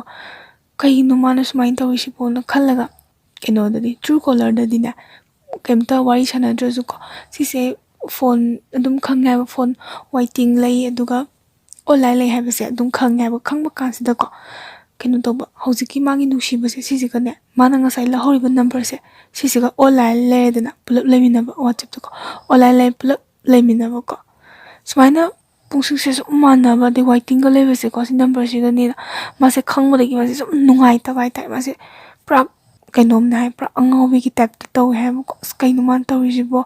ꯀꯩꯅꯣ ꯃꯥꯅ ꯁꯨꯃꯥꯏꯅ ꯇꯧꯔꯤꯁꯤꯕꯣꯅ?" ꯈꯜꯂꯒ ꯀꯩꯅꯣꯗꯗꯤ, ꯇ꯭ꯔꯨ ꯀꯣꯂꯔꯗꯗꯤꯅꯦ, ꯀꯩꯝꯇ ꯋꯥꯔꯤ ꯁꯥꯟꯅꯗ꯭ꯔꯁꯨꯀꯣ, ꯁꯤꯁꯦ ꯐꯣꯟ ꯑꯗꯨꯝ ꯈꯪꯉꯦ ꯍꯥꯏꯕ, ꯐꯣꯟ ꯋꯦꯇꯤꯡ ꯂꯩ, ꯑꯗꯨꯒ ꯑꯣꯟꯂꯥꯏꯟ ꯂꯩ ꯍꯥꯏꯕꯁꯦ ꯑꯗꯨꯝ ꯈꯪꯉꯦ ꯍꯥꯏꯕ꯫ ꯈꯪꯕ ꯀꯥꯟꯁꯤꯗꯀꯣ, ꯀꯩꯅꯣ ꯇꯧꯕ, ꯍꯧꯖꯤꯛꯀꯤ ꯃꯥꯒꯤ ꯅꯨꯡꯁꯤꯕꯁꯦ ꯁꯤꯁꯤꯒꯅꯦ, ꯃꯥꯅ ꯉꯁꯥꯏ ꯂꯧꯍꯧꯔꯤꯕ ꯅꯝꯕꯔꯁꯦ ꯁꯤꯁꯤꯒ ꯑꯣꯟꯂꯥꯏꯟ ꯂꯩꯔꯦꯗꯅ, ꯄꯨꯂꯞ ꯂꯩꯃꯤꯟꯅꯕ, WhatsApp-ꯇꯀꯣ ꯑꯣꯟꯂꯥꯏꯟ ꯂꯩ, ꯄꯨꯂꯞ ꯂꯩꯃꯤꯟꯅꯕꯀꯣ꯫ ꯁꯨꯃꯥꯏꯅ ꯄꯨꯡꯁꯤꯡꯁꯦ ꯁꯨꯝ ꯃꯥꯟꯅꯕ, ꯑꯗꯩ ꯋꯥꯏꯇꯤꯡꯒ ꯂꯩꯕꯁꯦꯀꯣ, ꯁꯤ ꯅꯝꯕꯔꯁꯤꯒꯅꯦꯅ ꯃꯥꯁꯦ ꯈꯪꯕꯗꯒꯤ ꯃꯥꯁꯦ ꯁꯨꯝ ꯅꯨꯡꯉꯥꯏꯇꯕ ꯍꯥꯏꯇꯥꯔꯦ꯫ ꯃꯥꯁꯦ ꯄꯨꯔꯥ ꯀꯩꯅꯣꯝꯅꯦ ꯍꯥꯏ, ꯄꯨꯔꯥ ꯑꯉꯥꯎꯕꯤꯒꯤ ꯇꯥꯏꯞꯇ ꯇꯧꯋꯦ ꯍꯥꯏꯕꯀꯣ꯫ "ꯑꯁ, ꯀꯩꯅꯣ ꯃꯥꯅ ꯇꯧꯔꯤꯁꯤꯕꯣ?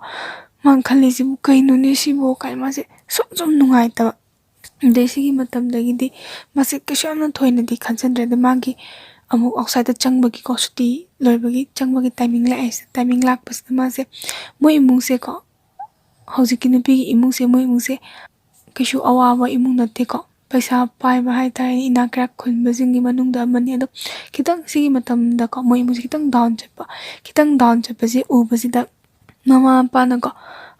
ꯃꯥꯅ ꯈꯜꯂꯤꯁꯤꯕꯨ ꯀꯩꯅꯣꯅꯦ ꯁꯤꯕꯣ?" ꯀꯥꯏꯅ ꯃꯥꯁꯦ ꯁꯨꯝ ꯁꯨꯝ ꯅꯨꯡꯉꯥꯏꯇꯕ꯫ ꯑꯗꯩ ꯁꯤꯒꯤ ꯃꯇꯝꯗꯒꯤꯗꯤ ꯃꯥꯁꯦ ꯀꯩꯁꯨ ꯌꯥꯝꯅ ꯊꯣꯏꯅꯗꯤ ꯈꯟꯖꯟꯗ꯭ꯔꯦ꯫ ꯑꯗꯩ ꯃꯥꯒꯤ ꯑꯃꯨꯛ ꯑꯥꯎꯠꯁꯥꯏꯗꯠꯇ ꯆꯪꯕꯒꯤꯀꯣ, ꯁꯨꯇꯤ ꯂꯣꯏꯕꯒꯤ ꯆꯪꯕꯒꯤ ꯇꯥꯏꯃꯤꯡ ꯂꯥꯛꯑꯦ꯫ ꯁꯤ ꯇꯥꯏꯃꯤꯡ ꯂꯥꯛꯄꯁꯤꯗ ꯃꯥꯁꯦ, ꯃꯣꯏ ꯏꯃꯨꯡꯁꯦꯀꯣ, ꯍꯧꯖꯤꯛꯀꯤ ꯅꯨꯄꯤꯒꯤ ꯏꯃꯨꯡꯁꯦ, ꯃꯣꯏ ꯏꯃꯨꯡꯁꯦ ꯀꯩꯁꯨ ꯑꯋꯥꯕ ꯏꯃꯨꯡ ꯅꯠꯇꯦꯀꯣ꯫ ꯄꯩꯁꯥ ꯄꯥꯏꯕ ꯍꯥꯏꯇꯥꯔꯦ, ꯏꯅꯥꯛ ꯀꯩꯔꯥꯛ ꯈꯨꯟꯕꯁꯤꯡꯒꯤ ꯃꯅꯨꯡꯗ ꯑꯃꯅꯤ꯫ ꯑꯗꯣ ꯈꯤꯇꯪ ꯁꯤꯒꯤ ꯃꯇꯝꯗꯀꯣ, ꯃꯣꯏ ꯏꯃꯨꯡꯁꯦ ꯈꯤꯇꯪ ꯗꯥꯎꯟ ꯆꯠꯄ, ꯈꯤꯇꯪ ꯗꯥꯎꯟ ꯆꯠꯄꯁꯦ ꯎꯕꯁꯤꯗ ꯃꯃꯥ ꯃꯄꯥꯅꯀꯣ,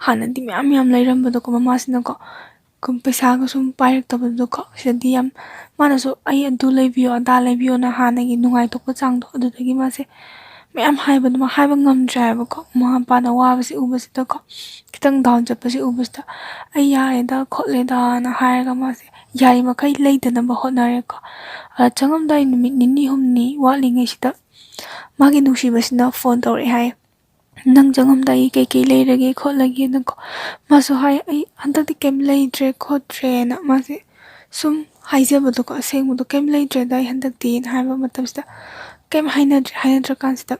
ꯍꯥꯟꯅꯗꯤ ꯃꯌꯥꯝ ꯃꯌꯥꯝ ꯂꯩꯔꯝꯕꯗꯣꯀꯣ, ꯃꯃꯥꯁꯤꯅꯀꯣ, ꯀꯨꯝ-, ꯄꯩꯁꯥꯒ ꯁꯨꯝ ꯄꯥꯏꯔꯛꯇꯕꯗꯨꯗꯀꯣ, ꯁꯤꯗꯗꯤ ꯌꯥꯝ, ꯃꯥꯅꯁꯨ "ꯑꯩ ꯑꯗꯨ ꯂꯩꯕꯤꯌꯣ, ꯑꯗꯥ ꯂꯩꯕꯤꯌꯣꯅ" ꯍꯥꯟꯅꯒꯤ ꯅꯨꯡꯉꯥꯏꯊꯣꯛꯄ ꯆꯥꯡꯗꯣ, ꯑꯗꯨꯗꯒꯤ ꯃꯥꯁꯦ ꯃꯌꯥꯝ ꯍꯥꯏꯕꯗꯣ ꯃꯥ ꯍꯥꯏꯕ ꯉꯝꯗ꯭ꯔꯦ ꯍꯥꯏꯕꯀꯣ꯫ ꯃꯃꯥ ꯃꯄꯥꯅ ꯋꯥꯕꯁꯦ ꯎꯕꯁꯤꯗꯀꯣ, ꯈꯤꯇꯪ ꯗꯥꯎꯟ ꯆꯠꯄꯁꯦ ꯎꯕꯁꯤꯗ, "ꯑꯩ ꯌꯥꯔꯦꯗ ꯈꯣꯠꯂꯦꯗꯅ" ꯍꯥꯏꯔꯒ ꯃꯥꯁꯦ ꯌꯥꯔꯤꯃꯈꯩ ꯂꯩꯗꯅꯕ ꯍꯣꯠꯅꯔꯦꯀꯣ꯫ ꯑꯗ ꯆꯪꯉꯝꯗꯥꯏ ꯅꯨꯃꯤꯠ ꯅꯤꯅꯤ ꯍꯨꯝꯅꯤ ꯋꯥꯠꯂꯤꯉꯩꯁꯤꯗ ꯃꯥꯒꯤ ꯅꯨꯡꯁꯤꯕꯁꯤꯅ ꯐꯣꯟ ꯇꯧꯔꯛꯑꯦ ꯍꯥꯏ꯫ "ꯅꯪ ꯆꯪꯉꯝꯗꯥꯏꯒꯤ ꯀꯩꯀꯩ ꯂꯩꯔꯒꯦ ꯈꯣꯠꯂꯒꯦꯅꯀꯣ?" ꯃꯥꯁꯨ ꯍꯥꯏ, "ꯑꯩ ꯍꯟꯗꯛꯇꯤ ꯀꯩꯝ ꯂꯩꯗ꯭ꯔꯦ ꯈꯣꯠꯇ꯭ꯔꯦꯅ" ꯃꯥꯁꯦ ꯁꯨꯝ ꯍꯥꯏꯖꯕꯗꯣꯀꯣ, ꯑꯁꯦꯡꯕꯗꯣ, "ꯀꯩꯝ ꯂꯩꯗ꯭ꯔꯦꯗ ꯑꯩ ꯍꯟꯗꯛꯇꯤꯅ" ꯍꯥꯏꯕ ꯃꯇꯝꯁꯤꯗ, ꯀꯩꯝ ꯍꯥꯏꯅꯗ꯭ꯔꯦ꯫ ꯍꯥꯏꯅꯗ꯭ꯔꯀꯥꯟꯁꯤꯗ,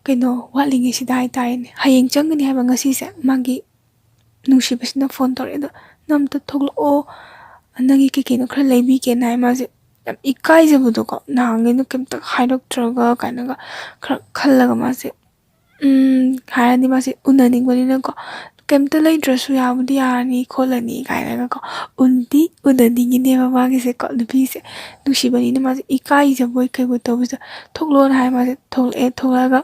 ꯀꯩꯅꯣ ꯋꯥꯠꯂꯤꯉꯩꯁꯤꯗ ꯍꯥꯏꯇꯥꯔꯦꯅꯦ, ꯍꯌꯦꯡ ꯆꯪꯒꯅꯤ ꯍꯥꯏꯕ ꯉꯁꯤꯁꯦ, ꯃꯥꯒꯤ ꯅꯨꯡꯁꯤꯕꯁꯤꯅ ꯐꯣꯟ ꯇꯧꯔꯛꯑꯦ꯫ "ꯑꯗꯣ ꯅꯪ ꯑꯝꯇ ꯊꯣꯛꯂꯛꯑꯣ, ꯅꯪꯒꯤ ꯀꯩ ꯀꯩꯅꯣ ꯈꯔ ꯂꯩꯕꯤꯒꯦꯅ" ꯍꯥꯏ꯫ ꯃꯥꯁꯦ ꯌꯥꯝ ꯏꯀꯥꯏꯖꯕꯗꯣꯀꯣ, ꯅꯍꯥꯟꯈꯩꯅ ꯀꯩꯝꯇ ꯍꯥꯏꯔꯛꯇ꯭ꯔꯒ ꯀꯥꯏꯅꯒ ꯈꯔ ꯈꯜꯂꯒ ꯃꯥꯁꯦ, ꯎꯝ, ꯍꯥꯏꯔꯗꯤ ꯃꯥꯁꯦ ꯎꯅꯅꯤꯡꯕꯅꯤꯅꯀꯣ, "ꯀꯩꯝꯇ ꯂꯩꯗ꯭ꯔꯁꯨ ꯌꯥꯕꯨꯗꯤ ꯌꯥꯔꯅꯤ ꯈꯣꯠꯂꯅꯤ" ꯀꯥꯏꯅꯒꯀꯣ, ꯎꯟꯗꯤ ꯎꯅꯅꯤꯡꯉꯤꯅꯦꯕ ꯃꯥꯒꯤꯁꯦꯀꯣ, ꯅꯨꯄꯤꯁꯦ ꯅꯨꯡꯁꯤꯕꯅꯤꯅ ꯃꯥꯁꯦ ꯏꯀꯥꯏꯖꯕꯣꯏ ꯀꯩꯕꯣꯏ ꯇꯧꯕꯁꯤꯗ, "ꯊꯣꯛꯂꯣꯅ" ꯍꯥꯏ꯫ ꯃꯥꯁꯦ ꯊꯣꯛꯂꯛꯑꯦ꯫ ꯊꯣꯛꯂꯛꯑꯒ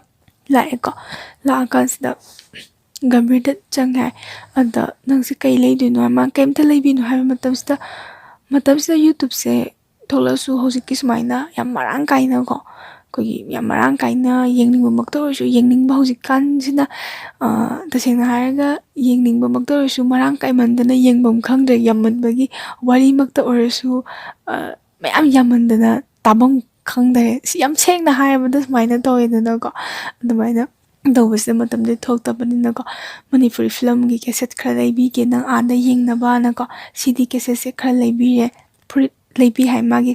ꯂꯥꯛꯑꯦꯀꯣ, ꯂꯥꯛꯑꯀꯥꯟꯁꯤꯗ ꯒꯝꯚꯤꯔꯗ ꯆꯪꯉꯦ ꯍꯥꯏ꯫ ꯑꯗ "ꯅꯪꯁꯦ ꯀꯩ ꯂꯩꯗꯣꯏꯅꯣ?" ꯍꯥꯏ꯫ ꯃꯥ ꯀꯩꯝꯇ ꯂꯩꯕꯤꯅꯣ ꯍꯥꯏꯕ ꯃꯇꯝꯁꯤꯗ, ꯃꯇꯝꯁꯤꯗ YouTube-ꯁꯦ ꯊꯣꯛꯂꯛꯑꯁꯨ ꯍꯧꯖꯤꯛꯀꯤ ꯁꯨꯃꯥꯏꯅ ꯌꯥꯝ ꯃꯔꯥꯡ ꯀꯥꯏꯅꯀꯣ, ꯑꯩꯈꯣꯏꯒꯤ ꯌꯥꯝ ꯃꯔꯥꯡ ꯀꯥꯏꯅ ꯌꯦꯡꯅꯤꯡꯕꯃꯛꯇ ꯑꯣꯏꯔꯁꯨ, ꯌꯦꯡꯅꯤꯡꯕ ꯍꯧꯖꯤꯛꯀꯥꯟꯁꯤꯅ, ꯑ, ꯇꯁꯦꯡꯅ ꯍꯥꯏꯔꯒ ꯌꯦꯡꯅꯤꯡꯕꯃꯛꯇ ꯑꯣꯏꯔꯁꯨ ꯃꯔꯥꯡ ꯀꯥꯏꯃꯟꯗꯅ ꯌꯦꯡꯐꯝ ꯈꯪꯗ꯭ꯔꯦ꯫ ꯌꯥꯝꯃꯟꯕꯒꯤ ꯋꯥꯔꯤꯃꯛꯇ ꯑꯣꯏꯔꯁꯨ, ꯑ, ꯃꯌꯥꯝ ꯌꯥꯝꯃꯟꯗꯅ ꯇꯥꯐꯝ ꯈꯪꯗꯔꯦ꯫ ꯁꯤ ꯌꯥꯝ ꯁꯦꯡꯅ ꯍꯥꯏꯔꯕꯗ ꯁꯨꯃꯥꯏꯅ ꯇꯧꯋꯦꯗꯅꯀꯣ꯫ ꯑꯗꯨꯃꯥꯏꯅ ꯇꯧꯕꯁꯤꯗ ꯃꯇꯝꯗꯤ ꯊꯣꯛꯇꯕꯅꯤꯅꯀꯣ, ꯃꯅꯤꯄꯨꯔꯤ ꯐꯤꯂꯝꯒꯤ ꯀꯦꯁꯦꯠ ꯈꯔ ꯂꯩꯕꯤꯒꯦ ꯅꯪ ꯑꯥꯗ ꯌꯦꯡꯅꯕꯅꯀꯣ꯫ ꯁꯤꯗꯤ ꯀꯦꯁꯦꯠꯁꯦ ꯈꯔ ꯂꯩꯕꯤꯔꯦ꯫ ꯐꯨꯔꯤꯠ ꯂꯩꯕꯤ ꯍꯥꯏ ꯃꯥꯒꯤ,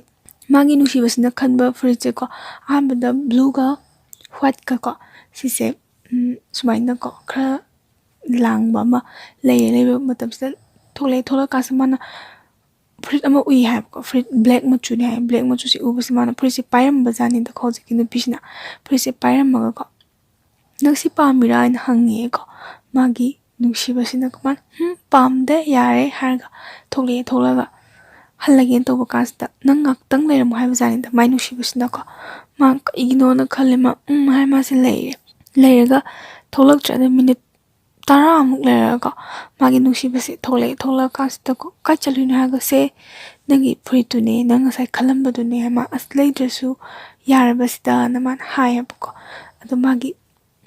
ꯃꯥꯒꯤ ꯅꯨꯡꯁꯤꯕꯁꯤꯅ ꯈꯟꯕ ꯐꯨꯔꯤꯠꯁꯦꯀꯣ, ꯑꯍꯥꯟꯕꯗ ꯕ꯭ꯂꯨꯒ ꯋꯥꯏꯠꯀꯀꯣ, ꯁꯤꯁꯦ ꯎꯝ, ꯁꯨꯃꯥꯏꯅꯀꯣ ꯈꯔ ꯂꯥꯡꯕ ꯑꯃ ꯂꯩꯔꯦ꯫ ꯂꯩꯕ ꯃꯇꯝꯁꯤꯗ ꯊꯣꯛꯂꯛꯑꯦ꯫ ꯊꯣꯛꯂꯛꯑꯀꯥꯟꯁꯤꯗ ꯃꯥꯅ ꯐꯨꯔꯤꯠ ꯑꯃ ꯎꯏ ꯍꯥꯏꯕꯀꯣ꯫ ꯐꯨꯔꯤꯠ ꯕ꯭ꯂꯦꯛ ꯃꯆꯨꯅꯤ ꯍꯥꯏ꯫ ꯕ꯭ꯂꯦꯛ ꯃꯆꯨꯁꯤ ꯎꯕꯁꯤ ꯃꯥꯅ ꯐꯨꯔꯤꯠꯁꯤ ꯄꯥꯏꯔꯝꯕ ꯖꯥꯠꯅꯤꯗꯀꯣ ꯍꯧꯖꯤꯛꯀꯤ ꯅꯨꯄꯤꯁꯤꯅ꯫ ꯐꯨꯔꯤꯠꯁꯦ ꯄꯥꯏꯔꯝꯃꯒꯀꯣ, "ꯅꯪ ꯁꯤ ꯄꯥꯝꯃꯤꯔꯥ?" ꯍꯥꯏꯅ ꯍꯪꯉꯦꯀꯣ꯫ ꯃꯥꯒꯤ ꯅꯨꯡꯁꯤꯕꯁꯤꯅ ꯀꯃꯥꯏꯅ, "ꯍꯝ, ꯄꯥꯝꯗꯦ, ꯌꯥꯔꯦ" ꯍꯥꯏꯔꯒ ꯊꯣꯛꯂꯛꯑꯦ꯫ ꯊꯣꯛꯂꯛꯑꯒ ꯍꯜꯂꯒꯦꯅ ꯇꯧꯕ ꯀꯥꯟꯁꯤꯗ, "ꯅꯪ ꯉꯥꯛꯇꯪ ꯂꯩꯔꯝꯃꯣ" ꯍꯥꯏꯕ ꯖꯥꯠꯅꯤꯗ ꯃꯥꯏ ꯅꯨꯡꯁꯤꯕꯁꯤꯅꯀꯣ꯫ ꯃꯥ ꯀꯩꯒꯤꯅꯣꯅ ꯈꯜꯂꯦ꯫ ꯃꯥ "ꯎꯝ" ꯍꯥꯏꯔ ꯃꯥꯁꯦ ꯂꯩꯔꯦ꯫ ꯂꯩꯔꯒ ꯊꯣꯛꯂꯛꯇ꯭ꯔꯦ꯫ ꯑꯗ ꯃꯤꯅꯤꯠ ꯇꯔꯥꯃꯨꯛ ꯂꯩꯔꯒꯀꯣ, ꯃꯥꯒꯤ ꯅꯨꯡꯁꯤꯕꯁꯦ ꯊꯣꯛꯂꯛꯑꯦ꯫ ꯊꯣꯛꯂꯛꯑꯀꯥꯟꯁꯤꯗꯀꯣ, "ꯀꯥꯏ ꯆꯠꯂꯨꯏꯅꯣ?" ꯍꯥꯏꯔꯒ, "ꯁꯦ, ꯅꯪꯒꯤ ꯐꯨꯔꯤꯠꯇꯨꯅꯦ, ꯅꯪ ꯉꯁꯥꯏ ꯈꯜꯂꯝꯕꯗꯨꯅꯦ" ꯍꯥꯏ꯫ ꯃꯥ, "ꯑꯁ, ꯂꯩꯗ꯭ꯔꯁꯨ ꯌꯥꯔꯕꯁꯤꯗꯅ" ꯃꯥꯅ ꯍꯥꯏꯌꯦꯕꯀꯣ꯫ ꯑꯗꯣ ꯃꯥꯒꯤ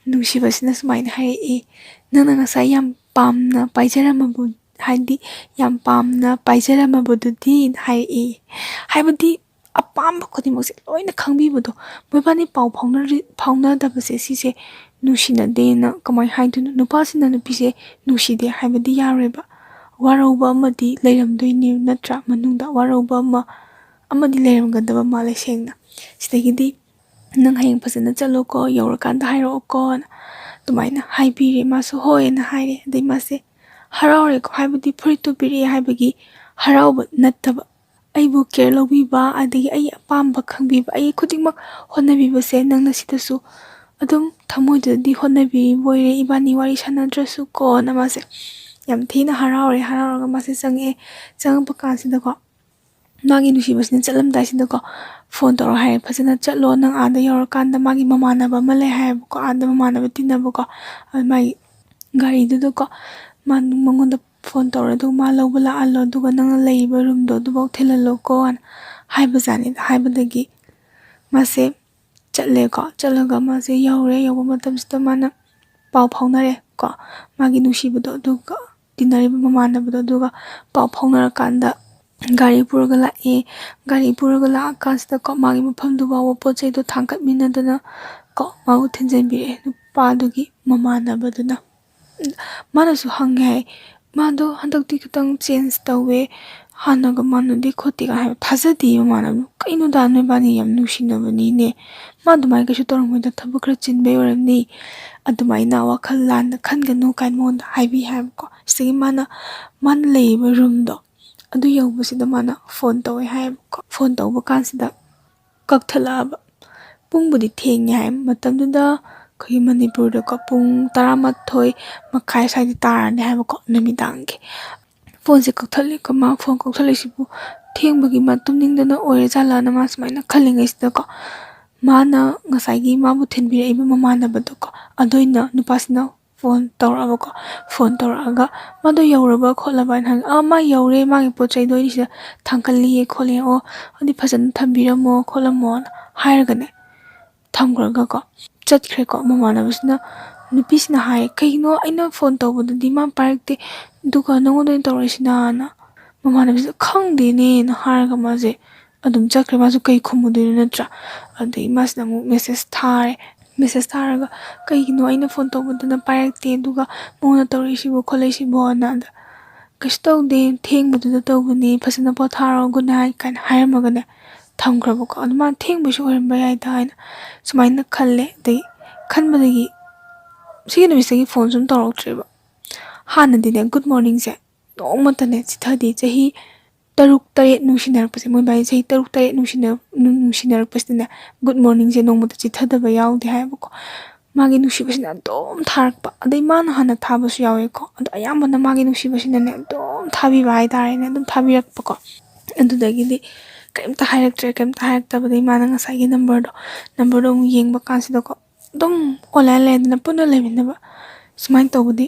ꯅꯨꯡꯁꯤꯕꯁꯤꯅ ꯁꯨꯃꯥꯏꯅ ꯍꯥꯏꯔꯛꯏ, "ꯅꯪꯅ ꯉꯁꯥꯏ ꯌꯥꯝ ꯄꯥꯝꯅ ꯄꯥꯏꯖꯔꯝꯃꯕ, ꯍꯥꯏꯗꯤ ꯌꯥꯝ ꯄꯥꯝꯅ ꯄꯥꯏꯖꯔꯝꯃꯕꯗꯨꯗꯤ" ꯍꯥꯏꯔꯛꯏ꯫ ꯍꯥꯏꯕꯗꯤ ꯑꯄꯥꯝꯕ ꯈꯨꯗꯤꯡꯃꯛꯁꯦ ꯂꯣꯏꯅ ꯈꯪꯕꯤꯕꯗꯣ꯫ ꯃꯣꯏꯕꯥꯅꯤ ꯄꯥꯎ ꯐꯥꯎꯅꯔꯤ-, ꯐꯥꯎꯅꯗꯕꯁꯦ ꯁꯤꯁꯦ ꯅꯨꯡꯁꯤꯅꯗꯦꯅ ꯀꯃꯥꯏꯅ ꯍꯥꯏꯗꯣꯏꯅꯣ? ꯅꯨꯄꯥꯁꯤꯅ ꯅꯨꯄꯤꯁꯦ ꯅꯨꯡꯁꯤꯗꯦ ꯍꯥꯏꯕꯗꯤ ꯌꯥꯔꯣꯏꯕ꯫ ꯋꯥꯔꯧꯕ ꯑꯃꯗꯤ ꯂꯩꯔꯝꯗꯣꯏꯅꯤ ꯅꯠꯇ꯭ꯔꯥ? ꯃꯅꯨꯡꯗ ꯋꯥꯔꯧꯕ ꯑꯃ ꯑꯃꯗꯤ ꯂꯩꯔꯝꯒꯗꯕ ꯃꯥꯜꯂꯦ ꯁꯦꯡꯅ꯫ ꯁꯤꯗꯒꯤꯗꯤ "ꯅꯪ ꯍꯌꯦꯡ ꯐꯖꯅ ꯆꯠꯂꯣꯀꯣ, ꯌꯧꯔꯀꯥꯟꯗ ꯍꯥꯏꯔꯛꯑꯣꯀꯣꯅ" ꯑꯗꯨꯃꯥꯏꯅ ꯍꯥꯏꯕꯤꯔꯦ꯫ ꯃꯥꯁꯨ "ꯍꯣꯏ" ꯑꯅ ꯍꯥꯏꯔꯦ꯫ ꯑꯗꯩ ꯃꯥꯁꯦ ꯍꯔꯥꯎꯔꯦꯀꯣ, ꯍꯥꯏꯕꯗꯤ ꯐꯨꯔꯤꯠꯇꯨ ꯄꯤꯔꯛꯑꯦ ꯍꯥꯏꯕꯒꯤ ꯍꯔꯥꯎꯕ ꯅꯠꯇꯕ, ꯑꯩꯕꯨ ꯀꯦꯌꯔ ꯂꯧꯕꯤꯕ, ꯑꯗꯒꯤ ꯑꯩ ꯑꯄꯥꯝꯕ ꯈꯪꯕꯤꯕ, ꯑꯩ ꯈꯨꯗꯤꯡꯃꯛ ꯍꯣꯠꯅꯕꯤꯕꯁꯦ ꯅꯪꯅ ꯁꯤꯗꯁꯨ ꯑꯗꯨꯝ ꯊꯃꯣꯏꯗꯨꯗꯗꯤ ꯍꯣꯠꯅꯕꯤꯔꯤꯕ ꯑꯣꯏꯔꯦ, ꯏꯕꯥꯅꯤ ꯋꯥꯔꯤ ꯁꯥꯟꯅꯗ꯭ꯔꯁꯨ ꯀꯣꯅ ꯃꯥꯁꯦ ꯌꯥꯝ ꯊꯤꯅ ꯍꯔꯥꯎꯔꯦ꯫ ꯍꯔꯥꯎꯔꯒ ꯃꯥꯁꯦ ꯆꯪꯉꯛꯑꯦ꯫ ꯆꯪꯉꯛꯄ ꯀꯥꯟꯁꯤꯗꯀꯣ, ꯃꯥꯒꯤ ꯅꯨꯡꯁꯤꯕꯁꯤꯅ ꯆꯠꯂꯝꯗꯥꯏꯁꯤꯗꯀꯣ, ꯐꯣꯟ ꯇꯧꯔꯣ ꯍꯥꯏꯔꯦ, "ꯐꯖꯅ ꯆꯠꯂꯣ, ꯅꯪ ꯑꯥꯗ ꯌꯧꯔꯀꯥꯟꯗ" ꯃꯥꯒꯤ ꯃꯃꯥꯟꯅꯕ ꯑꯃ ꯂꯩ ꯍꯥꯏꯌꯦꯕꯀꯣ, ꯑꯥꯗ ꯃꯃꯥꯟꯅꯕ ꯇꯤꯟꯅꯕꯀꯣ, ꯑꯗꯨ ꯃꯥꯒꯤ ꯒꯥꯔꯤꯗꯨꯗꯀꯣ, ꯃꯥ ꯃꯉꯣꯟꯗ ꯐꯣꯟ ꯇꯧꯔꯦ, ꯑꯗꯨꯒ "ꯃꯥ ꯂꯧꯕ ꯂꯥꯛꯍꯜꯂꯣ, ꯑꯗꯨꯒ ꯅꯪꯅ ꯂꯩꯔꯤꯕ ꯔꯨꯝꯗꯣ ꯑꯗꯨꯐꯥꯎ ꯊꯤꯜꯍꯜꯂꯣꯀꯣꯅ" ꯍꯥꯏꯕꯖꯥꯠꯅꯤꯗ꯫ ꯍꯥꯏꯕꯗꯒꯤ ꯃꯥꯁꯦ ꯆꯠꯂꯦꯀꯣ꯫ ꯆꯠꯂꯒ ꯃꯥꯁꯦ ꯌꯧꯔꯦ꯫ ꯌꯧꯕ ꯃꯇꯝꯁꯤꯗ ꯃꯥꯅ ꯄꯥꯎ ꯐꯥꯎꯅꯔꯦ ꯀꯣ, ꯃꯥꯒꯤ ꯅꯨꯡꯁꯤꯕꯗꯣ, ꯑꯗꯨꯒ ꯇꯤꯟꯅꯔꯤꯕ ꯃꯃꯥꯟꯅꯕꯗꯣ, ꯑꯗꯨꯒ ꯄꯥꯎ ꯐꯥꯎꯅꯔꯀꯥꯟꯗ ꯒꯥꯔꯤ ꯄꯨꯔꯒ ꯂꯥꯛꯑꯦ꯫ ꯒꯥꯔꯤ ꯄꯨꯔꯒ ꯂꯥꯛꯑꯀꯥꯟꯁꯤꯗꯀꯣ, ꯃꯥꯒꯤ ꯃꯐꯝꯗꯨ ꯐꯥꯎꯕ ꯄꯣꯠ ꯆꯩꯗꯣ ꯊꯥꯡꯒꯠꯃꯤꯟꯅꯗꯅ ꯀꯣ, ꯃꯥꯕꯨ ꯊꯤꯟꯖꯤꯟꯕꯤꯔꯛꯑꯦ ꯅꯨꯄꯥꯗꯨꯒꯤ ꯃꯃꯥꯟꯅꯕꯗꯨꯅ꯫ ꯃꯥꯅꯁꯨ ꯍꯪꯉꯦ ꯍꯥꯏ, "ꯃꯥꯗꯣ ꯍꯟꯗꯛꯇꯤ ꯈꯤꯇꯪ ꯆꯦꯟꯖ ꯇꯧꯋꯦ, ꯍꯥꯟꯅꯒ ꯃꯥꯟꯅꯗꯦ ꯈꯣꯠꯇꯦꯒ" ꯍꯥꯏꯕ꯫ ꯊꯥꯖꯗꯦ ꯃꯃꯥꯟꯅꯕꯗꯣ꯫ "ꯀꯩꯅꯣꯗ, ꯅꯣꯏꯕꯥꯅꯤ ꯌꯥꯝ ꯅꯨꯡꯁꯤꯅꯕꯅꯤꯅꯦ, ꯃꯥ ꯑꯗꯨꯃꯥꯏꯅ ꯀꯩꯁꯨ ꯇꯧꯔꯝꯃꯣꯏꯗ, ꯊꯕꯛ ꯈꯔ ꯆꯤꯟꯕꯩ ꯑꯣꯏꯔꯝꯅꯤ, ꯑꯗꯨꯃꯥꯏꯅ ꯋꯥꯈꯜ ꯂꯥꯟꯅ ꯈꯟꯒꯅꯨ" ꯀꯥꯏꯅ ꯃꯉꯣꯟꯗ ꯍꯥꯏꯕꯤ ꯍꯥꯏꯕꯀꯣ꯫ ꯁꯤꯗꯒꯤ ꯃꯥꯅ, ꯃꯥꯅ ꯂꯩꯔꯤꯕ ꯔꯨꯝꯗꯣ ꯑꯗꯨ ꯌꯧꯕꯁꯤꯗ ꯃꯥꯅ ꯐꯣꯟ ꯇꯧꯋꯦ ꯍꯥꯏꯌꯦꯕꯀꯣ꯫ ꯐꯣꯟ ꯇꯧꯕ ꯀꯥꯟꯁꯤꯗ ꯀꯛꯊꯠꯂꯛꯑꯕ꯫ ꯄꯨꯡꯕꯨꯗꯤ ꯊꯦꯡꯉꯦ ꯍꯥꯏ꯫ ꯃꯇꯝꯗꯨꯗ ꯑꯩꯈꯣꯏꯒꯤ ꯃꯅꯤꯄꯨꯔꯗꯀꯣ ꯄꯨꯡ ꯇꯔꯥꯃꯥꯊꯣꯏ ꯃꯈꯥꯏ ꯁ꯭ꯋꯥꯏꯗ ꯇꯥꯔꯅꯤ ꯍꯥꯏꯕꯀꯣ, ꯅꯨꯃꯤꯗꯥꯡꯒꯤ꯫ ꯐꯣꯟꯁꯦ ꯀꯛꯊꯠꯂꯦꯀꯣ꯫ ꯃꯥ ꯐꯣꯟ ꯀꯛꯊꯠꯂꯤꯁꯤꯕꯨ ꯊꯦꯡꯕꯒꯤ ꯃꯥ ꯇꯨꯝꯅꯤꯡꯗꯅ ꯑꯣꯏꯔꯖꯥꯠꯂꯥꯅ ꯃꯥ ꯁꯨꯃꯥꯏꯅ ꯈꯜꯂꯤꯉꯩꯁꯤꯗꯀꯣ, ꯃꯥꯅ ꯉꯁꯥꯏꯒꯤ ꯃꯥꯕꯨ ꯊꯤꯟꯕꯤꯔꯛꯏꯕ ꯃꯃꯥꯟꯅꯕꯗꯣꯀꯣ, ꯑꯗꯨꯏꯅ ꯅꯨꯄꯥꯁꯤꯅ ꯐꯣꯟ ꯇꯧꯔꯛꯑꯕꯀꯣ꯫ ꯐꯣꯟ ꯇꯧꯔꯛꯑꯒ, "ꯃꯥꯗꯣ ꯌꯧꯔꯕ ꯈꯣꯠꯂꯕ?" ꯍꯥꯏꯅ ꯍꯪꯉꯦ꯫ "ꯑꯥ, ꯃꯥ ꯌꯧꯔꯦ, ꯃꯥꯒꯤ ꯄꯣꯠ ꯆꯩꯗꯣ ꯑꯩꯅ ꯁꯤꯗ ꯊꯥꯡꯀꯠꯂꯤꯌꯦ ꯈꯣꯠꯂꯦ, ꯑꯣ, ꯑꯗꯨꯗꯤ ꯐꯖꯅ ꯊꯝꯕꯤꯔꯝꯃꯣ ꯈꯣꯠꯂꯝꯃꯣꯅ" ꯍꯥꯏꯔꯒꯅꯦ, ꯊꯝꯈ꯭ꯔꯒꯀꯣ, ꯆꯠꯈ꯭ꯔꯦꯀꯣ꯫ ꯃꯃꯥꯟꯅꯕꯁꯤꯅ, ꯅꯨꯄꯤꯁꯤꯅ ꯍꯥꯏ, "ꯀꯩꯒꯤꯅꯣ ꯑꯩꯅ ꯐꯣꯟ ꯇꯧꯕꯗꯗꯤ ꯃꯥ ꯄꯥꯏꯔꯛꯇꯦ, ꯑꯗꯨꯒ ꯅꯉꯣꯟꯗ ꯑꯣꯏꯅ ꯇꯧꯔꯛꯏꯁꯤꯅ?" ꯍꯥꯏꯅ꯫ ꯃꯃꯥꯟꯅꯕꯤꯁꯤꯗ, "ꯈꯪꯗꯦꯅꯦꯅ" ꯍꯥꯏꯔꯒ ꯃꯥꯁꯦ ꯑꯗꯨꯝ ꯆꯠꯈ꯭ꯔꯦ꯫ ꯃꯥꯁꯨ ꯀꯩ ꯈꯨꯝꯃꯨꯗꯣꯏꯅꯣ, ꯅꯠꯇ꯭ꯔꯥ? ꯑꯗꯩ ꯃꯥꯁꯤꯅ ꯑꯃꯨꯛ ꯃꯦꯁꯦꯁ ꯊꯥꯔꯦ꯫ ꯃꯦꯁꯦꯁ ꯊꯥꯔꯒ, "ꯀꯩꯒꯤꯅꯣ ꯑꯩꯅ ꯐꯣꯟ ꯇꯧꯕꯗꯅ ꯄꯥꯏꯔꯛꯇꯦ, ꯑꯗꯨꯒ ꯃꯉꯣꯟꯗ ꯇꯧꯔꯛꯏꯁꯤꯕꯣ ꯈꯣꯠꯂꯛꯏꯁꯤꯕꯣꯅ?" ꯑꯗ, "ꯀꯩꯁꯨ ꯇꯧꯗꯦ, ꯊꯦꯡꯕꯗꯨꯗ ꯇꯧꯕꯅꯦ, ꯐꯖꯅ ꯄꯣꯊꯥꯔꯣ, ꯒꯨꯗ ꯅꯥꯏꯠ" ꯀꯥꯏꯅ ꯍꯥꯏꯔꯝꯃꯒꯅꯦ, ꯊꯝꯈ꯭ꯔꯕꯀꯣ꯫ ꯑꯗꯨ ꯃꯥꯅ ꯊꯦꯡꯕꯩꯁꯨ ꯑꯣꯏꯔꯝꯕ ꯌꯥꯏꯗ ꯍꯥꯏꯅ ꯁꯨꯃꯥꯏꯅ ꯈꯜꯂꯦ꯫ ꯑꯗꯩ ꯈꯟꯕꯗꯒꯤ ꯁꯤꯒꯤ ꯅꯨꯃꯤꯠꯁꯤꯗꯒꯤ ꯐꯣꯟ ꯁꯨꯝ ꯇꯧꯔꯛꯇ꯭ꯔꯦꯕ꯫ ꯍꯥꯟꯅꯗꯤꯅꯦ, ꯒꯨꯗ ꯃꯣꯔꯅꯤꯡꯁꯦ ꯅꯣꯡꯃꯇꯅꯦ ꯆꯤꯊꯗꯦ꯫ ꯆꯍꯤ ꯇꯔꯨꯛ ꯇꯔꯦꯠ ꯅꯨꯡꯁꯤꯅꯔꯛꯄꯁꯦ, ꯃꯣꯏ ꯏꯕꯥꯅꯤ ꯆꯍꯤ ꯇꯔꯨꯛ ꯇꯔꯦꯠ ꯅꯨꯡꯁꯤꯅ-, ꯅꯨꯡ-, ꯅꯨꯡꯁꯤꯅꯔꯛꯄꯁꯤꯗꯅꯦ, ꯒꯨꯗ ꯃꯣꯔꯅꯤꯡꯁꯦ ꯅꯣꯡꯃꯇ ꯆꯤꯊꯗꯕ ꯌꯥꯎꯗꯦ ꯍꯥꯏꯌꯦꯕꯀꯣ꯫ ꯃꯥꯒꯤ ꯅꯨꯡꯁꯤꯕꯁꯤꯅ ꯑꯗꯨꯝ ꯊꯥꯔꯛꯄ꯫ ꯑꯗꯩ ꯃꯥꯅ ꯍꯥꯟꯅ ꯊꯥꯕꯁꯨ ꯌꯥꯎꯋꯦꯀꯣ꯫ ꯑꯗꯣ ꯑꯌꯥꯝꯕꯅ ꯃꯥꯒꯤ ꯅꯨꯡꯁꯤꯕꯁꯤꯅꯅꯦ ꯑꯗꯨꯝ ꯊꯥꯕꯤꯕ ꯍꯥꯏꯇꯥꯔꯦꯅꯦ, ꯑꯗꯨꯝ ꯊꯥꯕꯤꯔꯛꯄꯀꯣ꯫ ꯑꯗꯨꯗꯒꯤꯗꯤ ꯀꯔꯤꯝꯇ ꯍꯥꯏꯔꯛꯇ꯭ꯔꯦ꯫ ꯀꯔꯤꯝꯇ ꯍꯥꯏꯔꯛꯇꯕꯗꯒꯤ ꯃꯥꯅ ꯉꯁꯥꯏꯒꯤ ꯅꯝꯕꯔꯗꯣ, ꯅꯝꯕꯔꯗꯣ ꯑꯃꯨꯛ ꯌꯦꯡꯕ ꯀꯥꯟꯁꯤꯗꯀꯣ, ꯑꯗꯨꯝ ꯑꯣꯟꯂꯥꯏꯟ ꯂꯩꯗꯅ ꯄꯨꯟꯅ ꯂꯩꯃꯤꯟꯅꯕ ꯁꯨꯃꯥꯏꯅ ꯇꯧꯕꯗꯤ,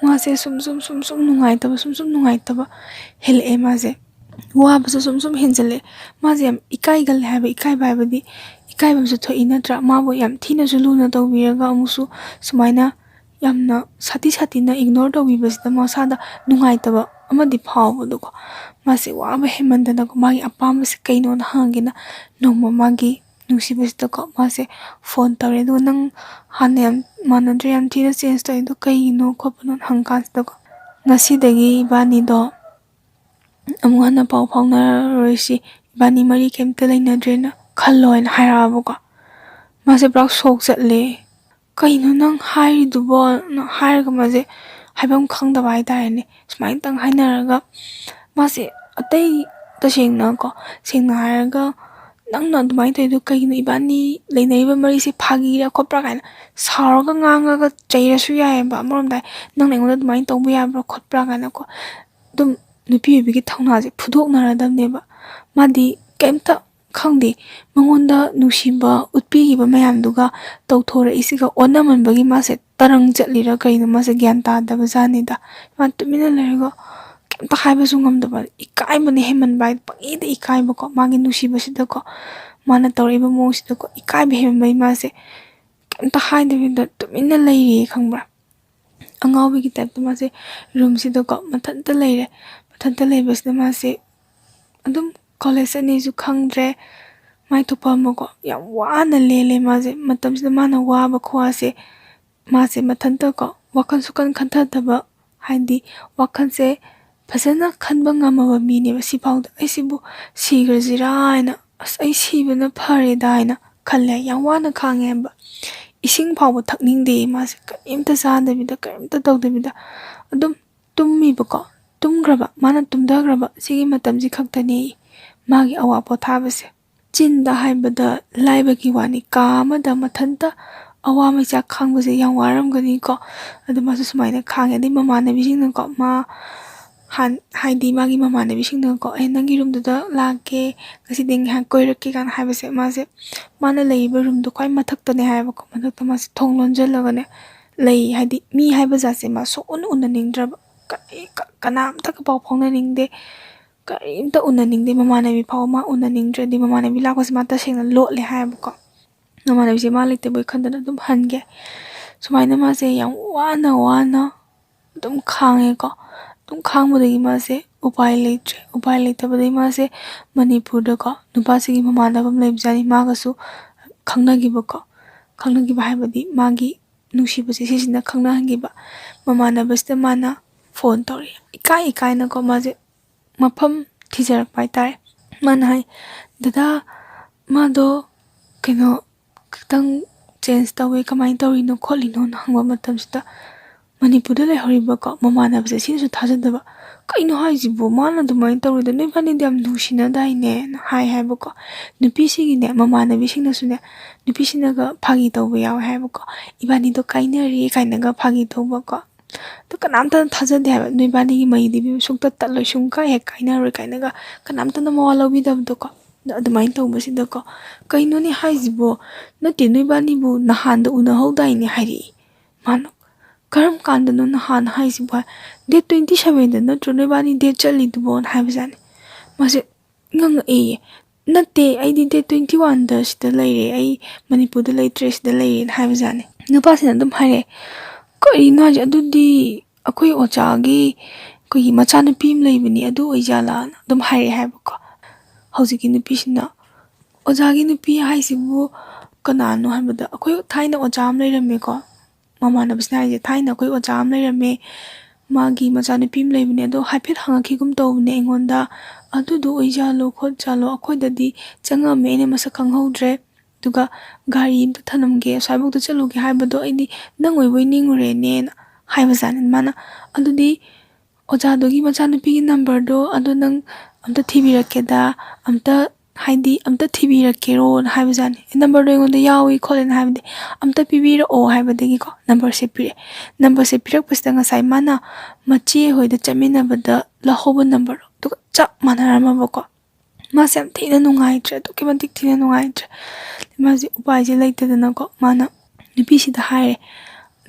ꯃꯥꯁꯦ ꯁꯨꯝ ꯁꯨꯝ ꯁꯨꯝ ꯁꯨꯝ ꯅꯨꯡꯉꯥꯏꯇꯕ, ꯁꯨꯝ ꯁꯨꯝ ꯅꯨꯡꯉꯥꯏꯇꯕ ꯍꯦꯜꯂꯛꯑꯦ꯫ ꯃꯥꯁꯦ ꯋꯥꯕꯁꯨ ꯁꯨꯝ ꯁꯨꯝ ꯍꯦꯟꯖꯜꯂꯛꯑꯦ꯫ ꯃꯥꯁꯦ ꯌꯥꯝ ꯏꯀꯥꯏꯒꯜꯂꯦ ꯍꯥꯏꯕ꯫ ꯏꯀꯥꯏꯕ ꯍꯥꯏꯕꯗꯤ, ꯏꯀꯥꯏꯕ ꯑꯃꯁꯨ ꯊꯣꯛꯏ ꯅꯠꯇ꯭ꯔꯥ? ꯃꯥꯕꯨ ꯌꯥꯝ ꯊꯤꯅꯁꯨ ꯂꯨꯅ ꯇꯧꯕꯤꯔꯒ ꯑꯃꯨꯛꯁꯨ ꯁꯨꯃꯥꯏꯅ ꯌꯥꯝꯅ ꯁꯥꯊꯤ ꯁꯥꯊꯤꯅ ꯏꯒꯅꯣꯔ ꯇꯧꯕꯤꯕꯁꯤꯗ ꯃꯁꯥꯗ ꯅꯨꯡꯉꯥꯏꯇꯕ ꯑꯃꯗꯤ ꯐꯥꯎꯕꯗꯣꯀꯣ, ꯃꯥꯁꯦ ꯋꯥꯕ ꯍꯦꯟꯃꯟꯗꯅꯀꯣ, ꯃꯥꯒꯤ ꯑꯄꯥꯝꯕꯁꯦ ꯀꯩꯅꯣꯅ ꯍꯪꯒꯦꯅ ꯅꯣꯡꯃ ꯃꯥꯒꯤ ꯅꯨꯡꯁꯤꯕꯁꯤꯗꯀꯣ ꯃꯥꯁꯦ ꯐꯣꯟ ꯇꯧꯔꯦ꯫ ꯑꯗꯨꯒ "ꯅꯪ ꯍꯥꯟꯅ ꯌꯥꯝ ꯃꯥꯟꯅꯗ꯭ꯔꯦ, ꯌꯥꯝ ꯊꯤꯅ ꯆꯦꯟꯖ ꯇꯧꯔꯤꯗꯣ ꯀꯩꯒꯤꯅꯣ?" ꯈꯣꯠꯄꯅꯣ ꯍꯪꯀꯥꯟꯁꯤꯗꯀꯣ, "ꯉꯁꯤꯗꯒꯤ ꯏꯕꯥꯅꯤꯗꯣ ꯑꯃꯨꯛ ꯍꯟꯅ ꯄꯥꯎ ꯐꯥꯎꯅꯔꯔꯣꯏꯁꯤ, ꯏꯕꯥꯅꯤ ꯃꯔꯤ ꯀꯩꯝꯇ ꯂꯩꯅꯗ꯭ꯔꯦꯅ ꯈꯜꯂꯣ" ꯍꯥꯏꯅ ꯍꯥꯏꯔꯛꯑꯕꯀꯣ꯫ ꯃꯥꯁꯦ ꯄꯨꯔꯥ ꯁꯣꯛ ꯆꯠꯂꯦ꯫ "ꯀꯩꯅꯣ ꯅꯪ ꯍꯥꯏꯔꯤꯗꯨꯕꯣꯅ?" ꯍꯥꯏꯔꯒ ꯃꯥꯁꯦ ꯍꯥꯏꯐꯝ ꯈꯪꯗꯕ ꯍꯥꯏꯇꯥꯔꯦꯅꯦ꯫ ꯁꯨꯃꯥꯏꯅꯇꯪ ꯍꯥꯏꯅꯔꯒ ꯃꯥꯁꯦ ꯑꯇꯩ, ꯇꯁꯦꯡꯅꯀꯣ, ꯁꯦꯡꯅ ꯍꯥꯏꯔꯒ, "ꯅꯪꯅ ꯑꯗꯨꯃꯥꯏꯅ ꯇꯧꯔꯤꯗꯣ ꯀꯩꯒꯤꯅꯣ? ꯏꯕꯥꯅꯤ ꯂꯩꯅꯔꯤꯕ ꯃꯔꯤꯁꯦ ꯐꯥꯒꯤꯔꯥ ꯈꯣꯠꯄ꯭ꯔꯥ?" ꯀꯥꯏꯅ ꯁꯥꯎꯔꯒ ꯉꯥꯡꯉꯒ ꯆꯩꯔꯁꯨ ꯌꯥꯏꯑꯕ꯫ ꯑꯃꯔꯣꯝꯗ ꯍꯥꯏ, "ꯅꯪꯅ ꯑꯩꯉꯣꯟꯗ ꯑꯗꯨꯃꯥꯏꯅ ꯇꯧꯕ ꯌꯥꯕ꯭ꯔꯥ ꯈꯣꯠꯄ꯭ꯔꯥ?" ꯀꯥꯏꯅꯀꯣ꯫ ꯑꯗꯨꯝ ꯅꯨꯄꯤ ꯑꯣꯏꯕꯒꯤ ꯊꯧꯅꯥꯁꯦ ꯐꯨꯗꯣꯛꯅꯔꯗꯕꯅꯦꯕ꯫ ꯃꯥꯗꯤ ꯀꯩꯝꯇ ꯈꯪꯗꯦ, ꯃꯉꯣꯟꯗ ꯅꯨꯡꯁꯤꯕ ꯎꯠꯄꯤꯈꯤꯕ ꯃꯌꯥꯝꯗꯨꯒ ꯇꯧꯊꯣꯔꯛꯏꯁꯤꯒ ꯑꯣꯟꯅꯃꯟꯕꯒꯤ ꯃꯥꯁꯦ ꯇꯔꯪ ꯆꯠꯂꯤꯔ ꯀꯩꯅꯣ, ꯃꯥꯁꯦ ꯒ꯭ꯌꯥꯟ ꯇꯥꯗꯕ ꯖꯥꯠꯅꯤꯗ꯫ ꯃꯥ ꯇꯨꯃꯤꯟꯅ ꯂꯩꯔꯒ ꯀꯩꯝꯇ ꯍꯥꯏꯕꯁꯨ ꯉꯝꯗꯕ, ꯏꯀꯥꯏꯕꯅ ꯍꯦꯟꯃꯟꯕ ꯍꯥꯏ, ꯄꯪꯏꯗ ꯏꯀꯥꯏꯕꯀꯣ꯫ ꯃꯥꯒꯤ ꯅꯨꯡꯁꯤꯕꯁꯤꯗꯀꯣ, ꯃꯥꯅ ꯇꯧꯔꯛꯏꯕ ꯃꯑꯣꯡꯁꯤꯗꯀꯣ, ꯏꯀꯥꯏꯕ ꯍꯦꯟꯃꯟꯕꯒꯤ ꯃꯥꯁꯦ ꯀꯩꯝꯇ ꯍꯥꯏꯗꯕꯤꯗ ꯇꯨꯃꯤꯟꯅ ꯂꯩꯔꯤꯌꯦ, ꯈꯪꯕ꯭ꯔꯥ? ꯑꯉꯥꯎꯕꯤꯒꯤ ꯇꯥꯏꯞꯇ ꯃꯥꯁꯦ ꯔꯨꯝꯁꯤꯗꯀꯣ ꯃꯊꯟꯇ ꯂꯩꯔꯦ꯫ ꯃꯊꯟꯇ ꯂꯩꯕꯁꯤꯗ ꯃꯥꯁꯦ ꯑꯗꯨꯝ ꯀꯣꯂꯦꯖ ꯆꯠꯅꯤꯁꯨ ꯈꯪꯗ꯭ꯔꯦ, ꯃꯥꯏ ꯊꯣꯛꯄ ꯑꯃꯀꯣ ꯌꯥꯝ ꯋꯥꯅ ꯂꯦꯜꯂꯦ ꯃꯥꯁꯦ꯫ ꯃꯇꯝꯁꯤꯗ ꯃꯥꯅ ꯋꯥꯕ ꯈꯨꯋꯥꯁꯦ, ꯃꯥꯁꯦ ꯃꯊꯟꯇꯀꯣ ꯋꯥꯈꯜ ꯁꯨꯛꯈꯟ ꯈꯟꯊꯗꯕ, ꯍꯥꯏꯗꯤ ꯋꯥꯈꯜꯁꯦ ꯐꯖꯅ ꯈꯟꯕ ꯉꯝꯃꯕ ꯃꯤꯅꯦꯕ꯫ ꯁꯤꯐꯥꯎꯗ "ꯑꯩ ꯁꯤꯕꯨ ꯁꯤꯈ꯭ꯔꯁꯤꯔꯥ" ꯍꯥꯏꯅ, "ꯑꯁ, ꯑꯩ ꯁꯤꯕꯅ ꯐꯔꯦꯗ" ꯍꯥꯏꯅ ꯈꯜꯂꯦ꯫ ꯌꯥꯝ ꯋꯥꯅ ꯈꯥꯡꯉꯦ ꯍꯥꯏꯕ꯫ ꯏꯁꯤꯡ ꯐꯥꯎꯕ ꯊꯛꯅꯤꯡꯗꯦ ꯃꯥꯁꯦ, ꯀꯔꯤꯝꯇ ꯆꯥꯗꯕꯤꯗ, ꯀꯔꯤꯝꯇ ꯇꯧꯗꯕꯤꯗ ꯑꯗꯨꯝ ꯇꯨꯝꯃꯤꯕꯀꯣ꯫ ꯇꯨꯝꯈ꯭ꯔꯕ, ꯃꯥꯅ ꯇꯨꯝꯊꯈ꯭ꯔꯕ ꯁꯤꯒꯤ ꯃꯇꯝꯁꯤ ꯈꯛꯇꯅꯦ ꯃꯥꯒꯤ ꯑꯋꯥ ꯄꯣꯊꯥꯕꯁꯦ꯫ ꯆꯤꯟꯗ ꯍꯥꯏꯕꯗ ꯂꯥꯏꯕꯒꯤ ꯋꯥꯅꯤ, ꯀꯥ ꯑꯃꯗ ꯃꯊꯟꯇ ꯑꯋꯥ ꯃꯩꯆꯥꯛ ꯈꯥꯡꯕꯁꯦ ꯌꯥꯝ ꯋꯥꯔꯝꯒꯅꯤꯀꯣ꯫ ꯑꯗꯨ ꯃꯥꯁꯨ ꯁꯨꯃꯥꯏꯅ ꯈꯥꯡꯉꯦ꯫ ꯑꯗꯩ ꯃꯃꯥꯟꯅꯕꯤꯁꯤꯡꯅꯀꯣ, ꯃꯥ ꯍꯥꯟ-, ꯍꯥꯏꯗꯤ ꯃꯥꯒꯤ ꯃꯃꯥꯟꯅꯕꯤꯁꯤꯡꯅꯀꯣ, "ꯑꯦ, ꯅꯪꯒꯤ ꯔꯨꯝꯗꯨꯗ ꯂꯥꯛꯀꯦ, ꯉꯁꯤꯗꯤ ꯉꯥꯏꯍꯥꯛ ꯀꯣꯏꯔꯛꯀꯦ" ꯀꯥꯏꯅ ꯍꯥꯏꯕꯁꯦ, ꯃꯥꯁꯦ, ꯃꯥꯅ ꯂꯩꯔꯤꯕ ꯔꯨꯝꯗꯣ ꯈ꯭ꯋꯥꯏ ꯃꯊꯛꯇꯅꯦ ꯍꯥꯏꯕꯀꯣ, ꯃꯊꯛꯇ ꯃꯥꯁꯦ ꯊꯣꯡ ꯂꯣꯟꯁꯤꯜꯂꯒꯅꯦ ꯂꯩ꯫ ꯍꯥꯏꯗꯤ ꯃꯤ ꯍꯥꯏꯕ ꯖꯥꯠꯁꯦ ꯃꯥ ꯁꯨꯛꯎꯟ ꯎꯅꯅꯤꯡꯗ꯭ꯔꯕ, ꯀꯔꯤ-, ꯀ-, ꯀꯅꯥꯝꯇꯒ ꯄꯥꯎ ꯐꯥꯎꯅꯅꯤꯡꯗꯦ, ꯀꯔꯤꯝꯇ ꯎꯅꯅꯤꯡꯗꯦ꯫ ꯃꯃꯥꯟꯅꯕꯤ ꯐꯥꯎꯕ ꯃꯥ ꯎꯅꯅꯤꯡꯗ꯭ꯔꯗꯤ, ꯃꯃꯥꯟꯅꯕꯤ ꯂꯥꯛꯄꯁꯦ ꯃꯥ ꯇꯁꯦꯡꯅ ꯂꯣꯠꯂꯦ ꯍꯥꯏꯌꯦꯕꯀꯣ꯫ ꯃꯃꯥꯟꯅꯕꯤꯁꯦ ꯃꯥ ꯂꯩꯇꯕꯩ ꯈꯟꯗꯅ ꯑꯗꯨꯝ ꯍꯟꯒꯦ꯫ ꯁꯨꯃꯥꯏꯅ ꯃꯥꯁꯦ ꯌꯥꯝ ꯋꯥꯅ ꯋꯥꯅ ꯑꯗꯨꯝ ꯈꯥꯡꯉꯦꯀꯣ꯫ ꯑꯗꯨꯝ ꯈꯥꯡꯕꯗꯒꯤ ꯃꯥꯁꯦ ꯎꯄꯥꯏ ꯂꯩꯇ꯭ꯔꯦ꯫ ꯎꯄꯥꯏ ꯂꯩꯇꯕꯗꯒꯤ ꯃꯥꯁꯦ ꯃꯅꯤꯄꯨꯔꯗꯀꯣ ꯅꯨꯄꯥꯁꯤꯒꯤ ꯃꯃꯥꯟꯅꯕ ꯑꯃ ꯂꯩꯕꯖꯥꯠꯅꯤ, ꯃꯥꯒꯁꯨ ꯈꯪꯅꯈꯤꯕꯀꯣ꯫ ꯈꯪꯅꯈꯤꯕ ꯍꯥꯏꯕꯗꯤ ꯃꯥꯒꯤ ꯅꯨꯡꯁꯤꯕꯁꯦ ꯁꯤꯁꯤꯅ ꯈꯪꯅꯍꯟꯈꯤꯕ꯫ ꯃꯃꯥꯟꯅꯕꯁꯤꯗ ꯃꯥꯅ ꯐꯣꯟ ꯇꯧꯔꯛꯑꯦ, ꯏꯀꯥꯏ ꯏꯀꯥꯏꯅꯀꯣ ꯃꯥꯁꯦ ꯃꯐꯝ ꯊꯤꯖꯔꯛꯄ ꯍꯥꯏꯇꯥꯔꯦ꯫ ꯃꯥꯅ ꯍꯥꯏ, "ꯗꯗꯥ, ꯃꯥꯗꯣ ꯀꯩꯅꯣ ꯈꯤꯇꯪ ꯆꯦꯟꯖ ꯇꯧꯋꯦ, ꯀꯃꯥꯏꯅ ꯇꯧꯔꯤꯅꯣ ꯈꯣꯠꯂꯤꯅꯣꯅ" ꯍꯪꯕ ꯃꯇꯝꯁꯤꯗ ꯃꯅꯤꯄꯨꯔꯗ ꯂꯩꯍꯧꯔꯤꯕꯀꯣ ꯃꯃꯥꯟꯅꯕꯁꯦ ꯁꯤꯅꯁꯨ ꯊꯥꯖꯗꯕ꯫ "ꯀꯩꯅꯣ ꯍꯥꯏꯁꯤꯕꯨ, ꯃꯥꯅ ꯑꯗꯨꯃꯥꯏꯅ ꯇꯧꯔꯤꯗꯣ, ꯅꯣꯏꯕꯥꯅꯤꯗꯤ ꯌꯥꯝ ꯅꯨꯡꯁꯤꯅꯗꯥꯏꯅꯦꯅ" ꯍꯥꯏ ꯍꯥꯏꯕꯀꯣ꯫ ꯅꯨꯄꯤꯁꯤꯒꯤꯅꯦ ꯃꯃꯥꯟꯅꯕꯤꯁꯤꯡꯅꯁꯨꯅꯦ ꯅꯨꯄꯤꯁꯤꯅꯒ ꯐꯥꯒꯤ ꯇꯧꯕ ꯌꯥꯎꯋꯦ ꯍꯥꯏꯕꯀꯣ꯫ "ꯏꯕꯥꯅꯤꯗꯣ ꯀꯥꯏꯅꯔꯦ" ꯀꯥꯏꯅꯒ ꯐꯥꯒꯤ ꯇꯧꯕꯀꯣ꯫ ꯑꯗꯣ ꯀꯅꯥꯝꯇꯅ ꯊꯥꯖꯗꯦ ꯍꯥꯏꯕ, "ꯅꯣꯏꯕꯥꯅꯤꯒꯤ ꯃꯔꯤꯗꯤ ꯏꯕꯦꯝꯃ ꯁꯨꯡꯇꯠ ꯇꯠꯂꯣꯏ, ꯁꯨꯡꯀꯥꯏ ꯍꯦꯛ ꯀꯥꯏꯅꯔꯣꯏ" ꯀꯥꯏꯅꯒ ꯀꯅꯥꯝꯇꯅ ꯃꯋꯥ ꯂꯧꯕꯤꯗꯕꯗꯣꯀꯣ꯫ ꯑꯗꯣ ꯑꯗꯨꯃꯥꯏꯅ ꯇꯧꯕꯁꯤꯗꯀꯣ, "ꯀꯩꯅꯣꯅꯦ ꯍꯥꯏꯁꯤꯕꯣ? ꯅꯠꯇꯦ, ꯅꯣꯏꯕꯥꯅꯤꯕꯨ ꯅꯍꯥꯟꯗ ꯎꯅꯍꯧꯗꯥꯏꯅꯦ?" ꯍꯥꯏꯔꯛꯏ꯫ ꯃꯥꯅ, "ꯀꯔꯝ ꯀꯥꯟꯗꯅꯣ ꯅꯍꯥꯟ ꯍꯥꯏꯁꯤꯕꯣ?" ꯍꯥꯏ, "ꯗꯦꯠ ꯇ꯭ꯋꯦꯟꯇꯤ ꯁꯕꯦꯟꯗ ꯅꯠꯇ꯭ꯔꯣ ꯅꯣꯏꯕꯥꯅꯤ ꯗꯦꯠ ꯆꯠꯂꯤꯗꯨꯕꯣꯅ" ꯍꯥꯏꯕꯖꯥꯠꯅꯤ꯫ ꯃꯥꯁꯦ ꯉꯪꯉꯛꯑꯦꯌꯦ꯫ "ꯅꯠꯇꯦ, ꯑꯩꯗꯤ ꯗꯦꯠ ꯇ꯭ꯋꯦꯟꯇꯤ ꯋꯥꯟꯗ ꯁꯤꯗ ꯂꯩꯔꯦ, ꯑꯩ ꯃꯅꯤꯄꯨꯔꯗ ꯂꯩꯇ꯭ꯔꯦ, ꯁꯤꯗ ꯂꯩꯔꯦꯅ" ꯍꯥꯏꯕꯖꯥꯠꯅꯤ꯫ ꯅꯨꯄꯥꯁꯤꯅ ꯑꯗꯨꯝ ꯍꯥꯏꯔꯛꯑꯦ, "ꯀꯔꯤꯅꯣ ꯍꯥꯏꯁꯦ? ꯑꯗꯨꯗꯤ ꯑꯩꯈꯣꯏ ꯑꯣꯖꯥꯒꯤ ꯑꯩꯈꯣꯏꯒꯤ ꯃꯆꯥꯅꯨꯄꯤ ꯑꯃ ꯂꯩꯕꯅꯤ, ꯑꯗꯨ ꯑꯣꯏꯖꯥꯠꯂꯥꯅ" ꯑꯗꯨꯝ ꯍꯥꯏꯔꯛꯑꯦ ꯍꯥꯏꯕꯀꯣ꯫ ꯍꯧꯖꯤꯛꯀꯤ ꯅꯨꯄꯤꯁꯤꯅ, "ꯑꯣꯖꯥꯒꯤ ꯅꯨꯄꯤ ꯍꯥꯏꯁꯤꯕꯨ ꯀꯅꯥꯅꯣ?" ꯍꯥꯏꯕꯗ, "ꯑꯩꯈꯣꯏ ꯊꯥꯏꯅ ꯑꯣꯖꯥ ꯑꯃ ꯂꯩꯔꯝꯃꯦꯀꯣ"꯫ ꯃꯃꯥꯟꯅꯕꯁꯤꯅ ꯍꯥꯏꯁꯦ, "ꯊꯥꯏꯅ ꯑꯩꯈꯣꯏ ꯑꯣꯖꯥ ꯑꯃ ꯂꯩꯔꯝꯃꯦ, ꯃꯥꯒꯤ ꯃꯆꯥꯅꯨꯄꯤ ꯑꯃ ꯂꯩꯕꯅꯦ, ꯑꯗꯣ ꯍꯥꯏꯐꯦꯠ ꯍꯪꯉꯛꯈꯤꯒꯨꯝ ꯇꯧꯕꯅꯦ ꯑꯩꯉꯣꯟꯗ, ꯑꯗꯨꯗꯣ ꯑꯣꯏꯖꯥꯠꯂꯣ ꯈꯣꯠꯆꯥꯠꯂꯣ? ꯑꯩꯈꯣꯏꯗꯗꯤ ꯆꯪꯉꯝꯃꯦ, ꯑꯩꯅ ꯃꯁꯛ ꯈꯪꯍꯧꯗ꯭ꯔꯦ, ꯑꯗꯨꯒ ꯒꯥꯔꯤ ꯑꯝꯇ ꯊꯅꯝꯒꯦ, ꯑꯁ꯭ꯋꯥꯏꯐꯥꯎꯗ ꯆꯠꯂꯨꯒꯦ ꯍꯥꯏꯕꯗꯣ ꯑꯩꯗꯤ ꯅꯪ ꯑꯣꯏꯕꯣꯏ ꯅꯤꯡꯉꯨꯔꯦꯅꯦꯅ" ꯍꯥꯏꯕꯖꯥꯠꯅꯤ꯫ ꯃꯥꯅ, "ꯑꯗꯨꯗꯤ ꯑꯣꯖꯥꯗꯨꯒꯤ ꯃꯆꯥꯅꯨꯄꯤꯒꯤ ꯅꯝꯕꯔꯗꯣ ꯑꯗꯣ ꯅꯪ ꯑꯝꯇ ꯊꯤꯕꯤꯔꯛꯀꯦꯗ, ꯑꯝꯇ ꯍꯥꯏꯗꯤ ꯑꯝꯇ ꯊꯤꯕꯤꯔꯛꯀꯦꯔꯣꯅ" ꯍꯥꯏꯕꯖꯥꯠꯅꯤ꯫ "ꯅꯝꯕꯔꯗꯣ ꯑꯩꯉꯣꯟꯗ ꯌꯥꯎꯏ ꯈꯣꯠꯂꯦꯅ" ꯍꯥꯏꯕꯗꯤ, "ꯑꯝꯇ ꯄꯤꯕꯤꯔꯛꯑꯣ" ꯍꯥꯏꯕꯗꯒꯤꯀꯣ ꯅꯝꯕꯔꯁꯦ ꯄꯤꯔꯛꯑꯦ꯫ ꯅꯝꯕꯔꯁꯦ ꯄꯤꯔꯛꯄꯁꯤꯗ ꯉꯁꯥꯏ ꯃꯥꯅ ꯃꯆꯦ ꯍꯣꯏꯗ ꯆꯠꯃꯤꯟꯅꯕꯗ ꯂꯧꯍꯧꯕ ꯅꯝꯕꯔꯗꯣ ꯑꯗꯨꯒ ꯆꯞ ꯃꯥꯟꯅꯔꯝꯃꯕꯀꯣ꯫ ꯃꯥꯁꯦ ꯌꯥꯝ ꯊꯤꯅ ꯅꯨꯡꯉꯥꯏꯇ꯭ꯔꯦ, ꯑꯗꯨꯛꯀꯤ ꯃꯇꯤꯛ ꯊꯤꯅ ꯅꯨꯡꯉꯥꯏꯇ꯭ꯔꯦ꯫ ꯃꯥꯁꯦ ꯎꯄꯥꯏꯁꯦ ꯂꯩꯇꯗꯅꯀꯣ ꯃꯥꯅ ꯅꯨꯄꯤꯁꯤꯗ ꯍꯥꯏꯔꯦ,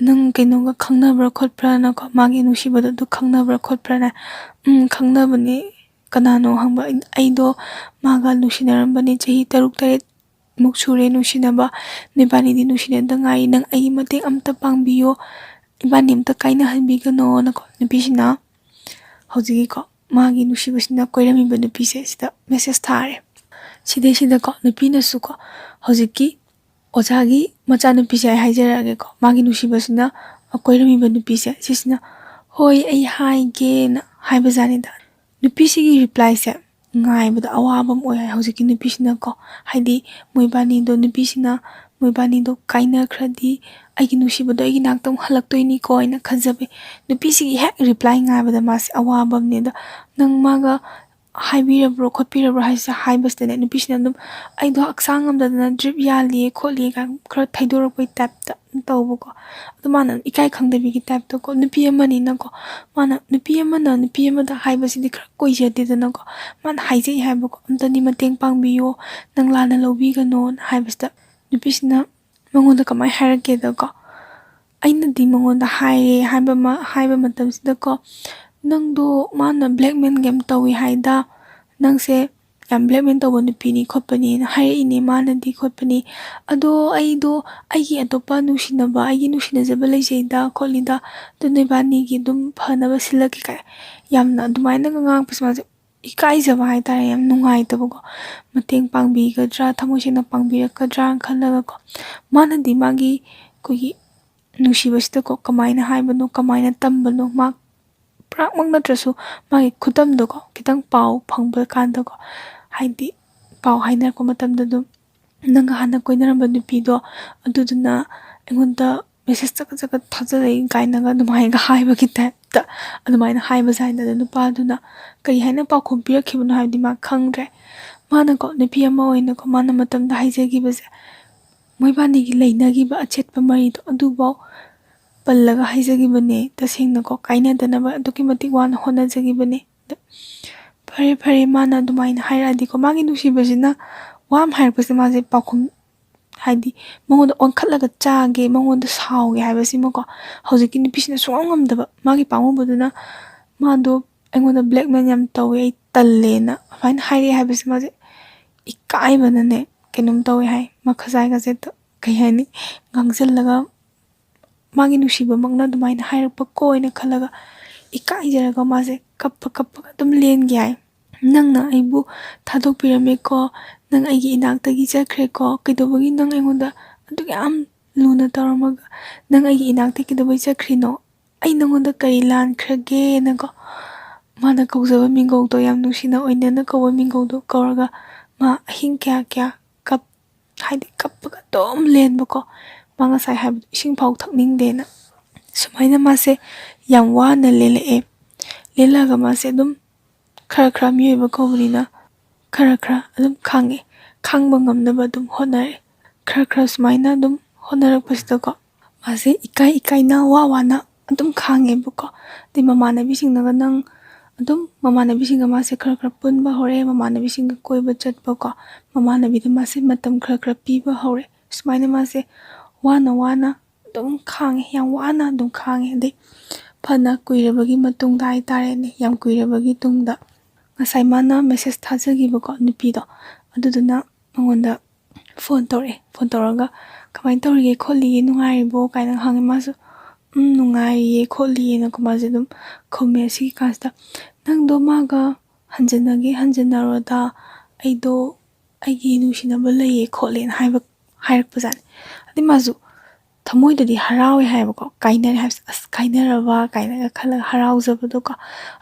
"ꯅꯪ ꯀꯩꯅꯣꯒ ꯈꯪꯅꯕ꯭ꯔꯥ ꯈꯣꯠꯄ꯭ꯔꯥꯅꯀꯣ, ꯃꯥꯒꯤ ꯅꯨꯡꯁꯤꯕꯗꯣ ꯑꯗꯨ ꯈꯪꯅꯕ꯭ꯔꯥ ꯈꯣꯠꯄ꯭ꯔꯥꯅ?" "ꯎꯝ, ꯈꯪꯅꯕꯅꯦ"꯫ "ꯀꯅꯥꯅꯣ?" ꯍꯪꯕ꯫ "ꯑꯩ-, ꯑꯩꯗꯣ ꯃꯥꯒ ꯅꯨꯡꯁꯤꯅꯔꯝꯕꯅꯦ, ꯆꯍꯤ ꯇꯔꯨꯛ ꯇꯔꯦꯠ ꯃꯨꯛ ꯁꯨꯔꯦ ꯅꯨꯡꯁꯤꯅꯕ, ꯅꯣꯏꯕꯥꯅꯤꯗꯤ ꯅꯨꯡꯁꯤꯅꯗ ꯉꯥꯏꯔꯤ, ꯅꯪ ꯑꯩꯒꯤ ꯃꯇꯦꯡ ꯑꯝꯇ ꯄꯥꯡꯕꯤꯌꯣ, ꯏꯕꯥꯅꯤ ꯑꯝꯇ ꯀꯥꯏꯅꯍꯟꯕꯤꯒꯅꯣꯅꯀꯣ" ꯅꯨꯄꯤꯁꯤꯅ ꯍꯧꯖꯤꯛꯀꯤꯀꯣ ꯃꯥꯒꯤ ꯅꯨꯡꯁꯤꯕꯁꯤꯅ ꯀꯣꯏꯔꯝꯃꯤꯕ ꯅꯨꯄꯤꯁꯦ ꯁꯤꯗ ꯃꯦꯁꯦꯖ ꯊꯥꯔꯦ꯫ ꯁꯤꯗꯩꯁꯤꯗꯀꯣ ꯅꯨꯄꯤꯅꯁꯨꯀꯣ ꯍꯧꯖꯤꯛꯀꯤ ꯑꯣꯖꯥꯒꯤ ꯃꯆꯥꯅꯨꯄꯤꯁꯦ ꯑꯩ ꯍꯥꯏꯖꯔꯛꯑꯒꯦꯀꯣ, ꯃꯥꯒꯤ ꯅꯨꯡꯁꯤꯕꯁꯤꯅ ꯀꯣꯏꯔꯝꯃꯤꯕ ꯅꯨꯄꯤꯁꯦ ꯁꯤꯁꯤꯅ "ꯍꯣꯏ, ꯑꯩ ꯍꯥꯏꯒꯦꯅ" ꯍꯥꯏꯕꯖꯥꯠꯅꯤꯗ꯫ ꯅꯨꯄꯤꯁꯤꯒꯤ ꯔꯤꯄ꯭ꯂꯥꯏꯁꯦ ꯉꯥꯏꯕꯗ ꯑꯋꯥꯕ ꯑꯃ ꯑꯣꯏ ꯍꯥꯏ ꯍꯧꯖꯤꯛꯀꯤ ꯅꯨꯄꯤꯁꯤꯅꯀꯣ꯫ ꯍꯥꯏꯗꯤ ꯃꯣꯏꯕꯥꯅꯤꯗꯣ, ꯅꯨꯄꯤꯁꯤꯅ ꯃꯣꯏꯕꯥꯅꯤꯗꯣ ꯀꯥꯏꯅꯈ꯭ꯔꯗꯤ ꯑꯩꯒꯤ ꯅꯨꯡꯁꯤꯕꯗꯣ ꯑꯩꯒꯤ ꯅꯥꯛꯇ ꯑꯃꯨꯛ ꯍꯜꯂꯛꯇꯣꯏꯅꯤꯀꯣ ꯍꯥꯏꯅ ꯈꯟꯖꯕ ꯅꯨꯄꯤꯁꯤꯒꯤ ꯍꯦꯛ ꯔꯤꯄ꯭ꯂꯥꯏ ꯉꯥꯏꯕꯗ ꯃꯥꯁꯦ ꯑꯋꯥꯕ ꯑꯃꯅꯦ꯫ ꯑꯗꯣ ꯅꯪ ꯃꯥꯒ ꯍꯥꯏꯕꯤꯔꯕ꯭ꯔꯣ ꯈꯣꯠꯄꯤꯔꯕ꯭ꯔꯣ ꯍꯥꯏꯁꯦ ꯍꯥꯏꯕꯁꯤꯗꯅꯦ, ꯅꯨꯄꯤꯁꯤꯅ ꯑꯗꯨꯝ "ꯑꯩꯗꯣ ꯍꯛꯆꯥꯡ ꯉꯝꯗꯗꯅ ꯗ꯭ꯔꯤꯞ ꯌꯥꯜꯂꯤꯌꯦ ꯈꯣꯠꯂꯤꯌꯦ" ꯀꯥꯏꯅ ꯈꯔ ꯊꯩꯗꯣꯔꯛꯄꯩ ꯇꯥꯏꯞꯇ ꯑꯗꯨꯝ ꯇꯧꯕꯀꯣ꯫ ꯑꯗꯨ ꯃꯥꯅ ꯏꯀꯥꯏ ꯈꯪꯗꯕꯤꯒꯤ ꯇꯥꯏꯞꯇꯀꯣ, ꯅꯨꯄꯤ ꯑꯃꯅꯤꯅꯀꯣ, ꯃꯥꯅ, ꯅꯨꯄꯤ ꯑꯃꯅ ꯅꯨꯄꯤ ꯑꯃꯗ ꯍꯥꯏꯕꯁꯤꯗꯤ ꯈꯔ ꯀꯣꯏꯖꯗꯦꯗꯅꯀꯣ꯫ ꯃꯥꯅ ꯍꯥꯏꯖꯩ ꯍꯥꯏꯕꯀꯣ, "ꯑꯝꯇꯗꯤ ꯃꯇꯦꯡ ꯄꯥꯡꯕꯤꯌꯣ, ꯅꯪ ꯂꯥꯟꯅ ꯂꯧꯕꯤꯒꯅꯣꯅ" ꯍꯥꯏꯕꯁꯤꯗ ꯅꯨꯄꯤꯁꯤꯅ ꯃꯉꯣꯟꯗ ꯀꯃꯥꯏꯅ ꯍꯥꯏꯔꯛꯀꯦꯗꯀꯣ, ꯑꯩꯅꯗꯤ ꯃꯉꯣꯟꯗ ꯍꯥꯏꯔꯦ ꯍꯥꯏꯕ ꯑꯃ, ꯍꯥꯏꯕ ꯃꯇꯝꯁꯤꯗꯀꯣ, "ꯅꯪꯗꯣ ꯃꯥꯅ ꯕ꯭ꯂꯦꯛꯃꯦꯜ ꯌꯥꯝ ꯇꯧꯏ ꯍꯥꯏꯗ, ꯅꯪꯁꯦ ꯌꯥꯝ ꯕ꯭ꯂꯦꯛꯃꯦꯜ ꯇꯧꯕ ꯅꯨꯄꯤꯅꯤ ꯈꯣꯠꯄꯅꯤꯅ ꯍꯥꯏꯔꯛꯏꯅꯦ ꯃꯥꯅꯗꯤ ꯈꯣꯠꯄꯅꯤ꯫ ꯑꯗꯣ ꯑꯩꯗꯣ ꯑꯩꯒꯤ ꯑꯇꯣꯞꯄ ꯅꯨꯡꯁꯤꯅꯕ, ꯑꯩꯒꯤ ꯅꯨꯡꯁꯤꯅꯖꯕ ꯂꯩꯖꯩꯗ ꯈꯣꯠꯂꯤꯗ, ꯑꯗꯨ ꯅꯣꯏꯕꯥꯅꯤꯒꯤ ꯑꯗꯨꯝ ꯐꯅꯕ ꯁꯤꯜꯂꯛꯀꯦ" ꯀꯥꯏ ꯌꯥꯝꯅ ꯑꯗꯨꯃꯥꯏꯅꯒ ꯉꯥꯡꯉꯛꯄꯁꯦ ꯃꯥꯁꯦ ꯏꯀꯥꯏꯖꯕ ꯍꯥꯏꯇꯥꯔꯦ, ꯌꯥꯝ ꯅꯨꯡꯉꯥꯏꯇꯕꯀꯣ꯫ ꯃꯇꯦꯡ ꯄꯥꯡꯕꯤꯒꯗ꯭ꯔꯥ, ꯊꯃꯣꯏ ꯁꯦꯡꯅ ꯄꯥꯡꯕꯤꯔꯛꯀꯗ꯭ꯔꯥ ꯈꯜꯂꯒꯀꯣ꯫ ꯃꯥꯅꯗꯤ ꯃꯥꯒꯤ ꯑꯩꯈꯣꯏꯒꯤ ꯅꯨꯡꯁꯤꯕꯁꯤꯗꯀꯣ ꯀꯃꯥꯏꯅ ꯍꯥꯏꯕꯅꯣ, ꯀꯃꯥꯏꯅ ꯇꯝꯕꯅꯣ, ꯃꯥ ꯄꯨꯔꯥꯃꯛ ꯅꯠꯇ꯭ꯔꯁꯨ ꯃꯥꯒꯤ ꯈꯨꯗꯝꯗꯣꯀꯣ ꯈꯤꯇꯪ ꯄꯥꯎ ꯐꯪꯕ ꯀꯥꯟꯗꯀꯣ, ꯍꯥꯏꯗꯤ ꯄꯥꯎ ꯍꯥꯏꯅꯔꯛꯄ ꯃꯇꯝꯗ ꯑꯗꯨꯝ "ꯅꯪꯒ ꯍꯥꯟꯅ ꯀꯣꯏꯅꯔꯝꯕ ꯅꯨꯄꯤꯗꯣ ꯑꯗꯨꯗꯨꯅ ꯑꯩꯉꯣꯟꯗ ꯃꯦꯁꯦꯖ ꯆꯀꯠ ꯆꯀꯠ ꯊꯥꯖꯜꯂꯛꯏ" ꯀꯥꯏꯅꯒ ꯑꯗꯨꯃꯥꯏꯅꯒ ꯍꯥꯏꯕꯒꯤ ꯇꯥꯏꯞꯇ ꯑꯗꯨꯃꯥꯏꯅ ꯍꯥꯏꯕꯁꯦ ꯍꯥꯏꯅ ꯑꯗꯣ ꯅꯨꯄꯥꯗꯨꯅ ꯀꯔꯤ ꯍꯥꯏꯅ ꯄꯥꯎꯈꯨꯝ ꯄꯤꯔꯛꯈꯤꯕꯅꯣ ꯍꯥꯏꯕꯗꯤ ꯃꯥ ꯈꯪꯗ꯭ꯔꯦ꯫ ꯃꯥꯅꯀꯣ ꯅꯨꯄꯤ ꯑꯃ ꯑꯣꯏꯅꯀꯣ ꯃꯥꯅ ꯃꯇꯝꯗ ꯍꯥꯏꯖꯈꯤꯕꯁꯦ, ꯃꯣꯏꯕꯥꯅꯤꯒꯤ ꯂꯩꯅꯈꯤꯕ ꯑꯆꯦꯠꯄ ꯃꯔꯤꯗꯣ ꯑꯗꯨꯐꯥꯎ ꯄꯜꯂꯒ ꯍꯥꯏꯖꯈꯤꯕꯅꯦ꯫ ꯇꯁꯦꯡꯅꯀꯣ ꯀꯥꯏꯅꯗꯅꯕ ꯑꯗꯨꯛꯀꯤ ꯃꯇꯤꯛ ꯋꯥꯅ ꯍꯣꯠꯅꯖꯈꯤꯕꯅꯦ꯫ ꯑꯗ ꯐꯔꯦ ꯐꯔꯦ, ꯃꯥꯅ ꯑꯗꯨꯃꯥꯏꯅ ꯍꯥꯏꯔꯛꯑꯗꯤꯀꯣ, ꯃꯥꯒꯤ ꯅꯨꯡꯁꯤꯕꯁꯤꯅ ꯋꯥ ꯑꯃ ꯍꯥꯏꯔꯛꯄꯁꯦ ꯃꯥꯁꯦ ꯄꯥꯎꯈꯨꯝ, ꯍꯥꯏꯗꯤ ꯃꯉꯣꯟꯗ ꯑꯣꯟꯈꯠꯂꯒ ꯆꯥꯒꯦ, ꯃꯉꯣꯟꯗ ꯁꯥꯎꯒꯦ ꯍꯥꯏꯕꯁꯤꯃꯀꯣ ꯍꯧꯖꯤꯛꯀꯤ ꯅꯨꯄꯤꯁꯤꯅ ꯁꯨꯡꯉꯝ ꯉꯝꯗꯕ꯫ ꯃꯥꯒꯤ ꯄꯥꯝꯃꯨꯕꯗꯨꯅ ꯃꯥꯗꯣ "ꯑꯩꯉꯣꯟꯗ ꯕ꯭ꯂꯦꯛꯃꯦꯜ ꯌꯥꯝ ꯇꯧꯋꯦ, ꯑꯩ ꯇꯜꯂꯦꯅ" ꯑꯗꯨꯃꯥꯏꯅ ꯍꯥꯏꯔꯛꯑꯦ ꯍꯥꯏꯕꯁꯦ ꯃꯥꯁꯦ ꯏꯀꯥꯏꯕꯅꯅꯦ ꯀꯩꯅꯣꯝ ꯇꯧꯋꯦ ꯍꯥꯏ, ꯃꯈꯖꯥꯏꯒꯁꯦ ꯀꯩ ꯍꯥꯏꯅꯤ, ꯉꯥꯡꯁꯤꯜꯂꯒ ꯃꯥꯒꯤ ꯅꯨꯡꯁꯤꯕꯃꯛꯅ ꯑꯗꯨꯃꯥꯏꯅ ꯍꯥꯏꯔꯛꯄ ꯀꯣ ꯍꯥꯏꯅ ꯈꯜꯂꯒ ꯏꯀꯥꯏꯖꯔꯒ ꯃꯥꯁꯦ ꯀꯞꯄ ꯀꯞꯄꯒ ꯑꯗꯨꯝ ꯂꯦꯟꯒꯦ ꯍꯥꯏ꯫ "ꯅꯪꯅ ꯑꯩꯕꯨ ꯊꯥꯗꯣꯛꯄꯤꯔꯝꯃꯦꯀꯣ, ꯅꯪ ꯑꯩꯒꯤ ꯏꯅꯥꯛꯇꯒꯤ ꯆꯠꯈ꯭ꯔꯦꯀꯣ, ꯀꯩꯗꯧꯕꯒꯤ ꯅꯪ ꯑꯩꯉꯣꯟꯗ ꯑꯗꯨꯛ ꯌꯥꯝ ꯂꯨꯅ ꯇꯧꯔꯝꯃꯒ ꯅꯪ ꯑꯩꯒꯤ ꯏꯅꯥꯛꯇ ꯀꯩꯗꯧꯕꯩ ꯆꯠꯈ꯭ꯔꯤꯅꯣ? ꯑꯩ ꯅꯪꯉꯣꯟꯗ ꯀꯔꯤ ꯂꯥꯟꯈ꯭ꯔꯒꯦꯅꯀꯣ?" ꯃꯥꯅ ꯀꯧꯖꯕ ꯃꯤꯡꯒꯧꯗꯣ, ꯌꯥꯝ ꯅꯨꯡꯁꯤꯅ ꯑꯣꯏꯅꯅ ꯀꯧꯕ ꯃꯤꯡꯒꯧꯗꯣ ꯀꯧꯔꯒ ꯃꯥ ꯑꯍꯤꯡ ꯀꯌꯥ ꯀꯌꯥ ꯀꯞ ꯍꯥꯏꯗꯤ ꯀꯞꯄꯒ ꯑꯗꯨꯝ ꯂꯦꯟꯕꯀꯣ꯫ ꯃꯥ ꯉꯁꯥꯏ ꯍꯥꯏꯕꯗꯣ, ꯏꯁꯤꯡ ꯐꯥꯎ ꯊꯛꯅꯤꯡꯗꯦꯅ꯫ ꯁꯨꯃꯥꯏꯅ ꯃꯥꯁꯦ ꯌꯥꯝ ꯋꯥꯅ ꯂꯦꯜꯂꯛꯑꯦ꯫ ꯂꯦꯜꯂꯛꯑꯒ ꯃꯥꯁꯦ ꯑꯗꯨꯝ ꯈꯔ ꯈꯔ, ꯃꯤꯑꯣꯏꯕ ꯀꯧꯕꯅꯤꯅ ꯈꯔ ꯈꯔ ꯑꯗꯨꯝ ꯈꯥꯡꯉꯦ꯫ ꯈꯥꯡꯕ ꯉꯝꯅꯕ ꯑꯗꯨꯝ ꯍꯣꯠꯅꯔꯦ꯫ ꯈꯔ ꯈꯔ ꯁꯨꯃꯥꯏꯅ ꯑꯗꯨꯝ ꯍꯣꯠꯅꯔꯛꯄꯁꯤꯗꯀꯣ, ꯃꯥꯁꯦ ꯏꯀꯥꯏ ꯏꯀꯥꯏꯅ, ꯋꯥ ꯋꯥꯅ ꯑꯗꯨꯝ ꯈꯥꯡꯉꯦꯕꯀꯣ꯫ ꯑꯗꯩ ꯃꯃꯥꯟꯅꯕꯤꯁꯤꯡꯅꯒ ꯅꯪ ꯑꯗꯨꯝ, ꯃꯃꯥꯟꯅꯕꯤꯁꯤꯡꯒ ꯃꯥꯁꯦ ꯈꯔ ꯈꯔ ꯄꯨꯟꯕ ꯍꯧꯔꯦ, ꯃꯃꯥꯟꯅꯕꯤꯁꯤꯡꯒ ꯀꯣꯏꯕ ꯆꯠꯄꯀꯣ, ꯃꯃꯥꯟꯅꯕꯤꯗ ꯃꯥꯁꯦ ꯃꯇꯝ ꯈꯔ ꯈꯔ ꯄꯤꯕ ꯍꯧꯔꯦ꯫ ꯁꯨꯃꯥꯏꯅ ꯃꯥꯁꯦ ꯋꯥꯅ ꯋꯥꯅ ꯑꯗꯨꯝ ꯈꯥꯡꯉꯦ, ꯌꯥꯝ ꯋꯥꯅ ꯑꯗꯨꯝ ꯈꯥꯡꯉꯦ꯫ ꯑꯗꯩ ꯐꯅ ꯀꯨꯏꯔꯕꯒꯤ ꯃꯇꯨꯡꯗ ꯍꯥꯏꯇꯥꯔꯦꯅꯦ, ꯌꯥꯝ ꯀꯨꯏꯔꯕꯒꯤ ꯇꯨꯡꯗ ꯉꯁꯥꯏ ꯃꯥꯅ ꯃꯦꯁꯦꯖ ꯊꯥꯖꯈꯤꯕꯀꯣ ꯅꯨꯄꯤꯗꯣ, ꯑꯗꯨꯗꯨꯅ ꯃꯉꯣꯟꯗ ꯐꯣꯟ ꯇꯧꯔꯛꯑꯦ꯫ ꯐꯣꯟ ꯇꯧꯔꯒ "ꯀꯃꯥꯏꯅ ꯇꯧꯔꯤꯒꯦ ꯈꯣꯠꯂꯤꯒꯦ, ꯅꯨꯡꯉꯥꯏꯔꯤꯕꯣ?" ꯀꯥꯏꯅ ꯍꯪꯉꯦ꯫ ꯃꯥꯁꯨ "ꯎꯝ, ꯅꯨꯡꯉꯥꯏꯔꯤꯌꯦ ꯈꯣꯠꯂꯤꯌꯦꯅꯀꯣ" ꯃꯥꯁꯦ ꯑꯗꯨꯝ ꯈꯨꯝꯃꯦ꯫ ꯁꯤꯒꯤ ꯀꯥꯟꯁꯤꯗ "ꯅꯪꯗꯣ ꯃꯥꯒ ꯍꯟꯖꯤꯟꯅꯒꯦ ꯍꯟꯖꯤꯟꯅꯔꯣꯗ, ꯑꯩꯗꯣ ꯑꯩꯒꯤ ꯅꯨꯡꯁꯤꯅꯕ ꯂꯩꯌꯦ ꯈꯣꯠꯂꯦꯅ" ꯍꯥꯏꯕ, ꯍꯥꯏꯔꯛꯄꯖꯥꯠꯅꯤ꯫ ꯑꯗꯩ ꯃꯥꯁꯨ ꯊꯃꯣꯏꯗꯗꯤ ꯍꯔꯥꯎꯋꯦ ꯍꯥꯏꯕꯀꯣ, ꯀꯥꯏꯅꯔꯦ ꯍꯥꯏꯕꯁꯦ, "ꯑꯁ, ꯀꯥꯏꯅꯔꯕ" ꯀꯥꯏꯅꯒ ꯈꯜꯂꯒ ꯍꯔꯥꯎꯖꯕꯗꯣꯀꯣ꯫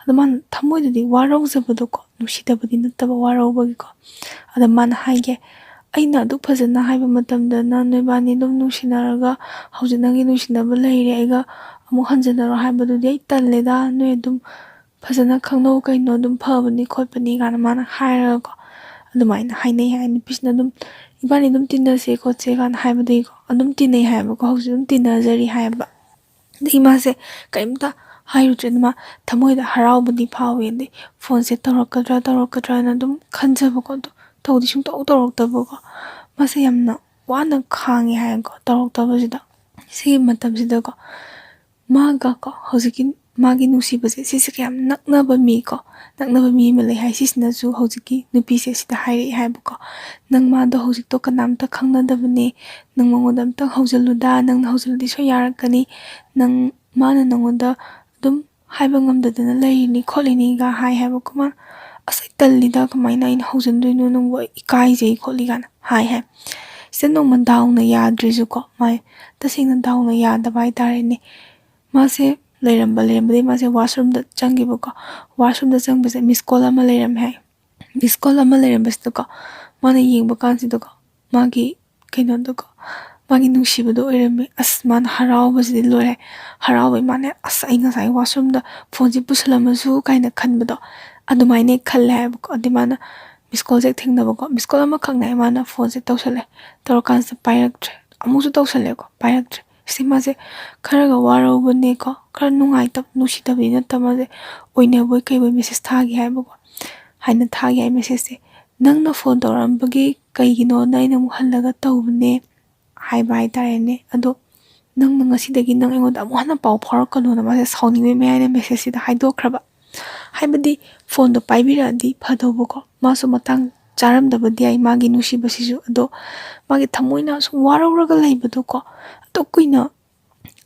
ꯑꯗꯣ ꯃꯥꯅ ꯊꯃꯣꯏꯗꯗꯤ ꯋꯥꯔꯧꯖꯕꯗꯣꯀꯣ, ꯅꯨꯡꯁꯤꯗꯕꯗꯤ ꯅꯠꯇꯕ, ꯋꯥꯔꯧꯕꯒꯤꯀꯣ꯫ ꯑꯗ ꯃꯥꯅ ꯍꯥꯏꯒꯦ, "ꯑꯩꯅ ꯑꯗꯨꯛ ꯐꯖꯅ ꯍꯥꯏꯕ ꯃꯇꯝꯗ ꯅꯪ, ꯅꯣꯏꯕꯥꯅꯤ ꯑꯗꯨꯝ ꯅꯨꯡꯁꯤꯅꯔꯒ ꯍꯧꯖꯤꯛ ꯅꯪꯒꯤ ꯅꯨꯡꯁꯤꯅꯕ ꯂꯩꯔꯦ, ꯑꯩꯒ ꯑꯃꯨꯛ ꯍꯟꯖꯟꯅꯔꯣ ꯍꯥꯏꯕꯗꯨꯗꯤ ꯑꯩ ꯇꯜꯂꯦꯗ, ꯅꯣꯏ ꯑꯗꯨꯝ ꯐꯖꯅ ꯈꯪꯅꯧ ꯀꯩꯅꯣ, ꯑꯗꯨꯝ ꯐꯕꯅꯤ ꯈꯣꯠꯄꯅꯤ" ꯀꯥꯏꯅ ꯃꯥꯅ ꯍꯥꯏꯔꯒꯀꯣ, ꯑꯗꯨꯃꯥꯏꯅ ꯍꯥꯏꯅꯩ ꯍꯥꯏ꯫ ꯅꯨꯄꯤꯁꯤꯅ ꯑꯗꯨꯝ "ꯏꯕꯥꯅꯤ ꯑꯗꯨꯝ ꯇꯤꯟꯅꯁꯦ ꯈꯣꯠꯁꯦ" ꯀꯥꯏꯅ ꯍꯥꯏꯕꯗꯒꯤꯀꯣ, ꯑꯗꯨꯝ ꯇꯤꯟꯅꯩ ꯍꯥꯏꯕꯀꯣ, ꯍꯧꯖꯤꯛ ꯑꯗꯨꯝ ꯇꯤꯟꯅꯖꯔꯤ ꯍꯥꯏꯕ꯫ ꯑꯗꯒꯤ ꯃꯥꯁꯦ ꯀꯔꯤꯝꯇ ꯍꯥꯏꯔꯨꯗ꯭ꯔꯦ꯫ ꯑꯗꯨ ꯃꯥ ꯊꯃꯣꯏꯗ ꯍꯔꯥꯎꯕꯗꯤ ꯐꯥꯎꯋꯦ, ꯑꯗꯩ ꯐꯣꯟꯁꯦ ꯇꯧꯔꯛꯀꯗ꯭ꯔꯥ ꯇꯧꯔꯛꯀꯗ꯭ꯔꯥꯅ ꯑꯗꯨꯝ ꯈꯟꯖꯕꯀꯣ, ꯑꯗꯣ ꯇꯧꯗꯤ ꯁꯨꯡꯇꯧ ꯇꯧꯔꯛꯇꯕꯀꯣ꯫ ꯃꯥꯁꯦ ꯌꯥꯝꯅ ꯋꯥꯅ ꯈꯥꯡꯉꯦ ꯍꯥꯏꯀꯣ, ꯇꯧꯔꯛꯇꯕꯁꯤꯗ꯫ ꯁꯤꯒꯤ ꯃꯇꯝꯁꯤꯗꯀꯣ, ꯃꯥꯒ ꯀꯣ, ꯍꯧꯖꯤꯛꯀꯤ ꯃꯥꯒꯤ ꯅꯨꯡꯁꯤꯕꯁꯦ, ꯁꯤꯁꯦ ꯀꯌꯥꯝ ꯅꯛꯅꯕ ꯃꯤꯀꯣ, ꯅꯛꯅꯕ ꯃꯤ ꯑꯃ ꯂꯩ ꯍꯥꯏ꯫ ꯁꯤꯁꯤꯅꯁꯨ ꯍꯧꯖꯤꯛꯀꯤ ꯅꯨꯄꯤꯁꯦ ꯁꯤꯗ ꯍꯥꯏꯔꯛꯑꯦ ꯍꯥꯏꯕꯀꯣ, "ꯅꯪ ꯃꯥꯗꯣ ꯍꯧꯖꯤꯛꯇꯣ ꯀꯅꯥꯝꯇ ꯈꯪꯅꯗꯕꯅꯦ, ꯅꯪ ꯃꯉꯣꯟꯗ ꯑꯝꯇꯪ ꯍꯧꯖꯤꯜꯂꯨꯗ, ꯅꯪꯅ ꯍꯧꯖꯤꯜꯂꯗꯤ ꯁꯣꯏ ꯌꯥꯔꯛꯀꯅꯤ, ꯅꯪ, ꯃꯥꯅ ꯅꯪꯉꯣꯟꯗ ꯑꯗꯨꯝ ꯍꯥꯏꯕ ꯉꯝꯗꯗꯅ ꯂꯩꯔꯤꯅꯤ ꯈꯣꯠꯂꯤꯅꯤꯒ ꯍꯥꯏ ꯍꯥꯏꯕꯀꯣ꯫ ꯃꯥꯅ "ꯑꯁ, ꯑꯩ ꯇꯜꯂꯤꯗ, ꯀꯃꯥꯏꯅ ꯑꯩꯅ ꯍꯧꯖꯤꯟꯗꯣꯏꯅꯣ ꯅꯪꯕꯨ, ꯑꯩ ꯏꯀꯥꯏꯖꯩ" ꯈꯣꯠꯂꯤ ꯀꯥꯏꯅ ꯍꯥꯏ ꯍꯥꯏ꯫ ꯁꯤꯗ ꯅꯣꯡꯃ ꯗꯥꯎꯅ ꯌꯥꯗ꯭ꯔꯤꯁꯨꯀꯣ, ꯃꯥꯏ ꯇꯁꯦꯡꯅ ꯗꯥꯎꯅ ꯌꯥꯗꯕ ꯍꯥꯏꯇꯥꯔꯦꯅꯦ꯫ ꯃꯥꯁꯦ ꯂꯩꯔꯝꯕ ꯂꯩꯔꯝꯕꯗꯒꯤ ꯃꯥꯁꯦ ꯋꯥꯁꯔꯨꯝꯗ ꯆꯪꯈꯤꯕꯀꯣ꯫ ꯋꯥꯁꯔꯨꯝꯗ ꯆꯪꯕꯁꯦ ꯃꯤꯁ ꯀꯣꯜ ꯑꯃ ꯂꯩꯔꯝꯃꯦ ꯍꯥꯏ꯫ ꯃꯤꯁ ꯀꯣꯜ ꯑꯃ ꯂꯩꯔꯝꯕꯁꯤꯗꯀꯣ, ꯃꯥꯅ ꯌꯦꯡꯕ ꯀꯥꯟꯁꯤꯗꯀꯣ, ꯃꯥꯒꯤ ꯀꯩꯅꯣꯗꯣꯀꯣ, ꯃꯥꯒꯤ ꯅꯨꯡꯁꯤꯕꯗꯣ ꯑꯣꯏꯔꯝꯃꯦ꯫ ꯑꯁ, ꯃꯥꯅ ꯍꯔꯥꯎꯕꯁꯤꯗꯤ ꯂꯣꯏꯔꯦ꯫ ꯍꯔꯥꯎꯕꯩ ꯃꯥꯅꯦ, "ꯑꯁ, ꯑꯩ ꯉꯁꯥꯏ ꯋꯥꯁꯔꯨꯝꯗ ꯐꯣꯟꯁꯦ ꯄꯨꯁꯜꯂꯝꯃꯁꯨ" ꯀꯥꯏꯅ ꯈꯟꯕꯗꯣ, ꯑꯗꯨꯃꯥꯏꯅ ꯈꯜꯂꯦ ꯍꯥꯏꯕꯀꯣ꯫ ꯑꯗꯨꯗꯤ ꯃꯥꯅ ꯃꯤꯁ ꯀꯣꯜꯁꯦ ꯍꯦꯛ ꯊꯦꯡꯅꯕꯀꯣ, ꯃꯤꯁ ꯀꯣꯜ ꯑꯃꯈꯛꯅꯦ ꯃꯥꯅ ꯐꯣꯟꯁꯦ ꯇꯧꯁꯜꯂꯦ꯫ ꯇꯧꯔꯀꯥꯟꯁꯤꯗ ꯄꯥꯏꯔꯛꯇ꯭ꯔꯦ, ꯑꯃꯨꯛꯁꯨ ꯇꯧꯁꯜꯂꯦꯀꯣ, ꯄꯥꯏꯔꯛꯇ꯭ꯔꯦ꯫ ꯁꯤ ꯃꯥꯁꯦ ꯈꯔꯒ ꯋꯥꯔꯧꯕꯅꯦꯀꯣ, ꯈꯔ ꯅꯨꯡꯉꯥꯏꯇꯕ, ꯅꯨꯡꯁꯤꯗꯕꯗꯤ ꯅꯠꯇꯕ, ꯃꯥꯁꯦ ꯑꯣꯏꯅꯕꯣꯏ ꯀꯩꯕꯣꯏ ꯃꯦꯁꯦꯁ ꯊꯥꯒꯤ ꯍꯥꯏꯕꯀꯣ꯫ ꯍꯥꯏꯅ ꯊꯥꯒꯤ ꯍꯥꯏ ꯃꯦꯁꯦꯁꯁꯦ꯫ "ꯅꯪꯅ ꯐꯣꯟ ꯇꯧꯔꯛꯑꯝꯕꯒꯤ ꯀꯩꯒꯤꯅꯣꯅ ꯑꯩꯅ ꯑꯃꯨꯛ ꯍꯜꯂꯒ ꯇꯧꯕꯅꯦ" ꯍꯥꯏꯕ ꯍꯥꯏꯇꯥꯔꯦꯅꯦ꯫ "ꯑꯗꯣ ꯅꯪꯅ ꯉꯁꯤꯗꯒꯤ ꯅꯪ ꯑꯩꯉꯣꯟꯗ ꯑꯃꯨꯛ ꯍꯟꯅ ꯄꯥꯎ ꯐꯥꯎꯔꯛꯀꯅꯣꯅ" ꯃꯥꯁꯦ ꯁꯥꯎꯅꯤꯡꯕꯩ ꯃꯌꯥꯏꯅ ꯃꯦꯁꯦꯁꯁꯤꯗ ꯍꯥꯏꯗꯣꯛꯈ꯭ꯔꯕ꯫ ꯍꯥꯏꯕꯗꯤ ꯐꯣꯟꯗꯣ ꯄꯥꯏꯕꯤꯔꯛꯑꯗꯤ ꯐꯗꯧꯕꯀꯣ, ꯃꯥꯁꯨ ꯃꯇꯥꯡ ꯆꯥꯔꯝꯗꯕꯗꯤ ꯌꯥꯏ ꯃꯥꯒꯤ ꯅꯨꯡꯁꯤꯕꯁꯤꯁꯨ꯫ ꯑꯗꯣ ꯃꯥꯒꯤ ꯊꯃꯣꯏꯅ ꯁꯨꯝ ꯋꯥꯔꯧꯔꯒ ꯂꯩꯕꯗꯣꯀꯣ, ꯑꯗꯨꯛ ꯀꯨꯏꯅ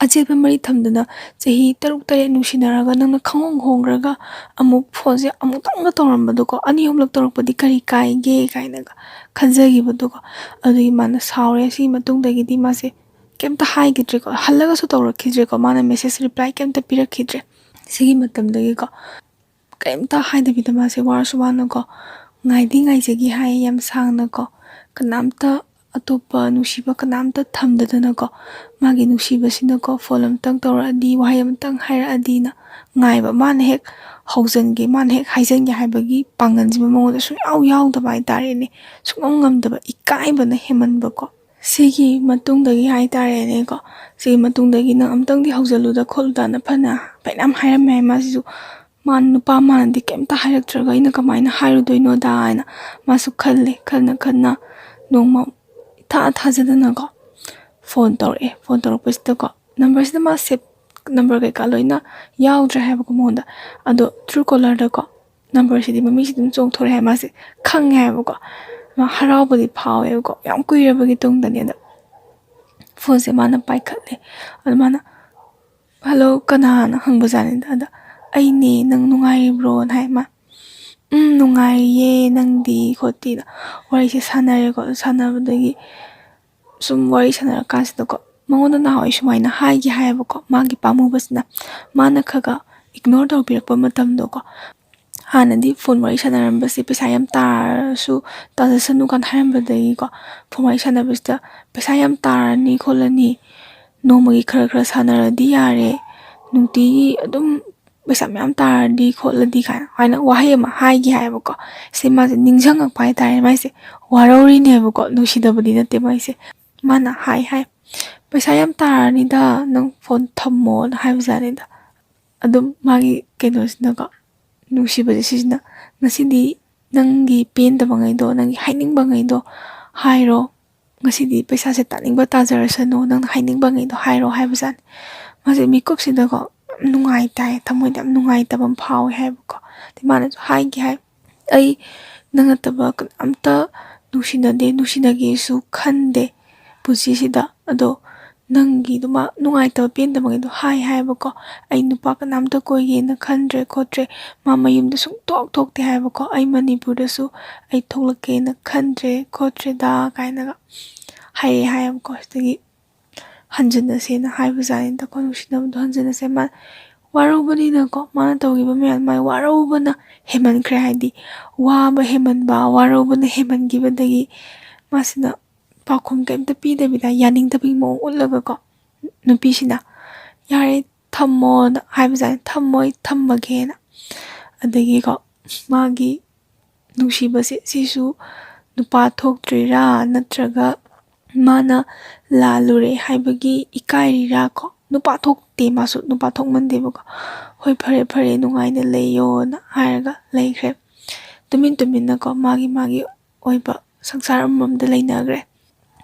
ꯑꯆꯦꯠꯄ ꯃꯔꯤ ꯊꯝꯗꯅ ꯆꯍꯤ ꯇꯔꯨꯛ ꯇꯔꯦꯠ ꯅꯨꯡꯁꯤꯅꯔꯒ ꯅꯪꯅ ꯈꯪꯍꯣꯡ ꯍꯣꯡꯈ꯭ꯔꯒ ꯑꯃꯨꯛ ꯐꯣꯟꯁꯦ ꯑꯃꯨꯛꯇꯪꯒ ꯇꯧꯔꯝꯕꯗꯣꯀꯣ, ꯑꯅꯤ ꯑꯍꯨꯝꯂꯛ ꯇꯧꯔꯛꯄꯗꯤ ꯀꯔꯤ ꯀꯥꯏꯒꯦ ꯀꯥꯏꯅꯒ ꯈꯟꯖꯈꯤꯕꯗꯣꯀꯣ꯫ ꯑꯗꯨꯒꯤ ꯃꯥꯅ ꯁꯥꯎꯔꯦ꯫ ꯁꯤꯒꯤ ꯃꯇꯨꯡꯗꯒꯤꯗꯤ ꯃꯥꯁꯦ ꯀꯩꯝꯇ ꯍꯥꯏꯈꯤꯗ꯭ꯔꯦꯀꯣ, ꯍꯜꯂꯒꯁꯨ ꯇꯧꯔꯛꯈꯤꯗ꯭ꯔꯦꯀꯣ, ꯃꯥꯅ ꯃꯦꯁꯦꯁ ꯔꯤꯄ꯭ꯂꯥꯏ ꯀꯩꯝꯇ ꯄꯤꯔꯛꯈꯤꯗ꯭ꯔꯦ꯫ ꯁꯤꯒꯤ ꯃꯇꯝꯗꯒꯤꯀꯣ ꯀꯩꯝꯇ ꯍꯥꯏꯗꯕꯤꯗ ꯃꯥꯁꯦ ꯋꯥꯔꯁꯨ ꯋꯥꯅꯀꯣ, ꯉꯥꯏꯗꯤ ꯉꯥꯏꯖꯒꯦ ꯍꯥꯏ ꯌꯥꯝ ꯁꯥꯡꯅꯀꯣ, ꯀꯅꯥꯝꯇ, ꯑꯇꯣꯞꯄ ꯅꯨꯡꯁꯤꯕ ꯀꯅꯥꯝꯇ ꯊꯝꯗꯗꯅꯀꯣ, ꯃꯥꯒꯤ ꯅꯨꯡꯁꯤꯕꯁꯤꯅꯀꯣ ꯐꯣꯟ ꯑꯃꯇꯪ ꯇꯧꯔꯛꯑꯗꯤ, ꯋꯥꯍꯩ ꯑꯃꯇꯪ ꯍꯥꯏꯔꯛꯑꯗꯤꯅ ꯉꯥꯏꯕ꯫ ꯃꯥꯅ ꯍꯦꯛ ꯍꯧꯖꯟꯒꯦ, ꯃꯥꯅ ꯍꯦꯛ ꯍꯥꯏꯖꯟꯒꯦ ꯍꯥꯏꯕꯒꯤ ꯄꯥꯡꯒꯜꯁꯤꯃ ꯃꯉꯣꯟꯗ ꯁꯨꯡꯌꯥꯎ ꯌꯥꯎꯗꯕ ꯍꯥꯏꯇꯥꯔꯦꯅꯦ꯫ ꯁꯨꯡꯉꯝ ꯉꯝꯗꯕ, ꯏꯀꯥꯏꯕꯅ ꯍꯦꯟꯃꯟꯕꯀꯣ꯫ ꯁꯤꯒꯤ ꯃꯇꯨꯡꯗꯒꯤ ꯍꯥꯏꯇꯥꯔꯦꯅꯦꯀꯣ, ꯁꯤꯒꯤ ꯃꯇꯨꯡꯗꯒꯤ "ꯅꯪ ꯑꯝꯇꯪꯗꯤ ꯍꯧꯖꯜꯂꯨꯗ ꯈꯣꯠꯂꯨꯗꯅ" ꯐꯅ ꯐꯅꯌꯥꯝ ꯍꯥꯏꯔꯝꯃꯦ꯫ ꯃꯥꯁꯤꯁꯨ, ꯃꯥ ꯅꯨꯄꯥ ꯃꯥꯅꯗꯤ ꯀꯩꯝꯇ ꯍꯥꯏꯔꯛꯇ꯭ꯔꯒ ꯑꯩꯅ ꯀꯃꯥꯏꯅ ꯍꯥꯏꯔꯨꯗꯣꯏꯅꯣꯗ ꯍꯥꯏꯅ ꯃꯥꯁꯨ ꯈꯜꯂꯦ꯫ ꯈꯟꯅ ꯈꯟꯅ ꯅꯣꯡꯃ ꯏꯊꯥ ꯊꯥꯖꯗꯅꯀꯣ ꯐꯣꯟ ꯇꯧꯔꯛꯑꯦ꯫ ꯐꯣꯟ ꯇꯧꯔꯛꯄꯁꯤꯗꯀꯣ, ꯅꯝꯕꯔꯁꯤꯗ ꯃꯥ ꯁꯦꯞ, ꯅꯝꯕꯔ ꯀꯩꯀꯥ ꯂꯣꯏꯅ ꯌꯥꯎꯗ꯭ꯔꯦ ꯍꯥꯏꯕꯀꯣ ꯃꯉꯣꯟꯗ꯫ ꯑꯗꯣ ꯇ꯭ꯔꯨ ꯀꯣꯂꯔꯗꯀꯣ ꯅꯝꯕꯔꯁꯤꯗꯤ ꯃꯃꯤꯡꯁꯤ ꯑꯗꯨꯝ ꯆꯣꯡꯊꯣꯔꯛꯑꯦ ꯍꯥꯏ꯫ ꯃꯥꯁꯦ ꯈꯪꯉꯦ ꯍꯥꯏꯕꯀꯣ꯫ ꯃꯥ ꯍꯔꯥꯎꯕꯗꯤ ꯐꯥꯎꯋꯦꯕꯀꯣ, ꯌꯥꯝ ꯀꯨꯏꯔꯕꯒꯤ ꯇꯨꯡꯗꯅꯦ꯫ ꯑꯗ ꯐꯣꯟꯁꯦ ꯃꯥꯅ ꯄꯥꯏꯈꯠꯂꯦ꯫ ꯑꯗ ꯃꯥꯅ "ꯍꯜꯂꯣ, ꯀꯅꯥꯅ?" ꯍꯪꯕꯖꯥꯠꯅꯤꯗ꯫ ꯑꯗ "ꯑꯩꯅꯦ, ꯅꯪ ꯅꯨꯡꯉꯥꯏꯔꯤꯕ꯭ꯔꯣꯅ?" ꯍꯥꯏ꯫ ꯃꯥ "ꯎꯝ, ꯅꯨꯡꯉꯥꯏꯔꯤꯌꯦ, ꯅꯪꯗꯤ?" ꯈꯣꯠꯇꯤꯗ ꯋꯥꯔꯤꯁꯦ ꯁꯥꯟꯅꯔꯦꯀꯣ꯫ ꯑꯗꯨ ꯁꯥꯟꯅꯕꯗꯒꯤ ꯁꯨꯝ ꯋꯥꯔꯤ ꯁꯥꯟꯅꯔꯀꯥꯟꯁꯤꯗꯀꯣ, ꯃꯉꯣꯟꯗ ꯅꯍꯥꯟꯋꯥꯏ ꯁꯨꯃꯥꯏꯅ ꯍꯥꯏꯒꯦ ꯍꯥꯏꯌꯦꯕꯀꯣ, ꯃꯥꯒꯤ ꯄꯥꯝꯃꯨꯕꯁꯤꯅ꯫ ꯃꯥꯅ ꯈꯔ ꯈꯔ ꯏꯒꯅꯣꯔ ꯇꯧꯕꯤꯔꯛꯄ ꯃꯇꯝꯗꯣꯀꯣ, ꯍꯥꯟꯅꯗꯤ ꯐꯣꯟ ꯋꯥꯔꯤ ꯁꯥꯟꯅꯔꯝꯕꯁꯦ ꯄꯩꯁꯥ ꯌꯥꯝ ꯇꯥꯔꯁꯨ ꯇꯥꯖꯁꯅꯨ ꯀꯥꯏꯅ ꯍꯥꯏꯔꯝꯕꯗꯒꯤꯀꯣ, ꯐꯣꯟ ꯋꯥꯔꯤ ꯁꯥꯟꯅꯕꯁꯤꯗ "ꯄꯩꯁꯥ ꯌꯥꯝ ꯇꯥꯔꯅꯤ ꯈꯣꯠꯂꯅꯤ, ꯅꯣꯡꯃꯒꯤ ꯈꯔ ꯈꯔ ꯁꯥꯟꯅꯔꯗꯤ ꯌꯥꯔꯦ, ꯅꯨꯡꯇꯤꯒꯤ ꯑꯗꯨꯝ ꯄꯩꯁꯥ ꯃꯌꯥꯝ ꯇꯥꯔꯗꯤ ꯈꯣꯠꯂꯗꯤ" ꯀꯥꯏꯅ, ꯍꯥꯏꯅ ꯋꯥꯍꯩ ꯑꯃ ꯍꯥꯏꯒꯦ ꯍꯥꯏꯌꯦꯕꯀꯣ꯫ ꯁꯤ ꯃꯥꯁꯦ ꯅꯤꯡꯁꯤꯡꯉꯛꯄ ꯍꯥꯏꯇꯥꯔꯦ꯫ ꯃꯥꯏꯁꯦ ꯋꯥꯔꯧꯔꯤꯅꯦꯕꯀꯣ, ꯅꯨꯡꯁꯤꯗꯕꯗꯤ ꯅꯠꯇꯦ ꯃꯥꯏꯁꯦ꯫ ꯃꯥꯅ ꯍꯥꯏ ꯍꯥꯏ, "ꯄꯩꯁꯥ ꯌꯥꯝ ꯇꯥꯔꯅꯤꯗ, ꯅꯪ ꯐꯣꯟ ꯊꯝꯃꯣꯅ" ꯍꯥꯏꯕꯖꯥꯠꯅꯤꯗ꯫ ꯑꯗꯨꯝ ꯃꯥꯒꯤ ꯀꯩꯅꯣꯁꯤꯅꯀꯣ, ꯅꯨꯡꯁꯤꯕꯁꯦ ꯁꯤꯁꯤꯅ, "ꯉꯁꯤꯗꯤ ꯅꯪꯒꯤ ꯄꯦꯟꯗꯕꯉꯩꯗꯣ, ꯅꯪꯒꯤ ꯍꯥꯏꯅꯤꯡꯕꯉꯩꯗꯣ ꯍꯥꯏꯔꯣ, ꯉꯁꯤꯗꯤ ꯄꯩꯁꯥꯁꯦ ꯇꯥꯅꯤꯡꯕ ꯇꯥꯖꯔꯁꯅꯨ, ꯅꯪꯅ ꯍꯥꯏꯅꯤꯡꯕꯉꯩꯗꯣ ꯍꯥꯏꯔꯣ" ꯍꯥꯏꯕꯖꯥꯠꯅꯤ꯫ ꯃꯥꯁꯦ ꯃꯤꯀꯨꯞꯁꯤꯗꯀꯣ ꯌꯥꯝ ꯅꯨꯡꯉꯥꯏꯇꯦ ꯍꯥꯏ, ꯊꯃꯣꯏꯗ ꯌꯥꯝ ꯅꯨꯡꯉꯥꯏꯇꯕ ꯑꯃ ꯐꯥꯎꯋꯦ ꯍꯥꯏꯕꯀꯣ꯫ ꯑꯗꯩ ꯃꯥꯅꯁꯨ ꯍꯥꯏꯒꯦ ꯍꯥꯏ, "ꯑꯩ ꯅꯪ ꯅꯠꯇꯕ ꯀꯅꯥꯝꯇ ꯅꯨꯡꯁꯤꯅꯗꯦ, ꯅꯨꯡꯁꯤꯅꯒꯦꯁꯨ ꯈꯟꯗꯦ ꯄꯨꯟꯁꯤꯁꯤꯗ꯫ ꯑꯗꯣ ꯅꯪꯒꯤꯗꯨꯃ ꯅꯨꯡꯉꯥꯏꯇꯕ ꯄꯦꯟꯗꯕꯉꯩꯗꯣ ꯍꯥꯏ ꯍꯥꯏꯕꯀꯣ꯫ ꯑꯩ ꯅꯨꯄꯥ ꯀꯅꯥꯝꯇ ꯀꯣꯏꯒꯦꯅ ꯈꯟꯗ꯭ꯔꯦ ꯈꯣꯠꯇ꯭ꯔꯦ, ꯃꯥ ꯃꯌꯨꯝꯗ ꯁꯨꯡꯊꯣꯛ ꯊꯣꯛꯇꯦ ꯍꯥꯏꯕꯀꯣ꯫ ꯑꯩ ꯃꯅꯤꯄꯨꯔꯗꯁꯨ ꯑꯩ ꯊꯣꯛꯂꯛꯀꯦꯅ ꯈꯟꯗ꯭ꯔꯦ ꯈꯣꯠꯇ꯭ꯔꯦꯗ" ꯀꯥꯏꯅꯒ ꯍꯥꯏꯔꯛꯑꯦ ꯍꯥꯏꯌꯦꯕꯀꯣ꯫ ꯁꯤꯗꯒꯤ ꯍꯟꯖꯤꯟꯅꯁꯦꯅ ꯍꯥꯏꯕꯖꯥꯠꯅꯤꯗꯀꯣ, ꯅꯨꯡꯁꯤꯅꯕꯗꯣ ꯍꯟꯖꯤꯟꯅꯁꯦ꯫ ꯃꯥ ꯋꯥꯔꯧꯕꯅꯤꯅꯀꯣ, ꯃꯥꯅ ꯇꯧꯈꯤꯕ ꯃꯌꯥꯝ, ꯃꯥꯏ ꯋꯥꯔꯧꯕꯅ ꯍꯦꯟꯃꯟꯈ꯭ꯔꯦ꯫ ꯍꯥꯏꯗꯤ ꯋꯥꯕ ꯍꯦꯟꯃꯟꯕ, ꯋꯥꯔꯧꯕꯅ ꯍꯦꯟꯃꯟꯈꯤꯕꯗꯒꯤ ꯃꯥꯁꯤꯅ ꯄꯥꯎꯈꯨꯝ ꯀꯩꯝꯇ ꯄꯤꯗꯕꯤꯗ, ꯌꯥꯅꯤꯡꯗꯕꯒꯤ ꯃꯑꯣꯡ ꯎꯠꯂꯒꯀꯣ, ꯅꯨꯄꯤꯁꯤꯅ "ꯌꯥꯔꯦ, ꯊꯝꯃꯣꯅ" ꯍꯥꯏꯕꯖꯥꯠꯅꯤ, "ꯊꯝꯃꯣꯏ, ꯊꯝꯃꯒꯦꯅ"꯫ ꯑꯗꯒꯤꯀꯣ, ꯃꯥꯒꯤ ꯅꯨꯡꯁꯤꯕꯁꯦ ꯁꯤꯁꯨ ꯅꯨꯄꯥ ꯊꯣꯛꯇ꯭ꯔꯤꯔꯥ, ꯅꯠꯇ꯭ꯔꯒ ꯃꯥꯅ ꯂꯥꯜꯂꯨꯔꯦ ꯍꯥꯏꯕꯒꯤ ꯏꯀꯥꯏꯔꯤꯔꯥ ꯀꯣ? ꯅꯨꯄꯥ ꯊꯣꯛꯇꯦ, ꯃꯥꯁꯨ ꯅꯨꯄꯥ ꯊꯣꯛꯃꯟꯗꯦꯕꯀꯣ꯫ "ꯍꯣꯏ, ꯐꯔꯦ ꯐꯔꯦ, ꯅꯨꯡꯉꯥꯏꯅ ꯂꯩꯌꯣꯅ" ꯍꯥꯏꯔꯒ ꯂꯩꯈ꯭ꯔꯦ꯫ ꯇꯨꯃꯤꯟ ꯇꯨꯃꯤꯟꯅꯀꯣ, ꯃꯥꯒꯤ ꯃꯥꯒꯤ ꯑꯣꯏꯕ ꯁꯪꯁꯥꯔ ꯑꯃꯃꯝꯗ ꯂꯩꯅꯈ꯭ꯔꯦ꯫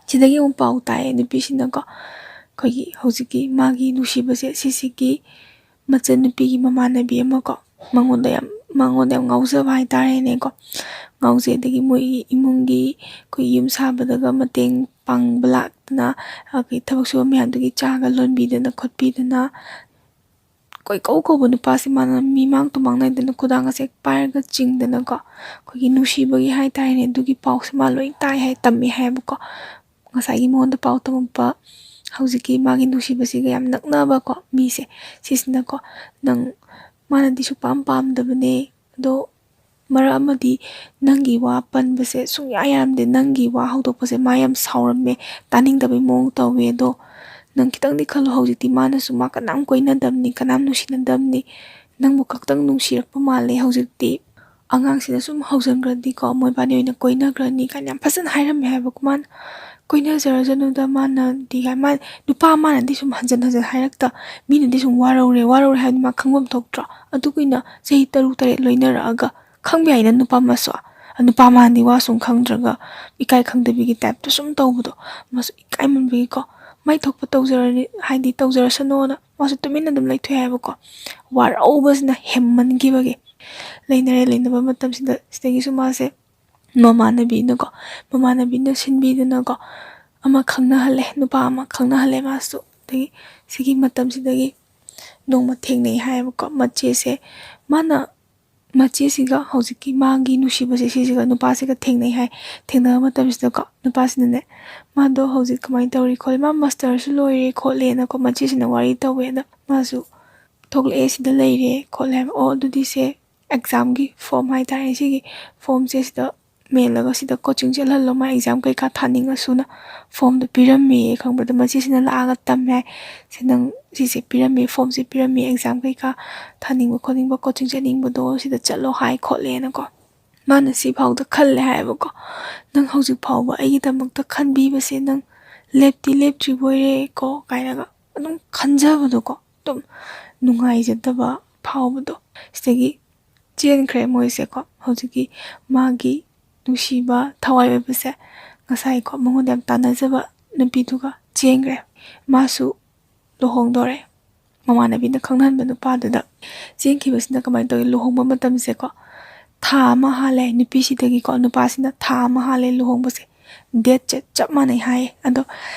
ꯁꯤꯗꯒꯤ ꯑꯃꯨꯛ ꯄꯥꯎ ꯇꯥꯏꯌꯦ, ꯅꯨꯄꯤꯁꯤꯅꯀꯣ, ꯑꯩꯈꯣꯏꯒꯤ ꯍꯧꯖꯤꯛꯀꯤ ꯃꯥꯒꯤ ꯅꯨꯡꯁꯤꯕꯁꯦ ꯁꯤꯁꯤꯒꯤ ꯃꯆꯟꯅꯨꯄꯤꯒꯤ ꯃꯃꯥꯟꯅꯕꯤ ꯑꯃꯀꯣ, ꯃꯉꯣꯟꯗ ꯌꯥꯝ, ꯃꯉꯣꯟꯗ ꯌꯥꯝ ꯉꯥꯎꯖꯕ ꯍꯥꯏꯇꯥꯔꯦꯅꯦꯀꯣ꯫ ꯃꯥꯎꯁꯦ, ꯑꯗꯒꯤ ꯃꯣꯏꯒꯤ ꯏꯃꯨꯡꯒꯤ ꯑꯩꯈꯣꯏ ꯌꯨꯝ ꯁꯥꯕꯗꯒ ꯃꯇꯦꯡ ꯄꯥꯡꯕ ꯂꯥꯛꯇꯅ, ꯑꯩꯈꯣꯏ ꯊꯕꯛ ꯁꯨꯕ ꯃꯌꯥꯝꯗꯨꯒꯤ ꯆꯥꯒ ꯂꯣꯟꯕꯤꯗꯅ ꯈꯣꯠꯄꯤꯗꯅ, ꯀꯣꯏꯀꯧ ꯀꯧꯕ ꯅꯨꯄꯥꯁꯦ ꯃꯥꯅ ꯃꯤꯃꯥꯡ ꯇꯨꯃꯥꯡ ꯅꯥꯏꯗꯅ ꯈꯨꯗꯥꯡ ꯑꯁꯦ ꯄꯥꯏꯔꯒ ꯆꯤꯡꯗꯅꯀꯣ, ꯑꯩꯈꯣꯏꯒꯤ ꯅꯨꯡꯁꯤꯕꯒꯤ ꯍꯥꯏ ꯇꯥꯔꯦꯅꯦ, ꯑꯗꯨꯒꯤ ꯄꯥꯎꯁꯦ ꯃꯥ ꯂꯣꯏ ꯇꯥꯏ ꯍꯥꯏ, ꯇꯝꯃꯦ ꯍꯥꯏꯌꯦꯕꯀꯣ꯫ ꯉꯁꯥꯏꯒꯤ ꯃꯉꯣꯟꯗ ꯄꯥꯎ ꯇꯝꯃꯛꯄ ꯍꯧꯖꯤꯛꯀꯤ ꯃꯥꯒꯤ ꯅꯨꯡꯁꯤꯕꯁꯤꯒ ꯌꯥꯝ ꯅꯛꯅꯕꯀꯣ ꯃꯤꯁꯦ, ꯁꯤꯁꯤꯅꯀꯣ, "ꯅꯪ, ꯃꯥꯅꯗꯤ ꯁꯨꯛꯄꯥꯝ ꯄꯥꯝꯗꯕꯅꯦ, ꯑꯗꯣ ꯃꯔꯛ ꯑꯃꯗꯤ ꯅꯪꯒꯤ ꯋꯥ ꯄꯟꯕꯁꯦ ꯁꯨꯡꯌꯥ ꯌꯥꯔꯝꯗꯦ, ꯅꯪꯒꯤ ꯋꯥ ꯍꯧꯗꯣꯛꯄꯁꯦ ꯃꯥ ꯌꯥꯝ ꯁꯥꯎꯔꯝꯃꯦ, ꯇꯥꯅꯤꯡꯗꯕꯩ ꯃꯑꯣꯡ ꯇꯧꯋꯦ꯫ ꯑꯗꯣ ꯅꯪ ꯈꯤꯇꯪꯗꯤ ꯈꯜꯂꯣ, ꯍꯧꯖꯤꯛꯇꯤ ꯃꯥꯅꯁꯨ ꯃꯥ ꯀꯅꯥꯝ ꯀꯣꯏꯅꯗꯕꯅꯤ, ꯀꯅꯥꯝ ꯅꯨꯡꯁꯤꯅꯗꯕꯅꯤ, ꯅꯪꯕꯨ ꯈꯛꯇꯪ ꯅꯨꯡꯁꯤꯔꯛꯄ ꯃꯥꯜꯂꯦ꯫ ꯍꯧꯖꯤꯛꯇꯤ ꯑꯉꯥꯡꯁꯤꯅ ꯁꯨꯝ ꯍꯧꯖꯤꯟꯈ꯭ꯔꯗꯤꯀꯣ, ꯃꯣꯏꯕꯥꯅꯤ ꯑꯣꯏꯅ ꯀꯣꯏꯅꯈ꯭ꯔꯅꯤ" ꯀꯥꯏꯅ ꯌꯥꯝ ꯐꯖꯅ ꯍꯥꯏꯔꯝꯃꯦ ꯍꯥꯏꯕꯀꯣ ꯃꯥꯅ꯫ "ꯀꯣꯏꯅꯖꯔꯖꯅꯨꯗ", ꯃꯥꯅꯗꯤ ꯍꯥꯏ, ꯃꯥ, ꯅꯨꯄꯥ ꯃꯥꯅꯗꯤ ꯁꯨꯝ ꯍꯟꯖꯟ ꯍꯟꯖꯟ ꯍꯥꯏꯔꯛꯇ, ꯃꯤꯅꯗꯤ ꯁꯨꯝ ꯋꯥꯔꯧꯔꯦ, ꯋꯥꯔꯧꯔꯦ ꯍꯥꯏꯕꯗꯤ ꯃꯥ ꯈꯪꯐꯝ ꯊꯣꯛꯇ꯭ꯔꯣ? ꯑꯗꯨ ꯀꯨꯏꯅ ꯆꯍꯤ ꯇꯔꯨꯛ ꯇꯔꯦꯠ ꯂꯣꯏꯅꯔꯛꯑꯒ ꯈꯪꯕ ꯌꯥꯏꯅ ꯅꯨꯄꯥ ꯑꯃꯁꯨ꯫ ꯅꯨꯄꯥ ꯃꯥꯅꯗꯤ ꯋꯥ ꯁꯨꯝ ꯈꯪꯗ꯭ꯔꯒ ꯏꯀꯥꯏ ꯈꯪꯗꯕꯤꯒꯤ ꯇꯥꯏꯞꯇ ꯁꯨꯝ ꯇꯧꯕꯗꯣ, ꯃꯥꯁꯨ ꯏꯀꯥꯏꯃꯟꯕꯒꯤꯀꯣ, ꯃꯥꯏ ꯊꯣꯛꯄ ꯇꯧꯖꯔꯅꯤ, ꯍꯥꯏꯗꯤ ꯇꯧꯖꯔꯁꯅꯣꯅ ꯃꯥꯁꯨ ꯇꯨꯃꯤꯟꯅ ꯑꯗꯨꯝ ꯂꯩꯊꯣꯛꯑꯦ ꯍꯥꯏꯕꯀꯣ꯫ ꯋꯥꯔꯧꯕꯁꯤꯅ ꯍꯦꯟꯃꯟꯈꯤꯕꯒꯤ꯫ ꯂꯩꯅꯔꯦ, ꯂꯩꯅꯕ ꯃꯇꯝꯁꯤꯗ ꯁꯤꯗꯒꯤꯁꯨ ꯃꯥꯁꯦ ꯃꯃꯥꯟꯅꯕꯤꯅꯀꯣ, ꯃꯃꯥꯟꯅꯕꯤꯅ ꯁꯤꯟꯕꯤꯗꯅꯀꯣ, ꯑꯃ ꯈꯪꯅꯍꯜꯂꯦ, ꯅꯨꯄꯥ ꯑꯃ ꯈꯪꯅꯍꯜꯂꯦ ꯃꯥꯁꯨ꯫ ꯑꯗꯒꯤ ꯁꯤꯒꯤ ꯃꯇꯝꯁꯤꯗꯒꯤ ꯅꯣꯡꯃ ꯊꯦꯡꯅꯩ ꯍꯥꯏꯌꯦꯕꯀꯣ, ꯃꯆꯦꯁꯦ, ꯃꯥꯅ, ꯃꯆꯦꯁꯤꯒ ꯍꯧꯖꯤꯛꯀꯤ ꯃꯥꯒꯤ ꯅꯨꯡꯁꯤꯕꯁꯦ ꯁꯤꯁꯤꯒ, ꯅꯨꯄꯥꯁꯤꯒ ꯊꯦꯡꯅꯩ ꯍꯥꯏ꯫ ꯊꯦꯡꯅꯕ ꯃꯇꯝꯁꯤꯗꯀꯣ, ꯅꯨꯄꯥꯁꯤꯅꯅꯦ, ꯃꯥꯗꯣ ꯍꯧꯖꯤꯛ ꯀꯃꯥꯏꯅ ꯇꯧꯔꯤ ꯈꯣꯠꯂꯤ, ꯃꯥ ꯃꯥꯁꯇꯔꯁꯨ ꯂꯣꯏꯔꯦ ꯈꯣꯠꯂꯦꯅꯀꯣ, ꯃꯆꯦꯁꯤꯅ ꯋꯥꯔꯤ ꯇꯧꯋꯦꯅ꯫ ꯃꯥꯁꯨ ꯊꯣꯛꯂꯛꯑꯦ, ꯁꯤꯗ ꯂꯩꯔꯦ ꯈꯣꯠꯂꯦ ꯍꯥꯏꯕ꯫ "ꯑꯣ, ꯑꯗꯨꯗꯤ ꯁꯦ ꯑꯦꯛꯖꯥꯝꯒꯤ ꯐꯣꯝ ꯍꯥꯏꯇꯥꯔꯦ, ꯁꯤꯒꯤ ꯐꯣꯝꯁꯦ ꯁꯤꯗ ꯃꯦꯜꯂꯒ ꯁꯤꯗ ꯀꯣꯆꯤꯡ ꯆꯠꯍꯜꯂꯣ, ꯃꯥ ꯑꯦꯛꯖꯥꯝ ꯀꯩꯀꯥ ꯊꯥꯅꯤꯡꯉꯁꯨꯅ" ꯐꯣꯝꯗꯣ ꯄꯤꯔꯝꯃꯦꯌꯦ, ꯈꯪꯕ꯭ꯔꯥ? ꯑꯗꯣ ꯃꯆꯦꯁꯤꯅ ꯂꯥꯛꯑꯒ ꯇꯝꯃꯦ ꯍꯥꯏ꯫ "ꯁꯤ ꯅꯪ ꯁꯤꯁꯦ ꯄꯤꯔꯝꯃꯦ, ꯐꯣꯝꯁꯦ ꯄꯤꯔꯝꯃꯦ, ꯑꯦꯛꯖꯥꯝ ꯀꯩꯀꯥ ꯊꯥꯅꯤꯡꯕ ꯈꯣꯠꯅꯤꯡꯕ, ꯀꯣꯆꯤꯡ ꯆꯠꯅꯤꯡꯕꯗꯣ ꯁꯤꯗ ꯆꯠꯂꯣ ꯍꯥꯏ ꯈꯣꯠꯂꯦꯅꯀꯣ"꯫ ꯃꯥꯅ ꯁꯤ ꯐꯥꯎꯗ ꯈꯜꯂꯦ ꯍꯥꯏꯌꯦꯕꯀꯣ, "ꯅꯪ ꯍꯧꯖꯤꯛ ꯐꯥꯎꯕ ꯑꯩꯒꯤꯗꯃꯛꯇ ꯈꯟꯕꯤꯕꯁꯦ ꯅꯪ ꯂꯦꯞꯇꯤ ꯂꯦꯞꯇ꯭ꯔꯤꯕꯣꯏꯔꯦꯀꯣ" ꯀꯥꯏꯅꯒ ꯑꯗꯨꯝ ꯈꯟꯖꯕꯗꯣꯀꯣ, ꯑꯗꯨꯝ ꯅꯨꯡꯉꯥꯏꯖꯗꯕ ꯐꯥꯎꯕꯗꯣ꯫ ꯁꯤꯗꯒꯤ ꯆꯦꯟꯈ꯭ꯔꯦ ꯃꯣꯏꯁꯦꯀꯣ꯫ ꯍꯧꯖꯤꯛꯀꯤ ꯃꯥꯒꯤ ꯅꯨꯡꯁꯤꯕ ꯊꯋꯥꯏ ꯑꯣꯏꯕꯁꯦ, ꯉꯁꯥꯏꯀꯣ ꯃꯉꯣꯟꯗ ꯌꯥꯝ ꯇꯥꯟꯅꯖꯕ ꯅꯨꯄꯤꯗꯨꯒ ꯆꯦꯟꯈ꯭ꯔꯦ꯫ ꯃꯥꯁꯨ ꯂꯨꯍꯣꯡꯗꯣꯔꯦ꯫ ꯃꯃꯥꯟꯅꯕꯤꯅ ꯈꯪꯅꯍꯟꯕ ꯅꯨꯄꯥꯗꯨꯗ ꯆꯦꯟꯈꯤꯕꯁꯤꯅ ꯀꯃꯥꯏꯅ ꯇꯧꯏ? ꯂꯨꯍꯣꯡꯕ ꯃꯇꯝꯁꯦꯀꯣ, ꯊꯥ ꯑꯃ ꯍꯥꯜꯂꯦ ꯅꯨꯄꯤꯁꯤꯗꯒꯤꯀꯣ, ꯅꯨꯄꯥꯁꯤꯅ ꯊꯥ ꯑꯃ ꯍꯥꯜꯂꯦ ꯂꯨꯍꯣꯡꯕꯁꯦ꯫ Date-ꯁꯦ ꯆꯞ ꯃꯥꯟꯅꯩ ꯍꯥꯏꯌꯦ꯫ ꯑꯗꯣ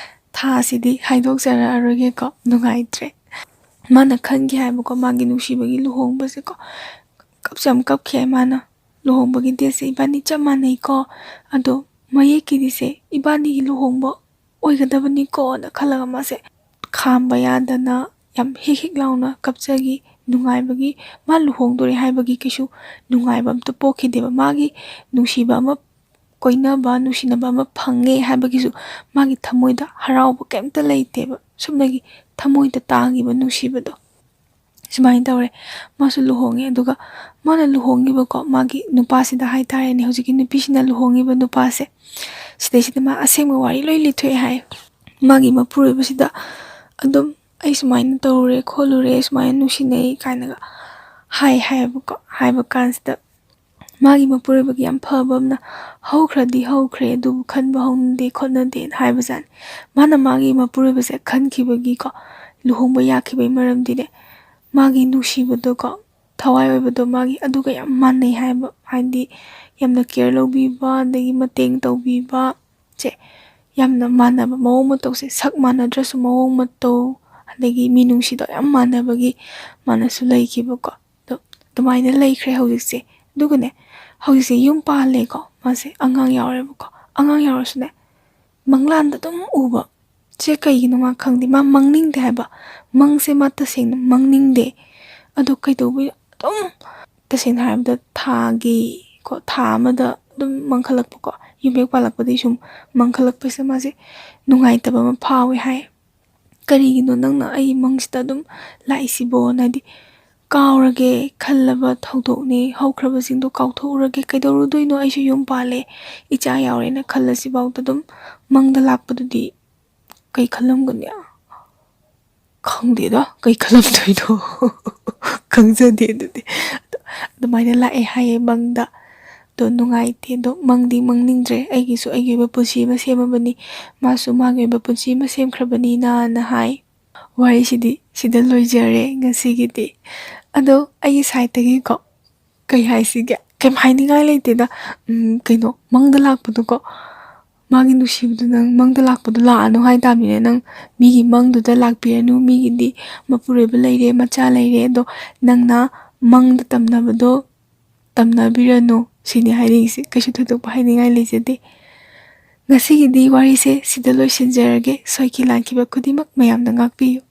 ꯊꯥꯁꯤꯗꯤ ꯍꯥꯏꯗꯣꯛꯆꯔꯛꯑꯔꯣꯏꯒꯦꯀꯣ, ꯅꯨꯡꯉꯥꯏꯇ꯭ꯔꯦ꯫ ꯃꯥꯅ ꯈꯟꯈꯤ ꯍꯥꯏꯕꯀꯣ, ꯃꯥꯒꯤ ꯅꯨꯡꯁꯤꯕꯒꯤ ꯂꯨꯍꯣꯡꯕꯁꯦꯀꯣ꯫ ꯀꯞꯁꯨ ꯌꯥꯝ ꯀꯞꯈꯤ ꯍꯥꯏ ꯃꯥꯅ꯫ "ꯂꯨꯍꯣꯡꯕꯒꯤ date-ꯁꯦ ꯏꯕꯥꯅꯤ ꯆꯞ ꯃꯥꯟꯅꯩꯀꯣ, ꯑꯗꯣ ꯃꯌꯦꯛꯀꯤꯗꯤꯁꯦ ꯏꯕꯥꯅꯤꯒꯤ ꯂꯨꯍꯣꯡꯕ ꯑꯣꯏꯒꯗꯕꯅꯤꯀꯣꯅ" ꯈꯜꯂꯒ ꯃꯥꯁꯦ ꯈꯥꯝꯕ ꯌꯥꯗꯅ ꯌꯥꯝ ꯍꯤꯛ ꯍꯤꯛ ꯂꯥꯎꯅ ꯀꯞꯆꯈꯤ꯫ ꯅꯨꯡꯉꯥꯏꯕꯒꯤ, ꯃꯥ ꯂꯨꯍꯣꯡꯗꯣꯔꯦ ꯍꯥꯏꯕꯒꯤ ꯀꯩꯁꯨ ꯅꯨꯡꯉꯥꯏꯕ ꯑꯝꯇ ꯄꯣꯛꯈꯤꯗꯦꯕ꯫ ꯃꯥꯒꯤ ꯅꯨꯡꯁꯤꯕ ꯑꯃ, ꯀꯣꯏꯅꯕ, ꯅꯨꯡꯁꯤꯅꯕ ꯑꯃ ꯐꯪꯉꯦ ꯍꯥꯏꯕꯒꯤꯁꯨ ꯃꯥꯒꯤ ꯊꯃꯣꯏꯗ ꯍꯔꯥꯎꯕ ꯀꯩꯝꯇ ꯂꯩꯇꯦꯕ꯫ ꯁꯨꯞꯅꯒꯤ ꯊꯃꯣꯏꯗ ꯇꯥꯈꯤꯕ ꯅꯨꯡꯁꯤꯕꯗꯣ꯫ ꯁꯨꯃꯥꯏꯅ ꯇꯧꯔꯦ, ꯃꯥꯁꯨ ꯂꯨꯍꯣꯡꯉꯦ꯫ ꯑꯗꯨꯒ ꯃꯥꯅ ꯂꯨꯍꯣꯡꯉꯤꯕꯀꯣ, ꯃꯥꯒꯤ ꯅꯨꯄꯥꯁꯤꯗ ꯍꯥꯏꯇꯥꯔꯦꯅꯦ, ꯍꯧꯖꯤꯛꯀꯤ ꯅꯨꯄꯤꯁꯤꯅ ꯂꯨꯍꯣꯡꯉꯤꯕ ꯅꯨꯄꯥꯁꯦ, ꯁꯤꯗꯩꯁꯤꯗ ꯃꯥ ꯑꯁꯦꯡꯕ ꯋꯥꯔꯤ ꯂꯣꯏ ꯂꯤꯊꯣꯛꯑꯦ ꯍꯥꯏ꯫ ꯃꯥꯒꯤ ꯃꯄꯨꯔꯣꯏꯕꯁꯤꯗ ꯑꯗꯨꯝ "ꯑꯩ ꯁꯨꯃꯥꯏꯅ ꯇꯧꯔꯨꯔꯦ ꯈꯣꯠꯂꯨꯔꯦ, ꯁꯨꯃꯥꯏꯅ ꯅꯨꯡꯁꯤꯅꯩ" ꯀꯥꯏꯅꯒ ꯍꯥꯏ ꯍꯥꯏꯌꯦꯕꯀꯣ꯫ ꯍꯥꯏꯕ ꯀꯥꯟꯁꯤꯗ ꯃꯥꯒꯤ ꯃꯄꯨꯔꯣꯏꯕꯒꯤ ꯌꯥꯝ ꯐꯕ ꯑꯃꯅ, "ꯍꯧꯈ꯭ꯔꯗꯤ ꯍꯧꯈ꯭ꯔꯦ, ꯑꯗꯨꯕꯨ ꯈꯟꯕ ꯍꯧꯅꯗꯦ ꯈꯣꯠꯅꯗꯦꯅ" ꯍꯥꯏꯕꯖꯥꯠꯅꯤ꯫ ꯃꯥꯅ ꯃꯥꯒꯤ ꯃꯄꯨꯔꯣꯏꯕꯁꯦ ꯈꯟꯈꯤꯕꯒꯤꯀꯣ, ꯂꯨꯍꯣꯡꯕ ꯌꯥꯈꯤꯕꯒꯤ ꯃꯔꯝꯗꯤꯅꯦ, ꯃꯥꯒꯤ ꯅꯨꯡꯁꯤꯕꯗꯣꯀꯣ, ꯊꯋꯥꯏ ꯑꯣꯏꯕꯗꯣ ꯃꯥꯒꯤ ꯑꯗꯨꯒ ꯌꯥꯝ ꯃꯥꯟꯅꯩ ꯍꯥꯏꯕ꯫ ꯍꯥꯏꯗꯤ ꯌꯥꯝꯅ care ꯂꯧꯕꯤꯕ, ꯑꯗꯒꯤ ꯃꯇꯦꯡ ꯇꯧꯕꯤꯕ, ꯁꯦ ꯌꯥꯝꯅ ꯃꯥꯟꯅꯕ ꯃꯑꯣꯡ ꯃꯇꯧꯁꯦ, ꯁꯛ ꯃꯥꯟꯅꯗ꯭ꯔꯁꯨ ꯃꯑꯣꯡ ꯃꯇꯧ, ꯑꯗꯒꯤ ꯃꯤꯅꯨꯡꯁꯤꯗꯣ ꯌꯥꯝ ꯃꯥꯟꯅꯕꯒꯤ ꯃꯥꯅꯁꯨ ꯂꯩꯈꯤꯕꯀꯣ꯫ ꯑꯗꯣ ꯑꯗꯨꯃꯥꯏꯅ ꯂꯩꯈ꯭ꯔꯦ ꯍꯧꯖꯤꯛꯁꯦ꯫ ꯑꯗꯨꯒꯅꯦ, ꯍꯧꯖꯤꯛꯁꯦ ꯌꯨꯝ ꯄꯥꯜꯂꯦꯀꯣ, ꯃꯥꯁꯦ ꯑꯉꯥꯡ ꯌꯥꯎꯔꯦꯕꯀꯣ꯫ ꯑꯉꯥꯡ ꯌꯥꯎꯔꯁꯨꯅꯦ, ꯃꯪꯂꯥꯟꯗ ꯑꯗꯨꯝ ꯎꯕ꯫ ꯁꯦ ꯀꯩꯒꯤꯅꯣ ꯃꯥ ꯈꯪꯗꯦ, ꯃꯥ ꯃꯪꯅꯤꯡꯗꯦ ꯍꯥꯏꯕ꯫ ꯃꯪꯁꯦ ꯃꯥ ꯇꯁꯦꯡꯅ ꯃꯪꯅꯤꯡꯗꯦ꯫ ꯑꯗꯣ ꯀꯩꯗꯧꯕꯩ ꯑꯗꯨꯝ, ꯇꯁꯦꯡꯅ ꯍꯥꯏꯔꯕꯗ ꯊꯥꯒꯤ ꯀꯣ, ꯊꯥ ꯑꯃꯗ ꯑꯗꯨꯝ ꯃꯪꯈꯠꯂꯛꯄꯀꯣ, ꯌꯨꯝ ꯍꯦꯛ ꯄꯥꯜꯂꯛꯄꯗꯒꯤ ꯁꯨꯝ ꯃꯪꯈꯠꯂꯛꯄꯁꯦ ꯃꯥꯁꯦ ꯅꯨꯡꯉꯥꯏꯇꯕ ꯑꯃ ꯐꯥꯎꯋꯦ ꯍꯥꯏ꯫ "ꯀꯔꯤꯒꯤꯅꯣ ꯅꯪꯅ ꯑꯩ ꯃꯪꯁꯤꯗ ꯑꯗꯨꯝ ꯂꯥꯛꯏꯁꯤꯕꯣꯅ?" ꯍꯥꯏꯗꯤ ꯀꯥꯎꯔꯒꯦ ꯈꯜꯂꯕ ꯊꯧꯗꯣꯛꯅꯤ, ꯍꯧꯈ꯭ꯔꯕꯁꯤꯡꯗꯣ ꯀꯥꯎꯊꯣꯛꯎꯔꯒꯦ, ꯀꯩꯗꯧꯔꯨꯗꯣꯏꯅꯣ? ꯑꯩꯁꯨ ꯌꯨꯝ ꯄꯥꯜꯂꯦ, ꯏꯆꯥ ꯌꯥꯎꯔꯦꯅ ꯈꯜꯂꯁꯤꯐꯥꯎꯗ ꯑꯗꯨꯝ ꯃꯪꯗ ꯂꯥꯛꯄꯗꯨꯗꯤ ꯀꯩ ꯈꯜꯂꯝꯒꯅꯤ? ꯈꯪꯗꯦꯗ, ꯀꯩ ꯈꯜꯂꯝꯗꯣꯏꯅꯣ? ꯈꯪꯖꯗꯦ ꯑꯗꯨꯗꯤ꯫ ꯑꯗꯣ ꯑꯗꯨꯃꯥꯏꯅ ꯂꯥꯛꯑꯦ ꯍꯥꯏꯌꯦ ꯃꯪꯗ꯫ ꯑꯗꯣ ꯅꯨꯡꯉꯥꯏꯇꯦ꯫ ꯑꯗꯣ ꯃꯪꯗꯤ ꯃꯪꯅꯤꯡꯗ꯭ꯔꯦ꯫ "ꯑꯩꯒꯤꯁꯨ ꯑꯩꯒꯤ ꯑꯣꯏꯕ ꯄꯨꯟꯁꯤ ꯑꯃ ꯁꯦꯝꯃꯕꯅꯤ, ꯃꯥꯁꯨ ꯃꯥꯒꯤ ꯑꯣꯏꯕ ꯄꯨꯟꯁꯤ ꯑꯃ ꯁꯦꯝꯈ꯭ꯔꯕꯅꯤꯅ"ꯅ ꯍꯥꯏ꯫ ꯋꯥꯔꯤꯁꯤꯗꯤ ꯁꯤꯗ ꯂꯣꯏꯖꯔꯦ ꯉꯁꯤꯒꯤꯗꯤ꯫ ꯑꯗꯣ ꯑꯩꯒꯤ side-ꯇꯒꯤꯀꯣ, ꯀꯩ ꯍꯥꯏꯁꯤꯒꯦ? ꯀꯩꯝ ꯍꯥꯏꯅꯤꯡꯉꯥꯏ ꯂꯩꯇꯦꯗ꯫ ꯎꯝ, ꯀꯩꯅꯣ, ꯃꯪꯗ ꯂꯥꯛꯄꯗꯣꯀꯣ, ꯃꯥꯒꯤ ꯅꯨꯡꯁꯤꯕꯗꯣ ꯅꯪ ꯃꯪꯗ ꯂꯥꯛꯄꯗꯣ ꯂꯥꯛꯑꯅꯨ ꯍꯥꯏ ꯇꯥꯕꯅꯤꯅꯦ꯫ ꯅꯪ ꯃꯤꯒꯤ ꯃꯪꯗꯨꯗ ꯂꯥꯛꯄꯤꯔꯅꯨ꯫ ꯃꯤꯒꯤꯗꯤ ꯃꯄꯨꯔꯣꯏꯕ ꯂꯩꯔꯦ, ꯃꯆꯥ ꯂꯩꯔꯦ, ꯑꯗꯣ ꯅꯪꯅ ꯃꯪꯗ ꯇꯝꯅꯕꯗꯣ ꯇꯝꯅꯕꯤꯔꯅꯨ ꯁꯤꯅꯤ ꯍꯥꯏꯅꯤꯡꯉꯤꯁꯦ꯫ ꯀꯩꯁꯨ ꯊꯣꯏꯗꯣꯛꯄ ꯍꯥꯏꯅꯤꯡꯉꯥꯏ ꯂꯩꯖꯗꯦ꯫ ꯉꯁꯤꯒꯤꯗꯤ ꯋꯥꯔꯤꯁꯦ ꯁꯤꯗ ꯂꯣꯏꯁꯤꯟꯖꯔꯒꯦ꯫ ꯁꯣꯏꯈꯤ ꯂꯥꯟꯈꯤꯕ ꯈꯨꯗꯤꯡꯃꯛ ꯃꯌꯥꯝꯅ ꯉꯥꯛꯄꯤꯌꯨ꯫